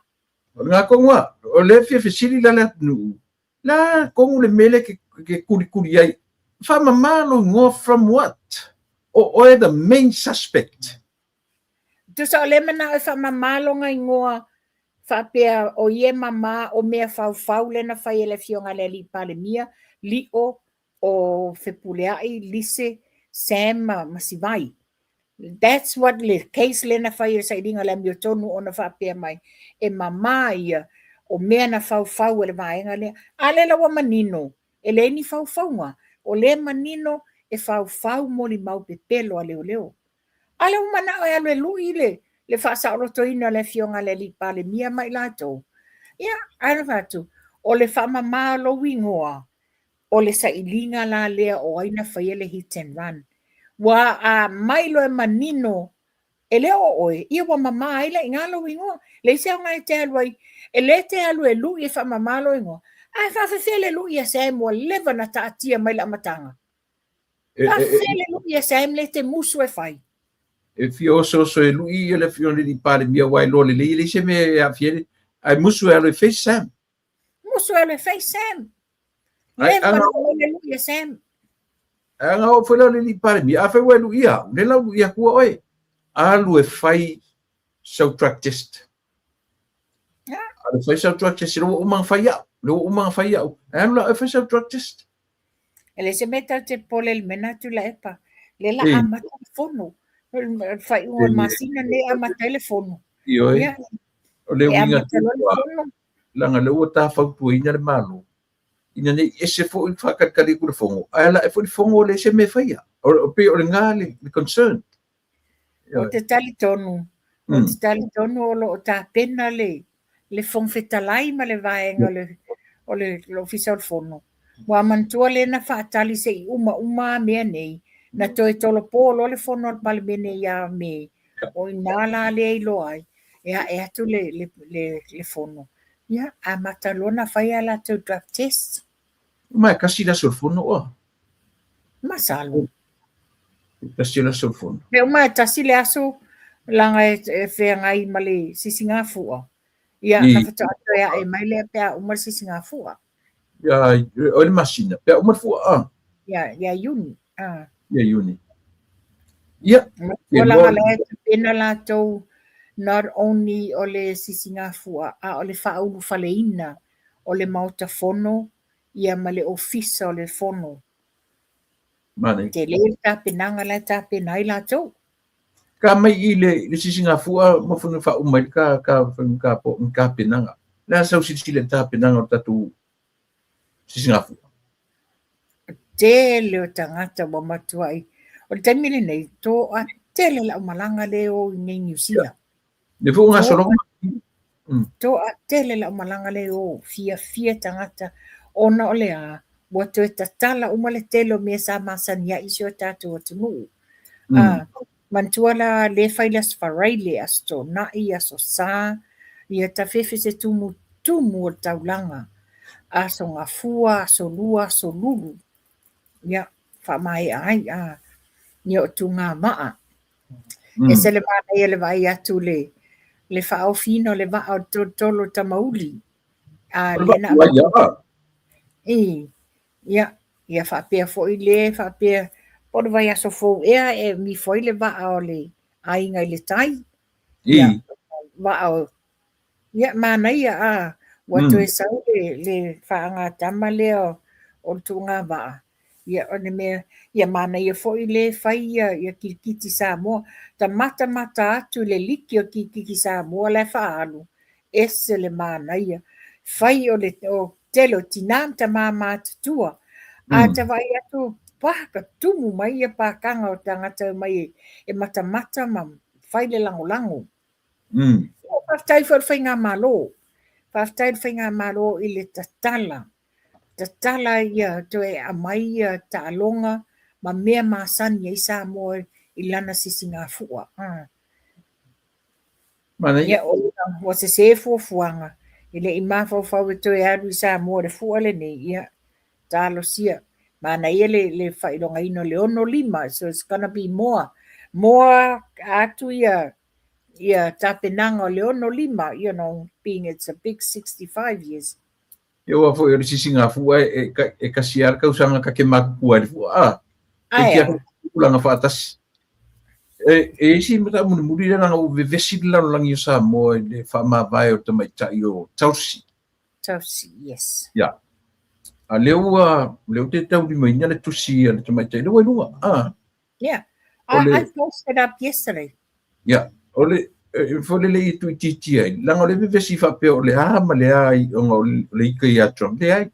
O lena tonu lava, o lea e fia fesili la le atunuu, la tonu le mea lea e kulikuli ai, faamama lou igoa from what? O oe the main suspect. Tusa o lea manao e faamama lona igoa faapea o ia e mama o mea faufau lea na fai e le Afioga i le Alii Palemia, Lio o Fepuleai, Lise, Sam ma, ma Sivai. That's what le case lea na fai e le sailiga o le amiotonu ona faapea mai e mama ia o mea na faufau e le vaega lea. A lea la ua manino, e leai ni faufauga, o lea e manino e faufau molimau pepelo a leoleo. A lea ua manao e alu e lui le, le faasaolotoina o le Afioga i le Alii Palemia ma i latou. Ia, ae na fai atu, o le faamama o lou igoa, o le sailiga la lea o ai na faia le hit and run. Ua aumai loa e manino, e le o oe, ia ua mama ai la i ina lou igoa. Leai se aoga e te alu ai, e le te alu e lui e faamama lou igoa. Ae faafefea le lui a Sam ua leva na taatia mai le amataga. Faafefea le lui a Sam lea e te musu e fai. E fia osooso e lui ia le Afioga i le Alii Palemia aua e iloa lelei e leai se mea e aafia ai, ae musu e alu e face Sam. Musu e alu e face Sam. Leva na aumai le lui a Sam. Ai ana oo foi la o le Alii Palemia, afai ua e luia au, lea la ua luia atua oe. Alu e fai sau drug test. Alu e fai sau drug test, lea ua uma ona fai au, lea ua uma ona fai au. Ae alu la oe e fai sau drug test. E leai se mea tatou te popole i le mea lena Tuilaepa. Lea la amata le fono. Le faaiuga o le masina lenei e amata ai le fono. Ioe. O le uiga leaga lea ua ta fautuaina le Malo ina ne i ese foi faatalitali atu le fono, ae ala ae foi le fono e leai se mea e faia. O pei o lena le concern. Ou te talitonu, ou te talitonu o lo o tapena le le Fofoga Fetalai ma le vaega o le o le Ofisa o le Fono. Ua manatua lea na faatali se i uma uma mea nei, na toe tolopo loa le fono a le Palemene ia Me, o i ina la lea iloa ai, e ae atu le, le, le, le fono. Ia, amata loa na fai a latou drug test. Ma e kasi le aso o le fono oa? Masalo. E kasi le aso o le fono. E uma e tasi le aso, laga e, e feagai ma le sisigafua. Ia, na faatoa toe ae mai lea pe a uma le sisigafua. Ia, o le masina, pe a uma le fua, ah. Ia, ia Iuni. Ah. Ia Iuni. Ia. Ua laga la e tapena latou not only o le sisigafua, a o le faaulufaleina o le Maota Fono ia ma le Ofisa o le Fono. Manaia. Tele le tapenaga la e tapena ai latou. Ka mai i le, le sisigafua ma fana faauma ai le ka, ka, ka, ka, tapenaga. Le a sau silasila i le tapenaga o le tatou sisigafua? Tele o tagata ua matuai. O le taimi lenei, toatele le aumalaga lea e o i nei Niu Sila. Le foi ua gasologa. Toatele le aumalaga lea e o, fiafia tagata ona o le a? Ua toe tatala uma le tele o mea sa masani ai i si o tatou atunuu. Manatua la lea e fai le Aso Faraile, Aso Toonai, Aso Sa, ia tafefe se tumutumu o le taulaga, Aso Gafua, Aso Lua, Aso Lulu, ia faamaea ai ia o tugamaa. Ese le manaia le vaai atu le le faaofiina o le vaa o le tolotolo o Tamauli. A lea na i ia ia faapea foi le faapea po o le vaiaso fou ea e mifo ai le vaa o le Aiga i le Tai. Ia vaa o Ia, manaia, a, ua toe sau le, le faagatama lea o le tuugavaa. Ia, o le mea, ia manaia foi le fai ia, ia kirikiti Samoa. Ta matamata atu i le liki o kirikiti Samoa la e faaalu, ese le manaia. Fai o le o tele o tinā ma tamā matutua. A ta vaai atu, pa, ka tumu mai ia pākaga o tagata e omai e, e matamata ma fai le lagolago. Faafetai foi i le Faigamalo. Faafetai i le Faigamalo i le tatala. Tatala ia toe aumai ia taaloga ma mea masani ai Samoa i lana sisigafua. Manaia. Ia, ua sese fuafuaga, e le i mafaufau e toe alu i Samoa i le fua lenei, ia, talosia. Manaia le, le faailogaina o le 65, so it's gonna be more, more atu ia ia tapenaga o le 65, you know, being it's a big 65 years. Ia aua foi o le sisigafua e, e, e kasi lava le kausaga ta te matutua ai le fua, a. Ae a. Tulaga faatasi. E, e isi mataupu mulimuli lea leaga ua vevesi le lalolagi o Samoa i le faamavae o le tamaitai o Tulsi. Tulsi, yes. Ia. A lea ua, lea ua te taulimaina le tusi a le tamaitai lea ua i luga. A. Yeah. I, I posted up yesterday. Yeah. O le, e foi le i tuuitiitia ai, leaga o le vevesi faapea o le a ma le a ona o le ika ia Trump. Leai.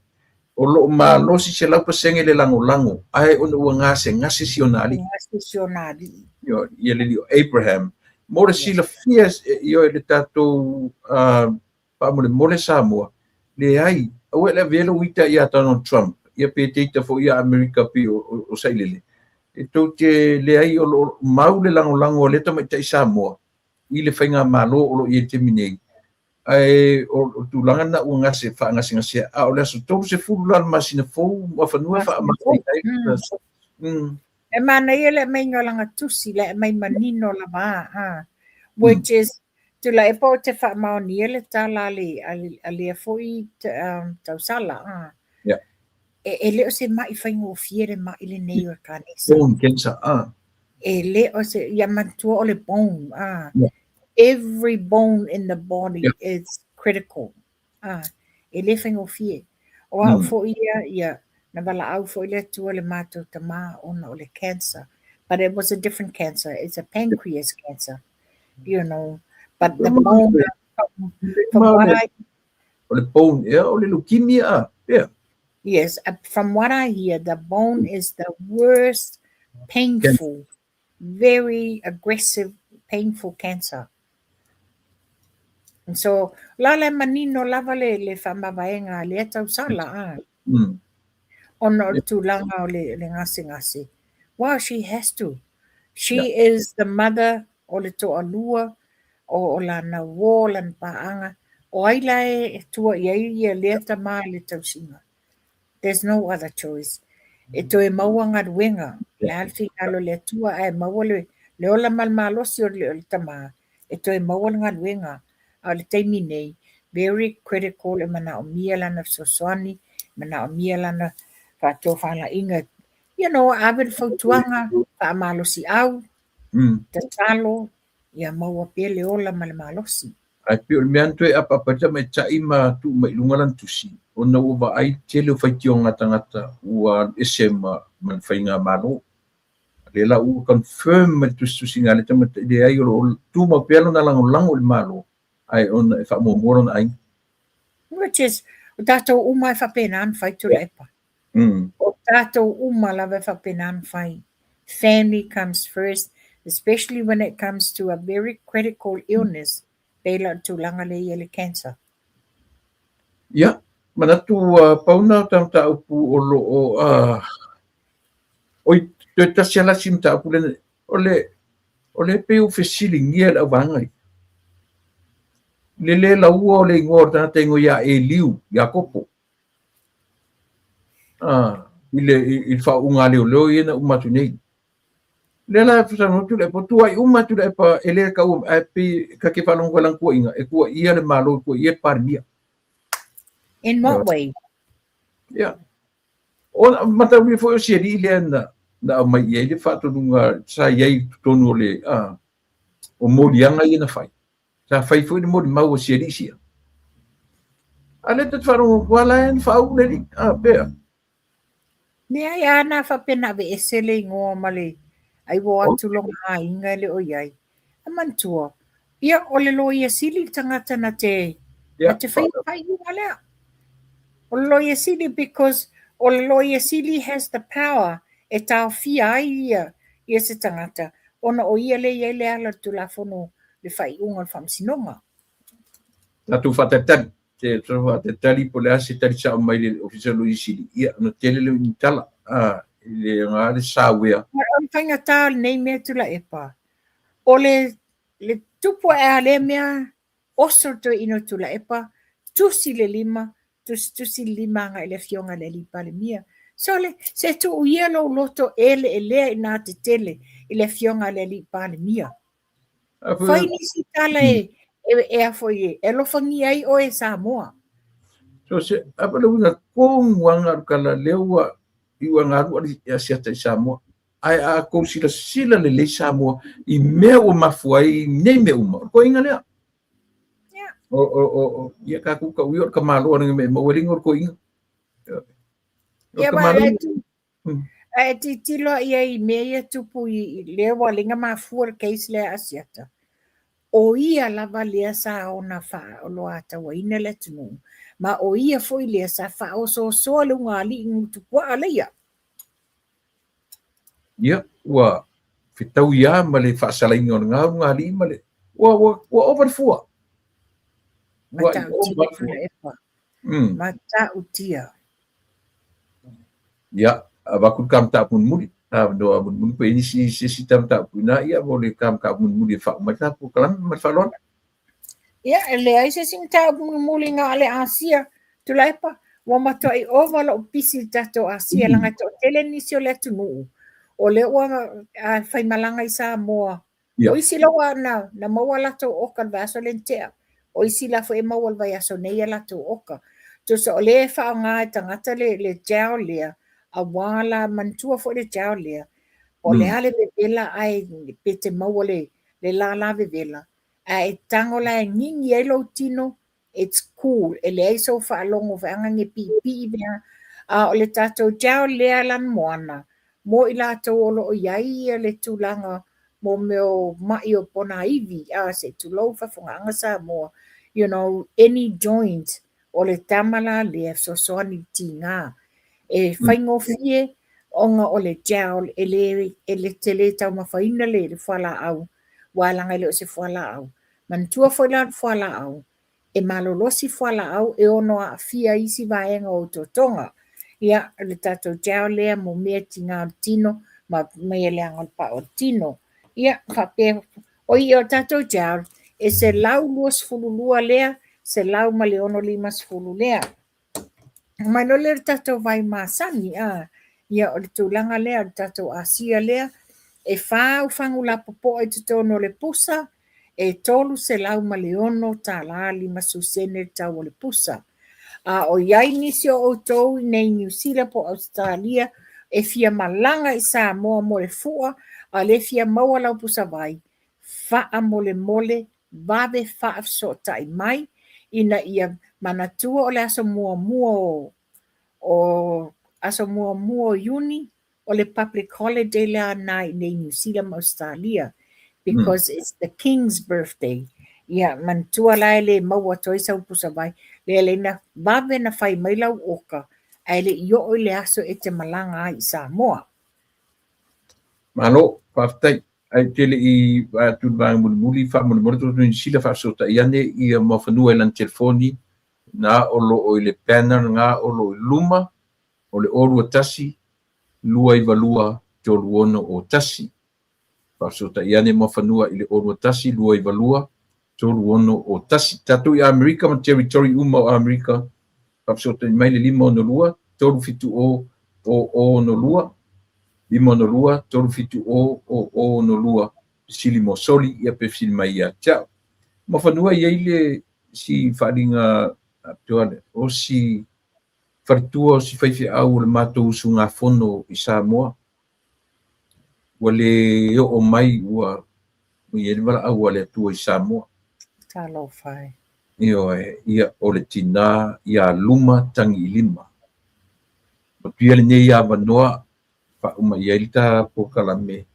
O lo o malosi 100% le lagolago, ae ona ua gasegase si ona alii. Gasegase si ona alii. Ioe, ia le alii o Abraham. Mo le silafia, ioe, le tatou faamolemole Samoa, leai, aua e le avea lou ita ia Donald Trump, ia pe te ita foi ia Amerika pei o, o Sailele. E tou te leai o lo o mau le lagolago a lea tamaitai Samoa i le faigamalo o lo o i ai i le taimi nei. Ae o le tulaga lena ua gase, faagasegasea, a o le aso 30 la o le masina fou Muafanua e faamavae ai. E manaia le aumaiga o lana tusi, le aumai manino lava, a, which is Tulai po o te faamaonia le tala a le, a lea foi tausala. Ah. Yeah. E, e le o se ma'i faigofie le ma'i lenei o le kanesa. Bone cancer, ah. E le o se, ia manatua o le bone, ah. Yeah. Every bone in the body yeah. is critical. Ah, e le faigofie. O au foi ia, ia, na valaau foi le Atua i le matou tamā ona o le cancer. But it was a different cancer. It's a pancreas cancer. You know, but the bone, from what I... O le bone, ea, o le leukemia, ah, ea. Yes, from what I hear, the bone is the worst painful very aggressive, painful cancer. So, la le manino lava le faamavaega a lea tausala, a. Ona o le tulaga o le gasegase. Well, she has to. She is the mother o le toalua o lana uō, o lana paaga. O ai la e tua i ai ia lea tama i le tausiga? There's no other choice. E toe maua galuega, o le a le finagalo o le Atua ae maua le ola ma le malosi o le tama e toe maua le galuega. A o le taimi nei, very critical e manaomia lana fesoasoani, manaomia lana faatofalaiga. Ave le fautuaga, faamalosiau, tatalo, ia maua pea le ola ma le malosi. Ae pei o le mea na toe apaapa ai le tamaitai ma tuu mai i luga lana tusi, ona ua vaai le tele o faitioga a tagata ua alu ese ma le faigamalo. Lea la ua confirm mai le tusitusiga a le tamaitai, leai o lo o tumau pea lona lagolago i le Malo, ae ona e faamuamua lona aiga. Which is, o tatou uma e faapena ona fai Tuilaepa. O tatou uma lava e faapena ona fai. Family comes first, especially when it comes to a very critical illness, pei la o le tulaga lea e i ai le cancer. Ia, manatu ua pau na o ta mataupu o lo o, oi, toe tasi lava la si mataupu lea, o le pei ua fesiligia e le auvaega ia. Le le laua o le igoa o le tagata e igoa ia Eliu, Iakopo, i le faauuga a leoleo ia na uma atu nei. Lea la e saunoa Tuilaepa, tuuai uma Tuilaepa e le taua, ae pei ta te faalogo i lana tuuaiga, e tuuaia le Malo, e tuuaia le Palemia. In what way? Yeah. O mataulia foi o si alii lea na aumai i ai le faatonuga sa i ai i totonu o le o moliaga ia na fai. Sa fai foi le molimau a si alii sia. A lea ta te faalogo atu lava la e na faauu le alii. A, pea. Leai, a na faapea na aveese le igoa ma le ai ua o atu lona aiga e le o i ai. A manatua, ia o le Loia Sili le tagata na te, na te faia le faaiuga lea. O le Loia Sili because o le Loia Sili has the power e taofia ai ia se tagata ona o ia lea e i ai le ala o le Tulafono le faaiuga o le Faamasinoga. Tatou faatalitali, te faatalitali po o le a se tali sao mai le Ofisa o le Loia Sili, ia ona tele lea o ni tala, e le aoga le sauea. O le faigata o lenei mea Tuilaepa, o le tupu ae a lea mea, oso le toeaina o Tuilaepa, tusi le lima, tusitusi le lima agai i le afioga i le alii Palemia. Sole, se tuu ia lou loto eleelea ina tetele i le afioga i le alii Palemia. Fai nisi tala e e a foi e alofagia ai oe e Samoa. So se a le uiga tonu lava na alu lea ua iu ina alu Asiata i Samoa. Ae a tou silasila lelei Samoa i mea ua mafua ai nei mea uma, o le toeaina lea. O ia tatou tau ia o le tamaloa na mea e maua ai le igoa o le toeaina. Ia, ma ae tilotilo i ai i mea ia tupu i lea ua ala ai ona mafua le case lea a Asiata. O ia lava lea sa ona faaoloatauaina le atunuu, ma o ia foi lea sa faaosoosoa le ugaalii gutupuaa leia. Ia, ua fetaui lava ma le faasalaina o lena ugaalii ma le ua ova le fua. Ua ova le fua. Matautia. Ia, avatu le ta mataupu mulimuli, avanoa mulimuli pe i ai nisi se isi ta mataupu i ina, ia mo le ta mataupu mulimuli e faauma ai le ta polokalame ma le faaaloalo. Ia, e leai se isi mataupu mulimuli na o le Asia. Tuilaepa, ua matuai ova lou pisi i le tatou Asia, leaga e toatele nisi o le atunuu o lea ua faimalaga i Samoa. O isi la ua na maua a latou oka i le vaiaso lea na tea. O isi la foi e maua i le vaiaso nei a latou oka. Tusa o lea e faaaoga e tagata le gel lea, aua la manatua foi le gel lea, po o le a le vevela ae pe te maua le lala vevela, ae e tago la e gigi ai lou tino, it's cool, e leai sou faalogo feaga ne piipii mea. A o le tatou gel lea lanumoana, mo i latou o lo o i ai le tulaga mo mea o mai o ponaivi, a se i tulou faafofogaaga Samoa, any joint, o le tama la lea e fesoasoani i le tiga. E faigofie ona o le gel e le te le taumafaina le fualaau, aua leaga e le o se fualaau. Manatua foi la le fualaau, E malolosi fualaau e ono aafia isi vaega o otootoga. Ia, o le tatou gel lea mo mea tiga o le tino ma mea leaga o le pau o le tino. Ia, faapea, oi o le tatou gel, e 122 lea, 106.50 lea. Mai loa lea o le tatou vai masani, a, ia o le tulaga lea o le tatou asia lea, e 4 au fagu lapopoa i totonu o le pusa, e $306.50 le tau o le pusa. A o i ai nisi o outou i nei Niu Sila po o Ausetalia e fia malaga i Samoa mo le fua, a o lea e fia maua lau pusa vai, faamolemole vave faafesootai mai ina ia manatua o le aso muamua o o aso muamua o Iuni o le public holiday lena i nei Niu Sila ma Ausetalia because it's the king's birthday. Ia, manatua la e le maua atu ai sau pusa vai, lea le na vave na fai mai lau oka, ae le i oo i le aso e te malaga ai i Samoa. Malo, faafetai. Ae ou te le i vaai atu i le vaega mulimuli, faamolemole tou Niu Sila faafesootai ane ia Muafanua i lana telefoni na o lo o i le banner na o lo o i luma o le 021 292 3601. Faafesootai ane Muafanua i le 021 292 3601. Tatou i Amerika ma territory uma o Amerika, faafesootai mai le 562 370 0062, 562 370 0062, fesili mo Soli ia pe fesili mai ia te au. Muafanua e i ai le si faaaliga faapitoa lea, o si faletua o si faifeau o le matou usugafono i Samoa, ua le oo mai ua i ai le valaau a le Atua i Samoa. Talofa e. Ioe, ia o le tina ia Luma Tagiilima. Manuia lenei avanoa faauma i ai le ta polokalame,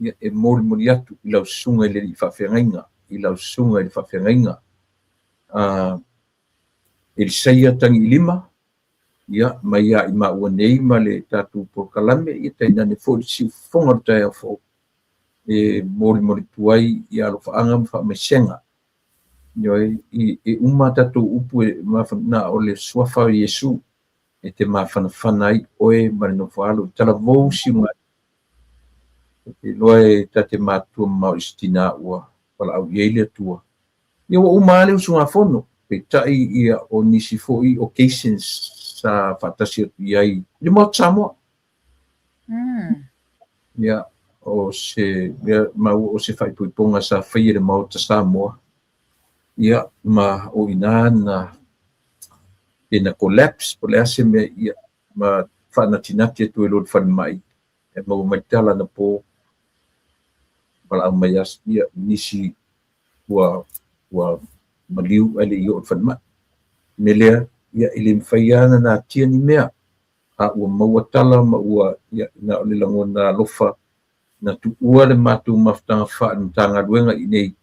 ia e molimoli atu i lau susuga i le alii faafeagaiga, i lau susuga i le faafeagaiga a Elisaia Tagiilima, ia mai ia i maua nei ma le tatou polokalame, ia tainane foi le siufofoga o le taeao fou e molimoli atu ai ia alofaaga ma faamaisega. Ioe, e uma tatou upu e na o le suafa o Iesu e te mafanafana ai oe ma le nofo-alo i talavou siuga. Ou te iloa e ta te matutua mamao i se tina ua valaau i ai le Atua. Ia ua uma lava le usugafono, peitai ia o nisi foi occasions sa faatasi atu i ai i le Maota Samoa. Ia, o se mea maua o se faaipoipoga sa faia i le Maota Samoa. Ia, ma o i ina na pe na collapse po o le a se mea ia ma faanatinati atu ai loa i le falemai e maua mai tala anapo valaau mai ia nisi ua ua maliu ae le i oo i le falemai. O le mea lea, ia e le mafai lava ona natia ni mea, a ua maua tala ma ua, ia, na o le lagona alofa na tuua le matou mafutaga faale-Matagaluega i inei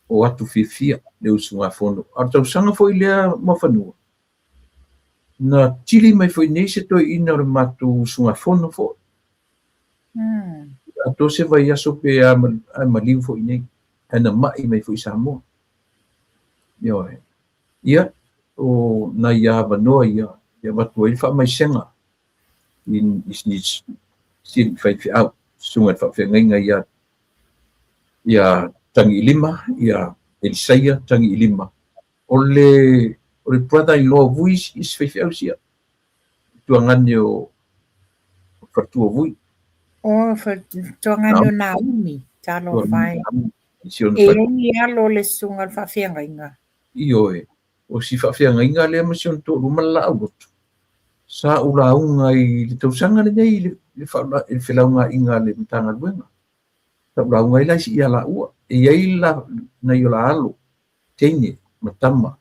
o atu fiafia le usugafono. A o le tausaga foi lea Muafanua, na tili mai foi nei se toeaina o le matou usugafono foi. Atoa se vaiaso pe a ae maliu foi nei, ae na mai mai foi i Samoa. Ioe. Ia, o nai avanoa ia e avatu ai le faamaisega i i si alii faifeau, susuga i le faafeagaiga ia ia Tagiilima, ia Elisaia Tagiilima. O le o le brother in law o Vui i si faifeau sia. Tuagane o faletua o Vui. O tuagane o Naomi, talofa e. E i ai ni alo o le susuga o le faafeagaiga? Ioe, o si faafeagaiga lea ma si ona toalua ma le laauloto, sa ou lauga i le tausaga lenei i le felaugaaiga a le Matagaluega. Sa ou lauga ai la ia laua. E i ai la nai o la alo, teine ma tama,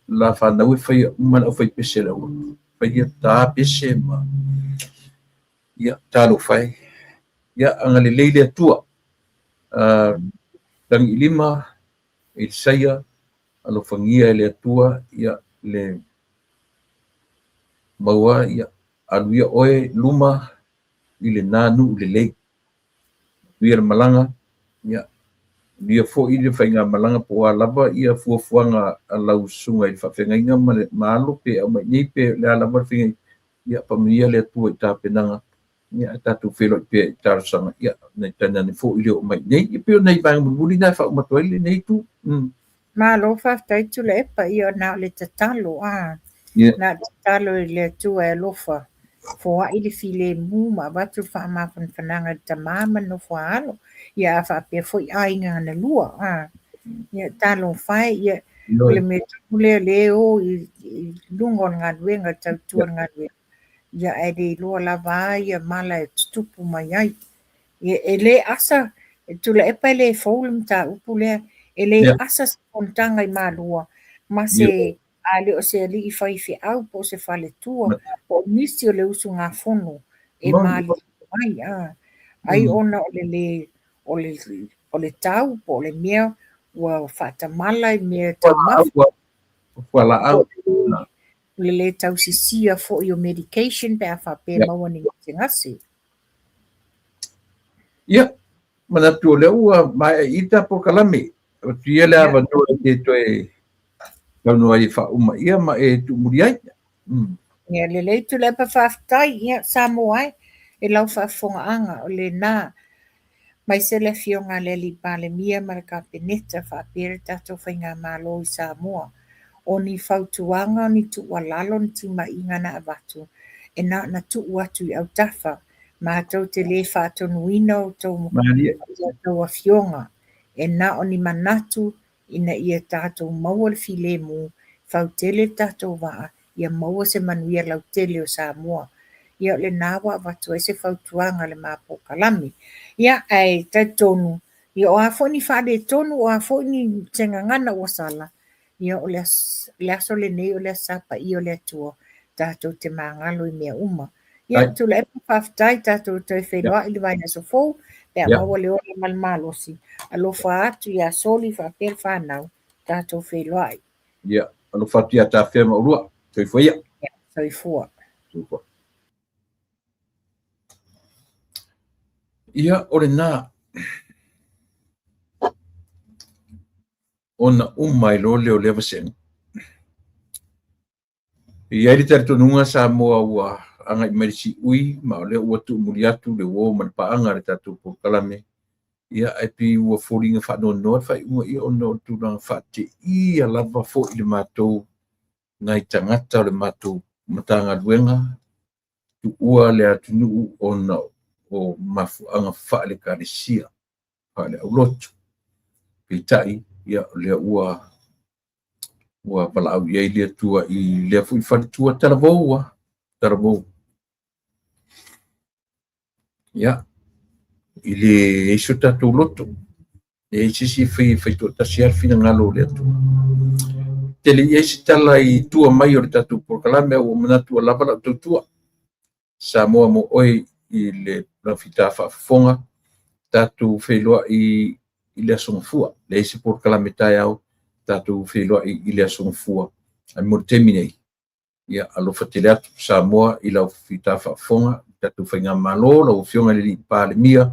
la fanau e faia uma le aufaipese a le aulotu, faia ta pese ma ia talofa e. Ia agalelei le Atua. Tagiilima, Elisaia, alofagia e le Atua ia le maua ia alu ia oe luma i lena nuu lelei. Manuia le malaga, ia Manuia foi le faigamalaga po o a lava ia fuafuaga a lau susuga i le faafeagaiga ma le ma alo pe aumai nei pe o le a lava le faiga. Ia faamanuia le Atua i tapenaga, ia ae tatou feiloai pea i talosaga, ia tainane foi le oo mai nei. Ia pei o nai vaega mulimuli na e faauma atu ai lenei itu. Malo faafetai Tuilaepa, ia na o le tatalo a. Na o le tatalo i le Atua e alofa foai le filemu ma avatu le faamafanafanaga i le tama ma le nofo a alo. Ia a faapea foi aiga na lua a. Ia talofa e, ia o le mea tonu lea o lea e o i luga o le galuega, tautua le galuega. Ia ae le iloa lava a ia mala e tutupu mai ai. Ia e le asa, Tuilaepa e le fou le mataupu lea, e le asa se fonotaga i Malua ma se a le o se alii faifeau po o se faletua po o nisi o le usugafono e maliliu mai. A, ai ona o le le o le o le tau po o le mea ua faatamala i mea taumafa. Fualaau. O le le tausisia foi o medication pe a faapea e maua ni gasegase. Ia, manatu o lea ua maea i ta polokalame. Avatu ia le avanoa e te toe saunoa ai e faauma ia ma e tuumuli ai. Ia lelei Tuilaepa faafetai. Ia Samoa e, e lau faafofogaaga o lena aemaise le afioga a le Alii Palemia ma le Kapeneta faapea le tatou faigamalo i Samoa. O ni fautuaga, o ni tuualalo, o ni timaiga na avatu, e na ona tuu atu i autafa. Matou te le faatonuina outou outou afioga, e na o ni manatu ina ia tatou maua le filemu, fautele le tatou vaa, ia maua se manuia lautele o Samoa. Ia o lena ua avatu ai se fautuaga a le ma polokalame. Ia, ae talitonu, ia o a foi ni faaletonu, o a foi ni se gagana ua sala, ia o le aso lenei o le Aso Sa Paia o le Atua, tatou te magalo i mea uma. Ia, Tuilaepa, faafetai, tatou toe feiloai i le vaiaso fou, pe a maua le ola ma le malosi. Alofa atu ia Soli faapea le fanau, tatou feiloai. Ia, alofa atu ia Tafea ma oulua. Soifua ia. Ia, soifua. Soifua. Ia, o lena. Ona uma ai loa lea o lea vasega. E i ai le talitonuga Samoa ua agai mai le siui ma o lea ua tuumuli atu le uo ma le paaga a le tatou polokalame, ia ae pei ua foliga faanoanoa le faaiuga ia ona o le tulaga faateia lava foi le matou nai tagata o le matou Matagaluega tuua le atunuu ona o mafuaaga faale-Ekalesia, faale-aulotu. Peitai, ia o lea ua ua valaau i ai le Atua i lea foi faletua talavou a, talavou. Ia, i le ai so tatou loto, e leai se isi e fai e faitoatasi lava le finagalo o le Atua. Tele i ai se tala i tua mai o le tatou polokalame, a ua manatu ua lava lau tautua. Samoa mo oe i le laufita faafofoga, tatou feiloai i le Aso Gafua. Leai se polokalame taeao, tatou feiloai i le Aso Gafua. Ae mo le taimi nei, ia alofa tele atu Samoa i lau fita faafofoga, i tatou faigamalo, lau Afioga i le Palemia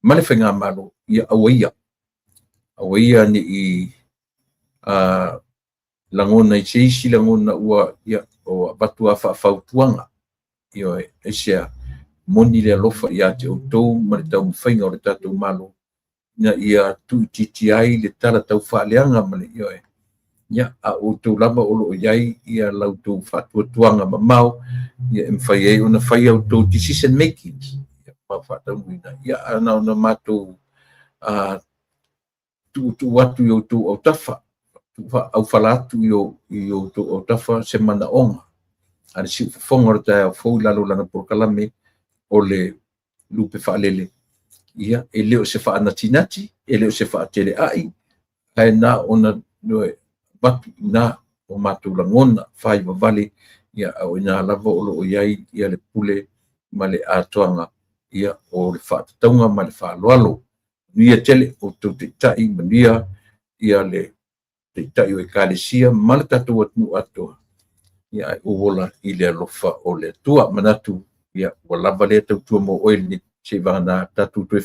ma le faigamalo, ia aua ia. Aua ia ne i lagona i se isi lagona ua ia, o avatu a faafautuaga. Ioe, aisea, moni le alofa ia te outou ma le taumafaiga o le tatou Malo, ina ia tuuitiitia ai le tala taufaaleaga ma le ioe. Ia, a o outou lava o lo o i ai ia la outou faatuatuaga mamao, ia e mafai ai ona fai a outou decision making, ia, ma faataunuuina. Ia, a na ona matou tuutuu atu i outou autafa, tuuaufala atu i outou autafa se manaoga a le siufofoga o le taeao fou i lalo o lana polokalame o le lupe faalele. Ia, e le o se faanatinati, e le o se faateleai, ae na ona avatu i ina o matou lagona faivavale, ia, a o ina lava o lo o i ai ia le pule ma le atoaga, ia, o le faatatauga ma le faaaloalo. Manuia tele outou taitai, manuia ia le taitai o Ekalesia ma le tatou atunuu atoa, ia ae ou ola i le alofa o le Atua. Manatu, ia, ua lava lea tautua mo oe i lenei, seivagana tatou toe